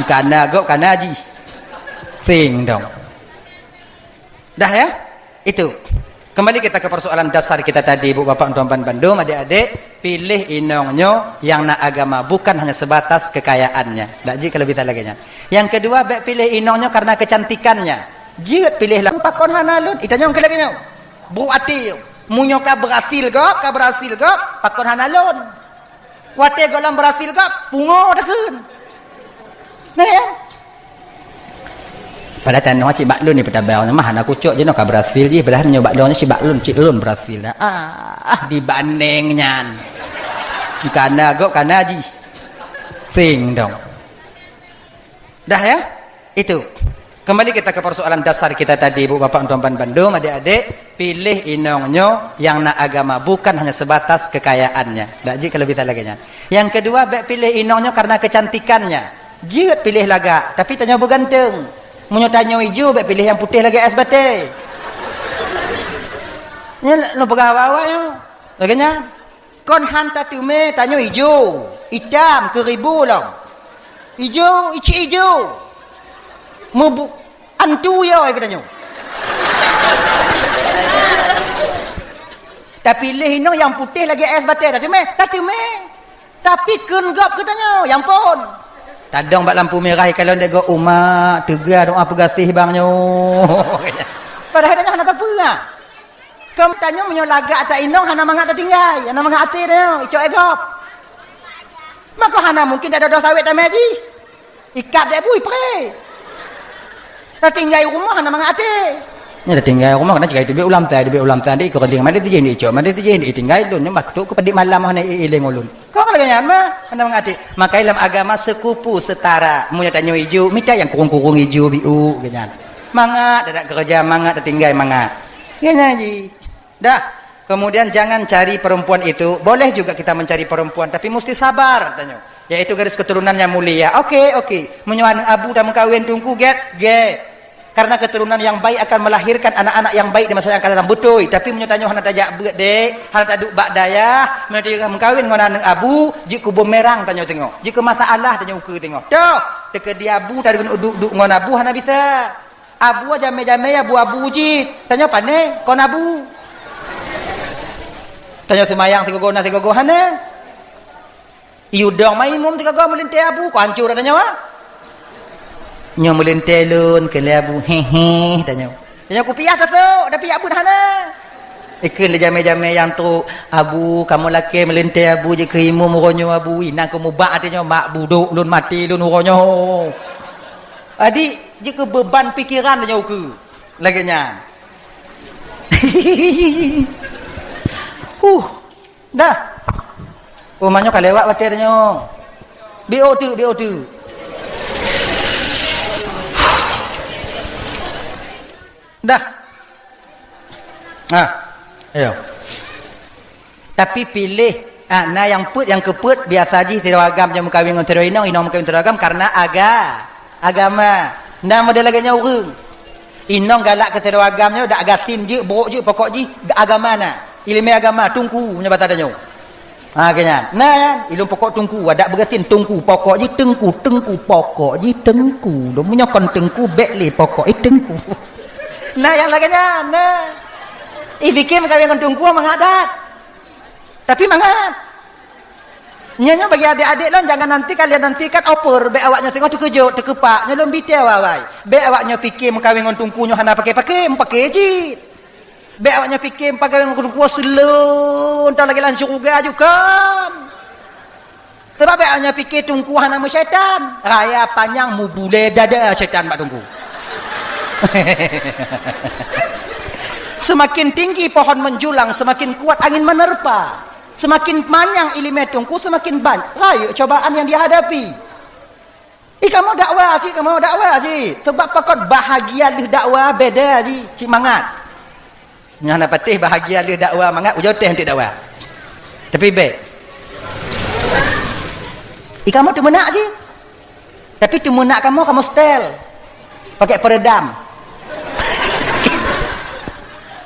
Kana gob, kana jih. Sing dong. Dah ya? Itu. Kembali kita ke persoalan dasar kita tadi, Bu, Bapak, Tuan, Ban, bandum, adik-adik, pilih inong nyoe yang na agama, bukan hanya sebatas kekayaannya. Dak jih kalau bisa lagée nyan. Yang kedua, bék pilih inong nyoe karena kecantikannya. Jeuet pilih lah. Pakon hana lôn? Itanyong keu lagée nyoe. Brok até, meunyoe ka beurhasil gob, ka beurhasil gob, pakon hana lôn? Watée gohlom beurhasil gob, pungo takheun. Nah, ya? Padahai tanoh cit bak lôn ni peutabang, mah hana kucok jinoe ka beurhasil jih, padahai meunyoe bak lôn cit bak lôn, cit lôn beurhasil. Ah, ah, dibandeng nyan. Kana gob, kana jih. Sing dong. Dah ya? Itu. Kembali kita ke persoalan dasar kita tadi, Bu, Bapak, Tuan, Ban, bandum, adik-adik, pilih inong nyoe yang na agama, bukan hanya sebatas kekayaannya. Dak jih kalau bisa lagée nyan. Yang kedua, bék pilih inong nyoe karena kecantikannya. Jeuet piléh lagak, tapi tanyoe beuganteung. Meunyoe tanyoe ijo, bèk piléh nyang putéh lagèe ès batèe. Nyan lôn peugah awai-awai nyoe. Lagèe nyan. Kon han tateumé tanyoe ijo, itam, keuribu lom. Ijo, icik ijo. Meubu-, antu yo ai geutanyoe. Tapiléh inong nyang putéh lagèe ès batèe, tateumé, tateumé. Tapi kheun gob keu tanyoe, ya ampôn. Tadong bak lampu mirah, ikalon dèk gob, "Umak, teuga doa peugaséh bang nyoe." Padahai tanyoe hana tapeugah. Keu tanyoe meunyoe lagak ata inong hana mangat tatinggai, hana mangat até tanyoe, icok èk gob. Maka hana mungken tadodoh sawét tamè jih. Ikab dèk bui pré. Tatinggai rumoh hana mangat até. Nyan tatinggai rumoh, kana cigai teubiet ulam tai, teubiet ulam tai, di keureuling, madé tijih, di icok, madé tijih, di tinggai lôn, nyoe bah keutuk keu padit malam hana iéléng ulôn. Kon lagèe nyan mah, hana mangat até. Maka lam agama sekufu setara, meunyoe tanyoe ijo, mita nyang kurung-kurung ijo biuk, geuh nyan. Mangat, tadak keureuja mangat, tatinggai mangat. Geuh nyan jih. Dah. Kemudian jangan cari perempuan itu. Boleh juga kita mencari perempuan, tapi mesti sabar, tanyoe. Yaitu garis keturunan yang mulia. Oke, oke. Meunyoe aneuk abu tameukawen teungku, gèt, gèt. Karena keturunan yang baik akan melahirkan anak-anak yang baik di masa yang akan datang. Beutôi. Tapi meunyoe tanyoe hana tajak beuet, dek, hana taduek bak dayah, meunyoe tanyoe meukawen ngon aneuk abu, jeuet keu bumerang tanyoe teungoh. Jeuet keu masalah tanyoe ukeue teungoh. Toh, teukeudi abu, taduek duek-duek ngon abu hana bisa. Abu jamé-jamé abu-abu jih. Tanyoe pané kon abu. Tanyoe seumayang sigogo na sigogo hana. Ié udong ma imum sigogo meulintèe abu, kon hancô dak tanyoe, ah? Nyoe meulintèe lôn keu lé abu, hehe, tanyoe. Tanyoe kupiah tasôk, tapi abu hana. Ikheun lé jamé-jamé nyang trok, "Abu, kamoe lakèe meulintèe abu jeuet keu imum uroe nyoe abu, inan keu mubak até nyoe mak budok lôn maté lôn uroe nyoe." Adik, jeuet keu beuban pikeran tanyoe ukeue. Lagèe nyan. Huh. Dah. Oh, manyoe ka lewat watèe tanyoe. Biôh teuk, biôh teuk. Dah. Ah. Ayo. Tapi piléh, ah, na nyang peuet, nyang keupeuet, biasa jih sidroe agam nyang meukawen ngon sidroe inong, inong meukawen sidroe agam karena aga-, agama. Na model lagèe nyan ureueng. Inong galak keu sidroe agam nyoe, dak gasien jeuet, brok jeuet, pokok jih agama na. Ileumèe agama, teungku nyoe basa tanyoe. Ha, keu nyan. Na nyan, ilôn pokok teungku, adak beugasien teungku, pokok jih teungku, teungku, pokok jih teungku. Lôn meunyoe kon teungku, bèk lé pokok, eh, teungku. Na nyang lagèe nyan, na. Ih, pike meukawen ngon teungku mangat that. Tapi mangat. Nyoe, nyoe bagi adék-adék lôn, jangan nanti kalian nantikan opor, bèk awak nyoe singoh teukeujot, teukeupak, nyoe lôn bi teuh awai-awai. Bèk awak nyoe pike meukawen ngon teungku nyoe hana paké-paké, meupaké cit. Bèk awak nyoe pike meukawen ngon teungku seuleueng, entah lagèe lam syeuruga ju kon. Sabab bèk awak nyoe pike teungku hana meusyaitan, raya panyang mubulée dada syaitan bak teungku. Semakin tinggi pohon menjulang, semakin kuat angin menerpa. Semakin manyang ileumèe teungku, semakin banyak rayeuk cobaan yang dihadapi. Ih, kamoe dakwa cit, kamoe dakwa cit. Sabab pakon bahagia lheueh dakwa beda cit, cit mangat. Nyan na patéh bahagia lheueh dakwa mangat, ujoe teuh eunteuk dakwa. Tapi bèk. Ih, kamoe teumeunak cit. Tapi teumeunak kamoe, kamoe setel. Pakai peredam.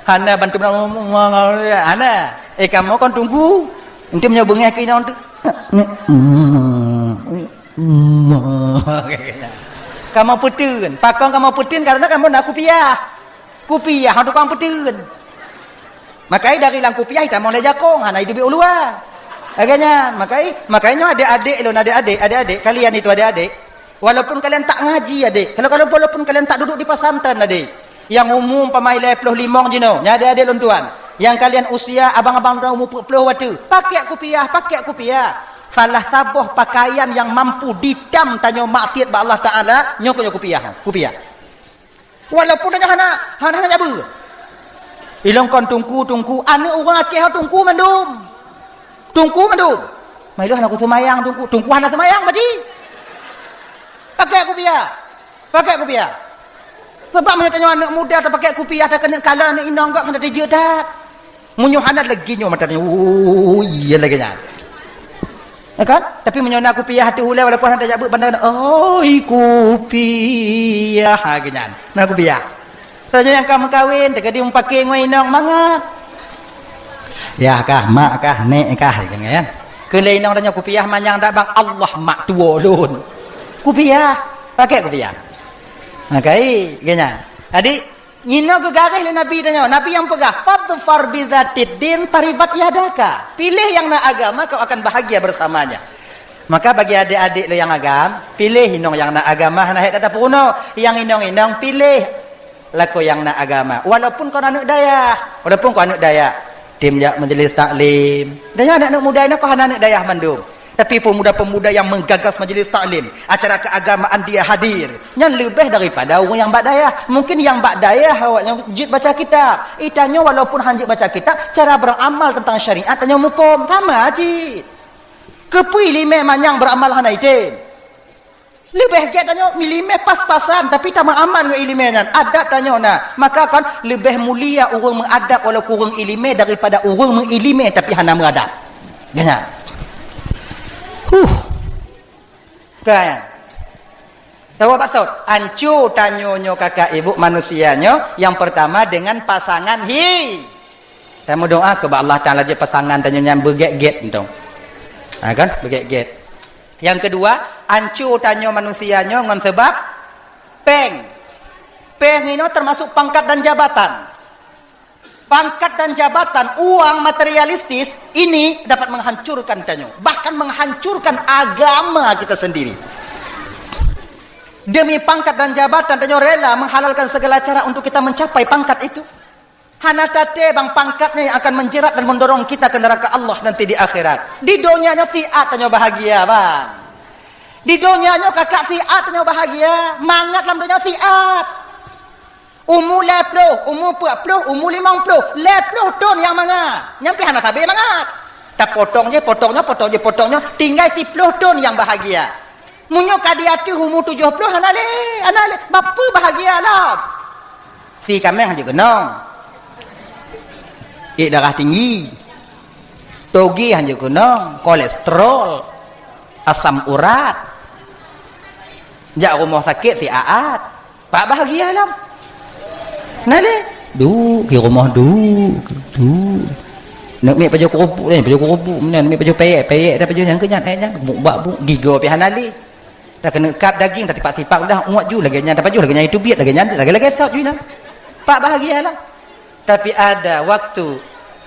Hana bantu, hana. Eh, kamoe kon teungku. Eunteuk meunyoe beungèh keu inong tu. Kamoe peuteun. Pakon kamoe peuteun? Karena kamoe na kupiah. Kupiah tukang peuteun. Makai dari lam kupiah itamong lé jakong, hana iduek u luwa. Lagèe nyan, makai, makai nyoe adék-adék lôn, adék-adék, adék-adék, kalian itu adék-adék. Walaupun kalian tak ngaji, adék. Kalau, kalau walaupun kalian tak duduk di pesantren, adék. Yang umur umpama lhèe ploh limong jinoe, nyan adék-adék lôn tuan. Yang kalian usia abang-abang lôn tuan umur peuet ploh watèe, pakai kupiah, pakai kupiah. Salah saboh pakaian yang mampu ditam tanyoe maksiat bak Allah Taala, nyoe keuh nyoe kupiah, kupiah. Walaupun tanyoe hana, hana, hana jabeue. Ilôn kon teungku, teungku, aneuk ureueng Aceh teungku mandum. Teungku mandum. Mai lôn hana kuseumayang teungku, teungku hana seumayang berarti. Pakai kupiah. Pakai kupiah. Sabab meunyoe tanyoe aneuk muda tapakai kupiah, takeuneuk kalon aneuk inong gob hana teujeuet that. Meunyoe hana lagèe nyoe mata tanyoe, oh, iya lagèe nyan. Ya kan? Tapi meunyoe na kupiah ateueh ulèe, walaupun hana tajak beuet banda, "Oi, kupiah," ha, geuh nyan. Na kupiah. Tanyoe nyang ka meukawen, teukeudi meupaké ngon inong, mangat. Yah kah, mak kah, nèk kah, gitu kan. Keu lé inong tanyoe kupiah manyang dak bang, Allah mak tuwo lôn. Kupiah, paké kupiah. Makai, geuh nyan. Jadi, inoe geugaréh lé Nabi tanyoe. Nabi nyang peugah, "Fadfar bizatid din taribat yadaka." Pilih nyang na agama, kau akan bahagia bersamanya. Maka bagi adék-adék lé nyang agam, pilih inong nyang na agama, hana hék that tapeurunoe. Nyang inong-inong, pilih lakoe nyang na agama. Walaupun kon aneuk dayah, walaupun kon aneuk dayah, tem jak majlis taklim. Dan nyan aneuk-aneuk muda nyoe kon hana aneuk dayah mandum. Tapi pemuda-pemuda yang menggagas majlis taklim, acara keagamaan dia hadir, nyan leubeh daripada ureueng nyang bak dayah. Mungkin nyang bak dayah awaknyan jeuet baca kitab. Tanyoe walaupun han jeuet baca kitab, cara beramal tentang syariat tanyoe muphom. Sama cit. Keupeue iéleumé manyang beramal hana item? Leubeh gét tanyoe iéleumé pas-pasan, tapi tameuamal ngon iéleumé nyan. Adab tanyoe na. Maka kan leubeh mulia ureueng meuadab walaupun ureueng iéleumé daripada ureueng meuiéleumé tapi hana meuadab. Geuh nyan. Huh. Kan? Tahu apa maksud? Anco tanyoe nyoe kakak ibu manusia nyoe, yang pertama dengan pasangan hi. Tameudoa keu bak Allah Taala jih pasangan tanyoe nyan beugét-gét mantong. Ha kan? Beugét-gét. Yang kedua, anco tanyoe manusia nyoe ngon sebab péng. Péng inoe termasuk pangkat dan jabatan. Pangkat dan jabatan, uang materialistis ini dapat menghancurkan tanyoe, bahkan menghancurkan agama kita sendiri. Demi pangkat dan jabatan, tanyoe rela menghalalkan segala cara untuk kita mencapai pangkat itu. Hana taté bang pangkatnya yang akan menjerat dan mendorong kita ke neraka Allah nanti di akhirat. Di donya nyoe siat tanyoe bahagia, bang. Di donya nyoe kakak siat tanyoe bahagia, mangat lam donya siat. Umu lhèe ploh, umu peuet ploh, umu limong ploh, lhèe ploh thon nyang mangat. Nyan pih hana sabe mangat. Tapotong jih, potong nyoe, potong jih, potong nyoe, tinggai siploh thon nyang bahagia. Meunyoe ka di ateueh umu tujoh ploh, hana lé, hana lé. Bapeue bahagia lom? Si kaméng hanjeuet keunong. Ék darah tinggi. Toge hanjeuet keunong, kolesterol, asam urat. Jak rumoh sakét siat-at. Pak bahagia lom. Na lé? Duek di rumoh, duek, duek. Neuk miet pajoh keurupuk deh, pajoh keurupuk meunan, miet pajoh peyek, peyek dah pajoh nyan keu nyan, eh, nyan, buk bak buk, gigoe pih hana lé. Dah keuneuk kab daging, dah tipak-tipak udah, uet ju lagèe nyan, dah pajoh lagèe nyan, itu biet lagèe nyan, lagèe-lagèe sot ju nyan. Pak bahagia lah. Tapi ada waktu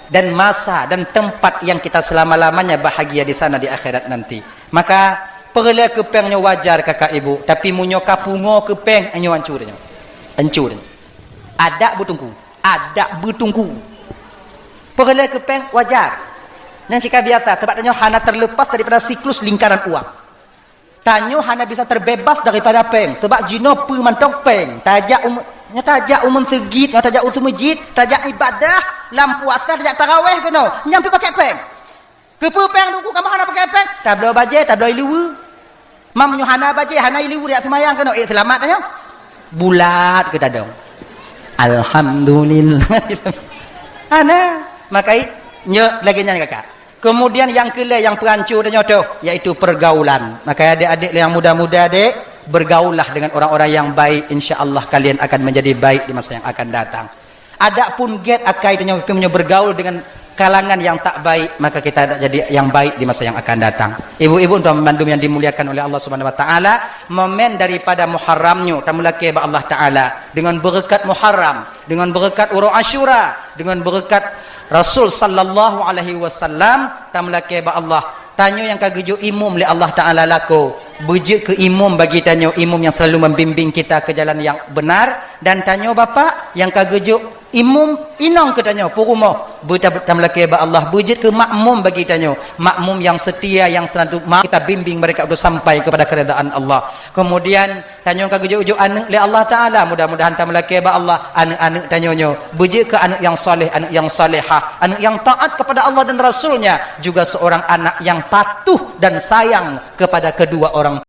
dan masa dan tempat yang kita selama-lamanya bahagia di sana di akhirat nanti. Maka, peureulèe keu péng nyoe wajar kakak ibu, tapi meunyoe ka pungo keu péng, nyoe ancu nyoe. Ancu nyoe. Adak beutungku. Adak beutungku. Peureulèe keu péng wajar. Nyan cit ka biasa, sebab tanyoe hana terlepas daripada siklus lingkaran uang. Tanyoe hana bisa terbebas daripada péng, sebab jinoe peue mantong péng. Tajak u-, nyoe tajak u meuseujid, nyoe tajak u meuseujid, tajak ibadah, lam puasa tajak taraweh keunoe, nyan pih pakai péng. Keupeue péng Teungku, kamoe hana pakai péng? Tabloe bajèe, tabloe ié liweue. Meunyoe hana bajèe, hana ié liweue, tajak seumayang keunoe, ék seulamat tanyoe? Bulat keu tadong. Alhamdulillah. Hana. Makai, nyoe lagèe nyan kakak. Kemudian nyang keulhèe nyang peuhanco tanyoe toh, yaitu pergaulan. Maka adék-adék nyang muda-muda dek, bergaullah dengan orang-orang yang baik, insya Allah kalian akan menjadi baik di masa yang akan datang. Adapun gét akai tanyoe, tapi meunyoe bergaul dengan kalangan yang tak baik, maka kita akan jadi yang baik di masa yang akan datang. Ibu-ibu dan bandum yang dimuliakan oleh Allah Subhanahu Wa Taala, momen daripada Muharram nyoe tameulakèe bak Allah Taala dengan berkat Muharram, dengan berkat uroe Asyura, dengan berkat Rasul sallallahu alaihi wasallam, tameulakèe bak Allah. Tanyoe nyang ka geujok imum lé Allah Taala lakoe, beujeuet keu imum bagi tanyoe, imum nyang selalu membimbing kita ke jalan yang benar, dan tanyoe bapak nyang ka geujok imum inong keu tanyoe, peurumoh, beuta-, tameulakèe bak Allah, beujeuet keu makmum bagi tanyoe, makmum nyang setia, nyang selalu ma-, kita bimbing mereka untuk sampai kepada keridaan Allah. Kemudian, tanyoe ka geujok-jok aneuk lé Allah Taala, mudah-mudahan tameulakèe bak Allah, aneuk-aneuk tanyoe nyoe beujeuet keu aneuk nyang saleh, aneuk nyang salehah, aneuk nyang taat kepada Allah dan Rasul-Nya, juga seorang anak yang patuh dan sayang kepada kedua orang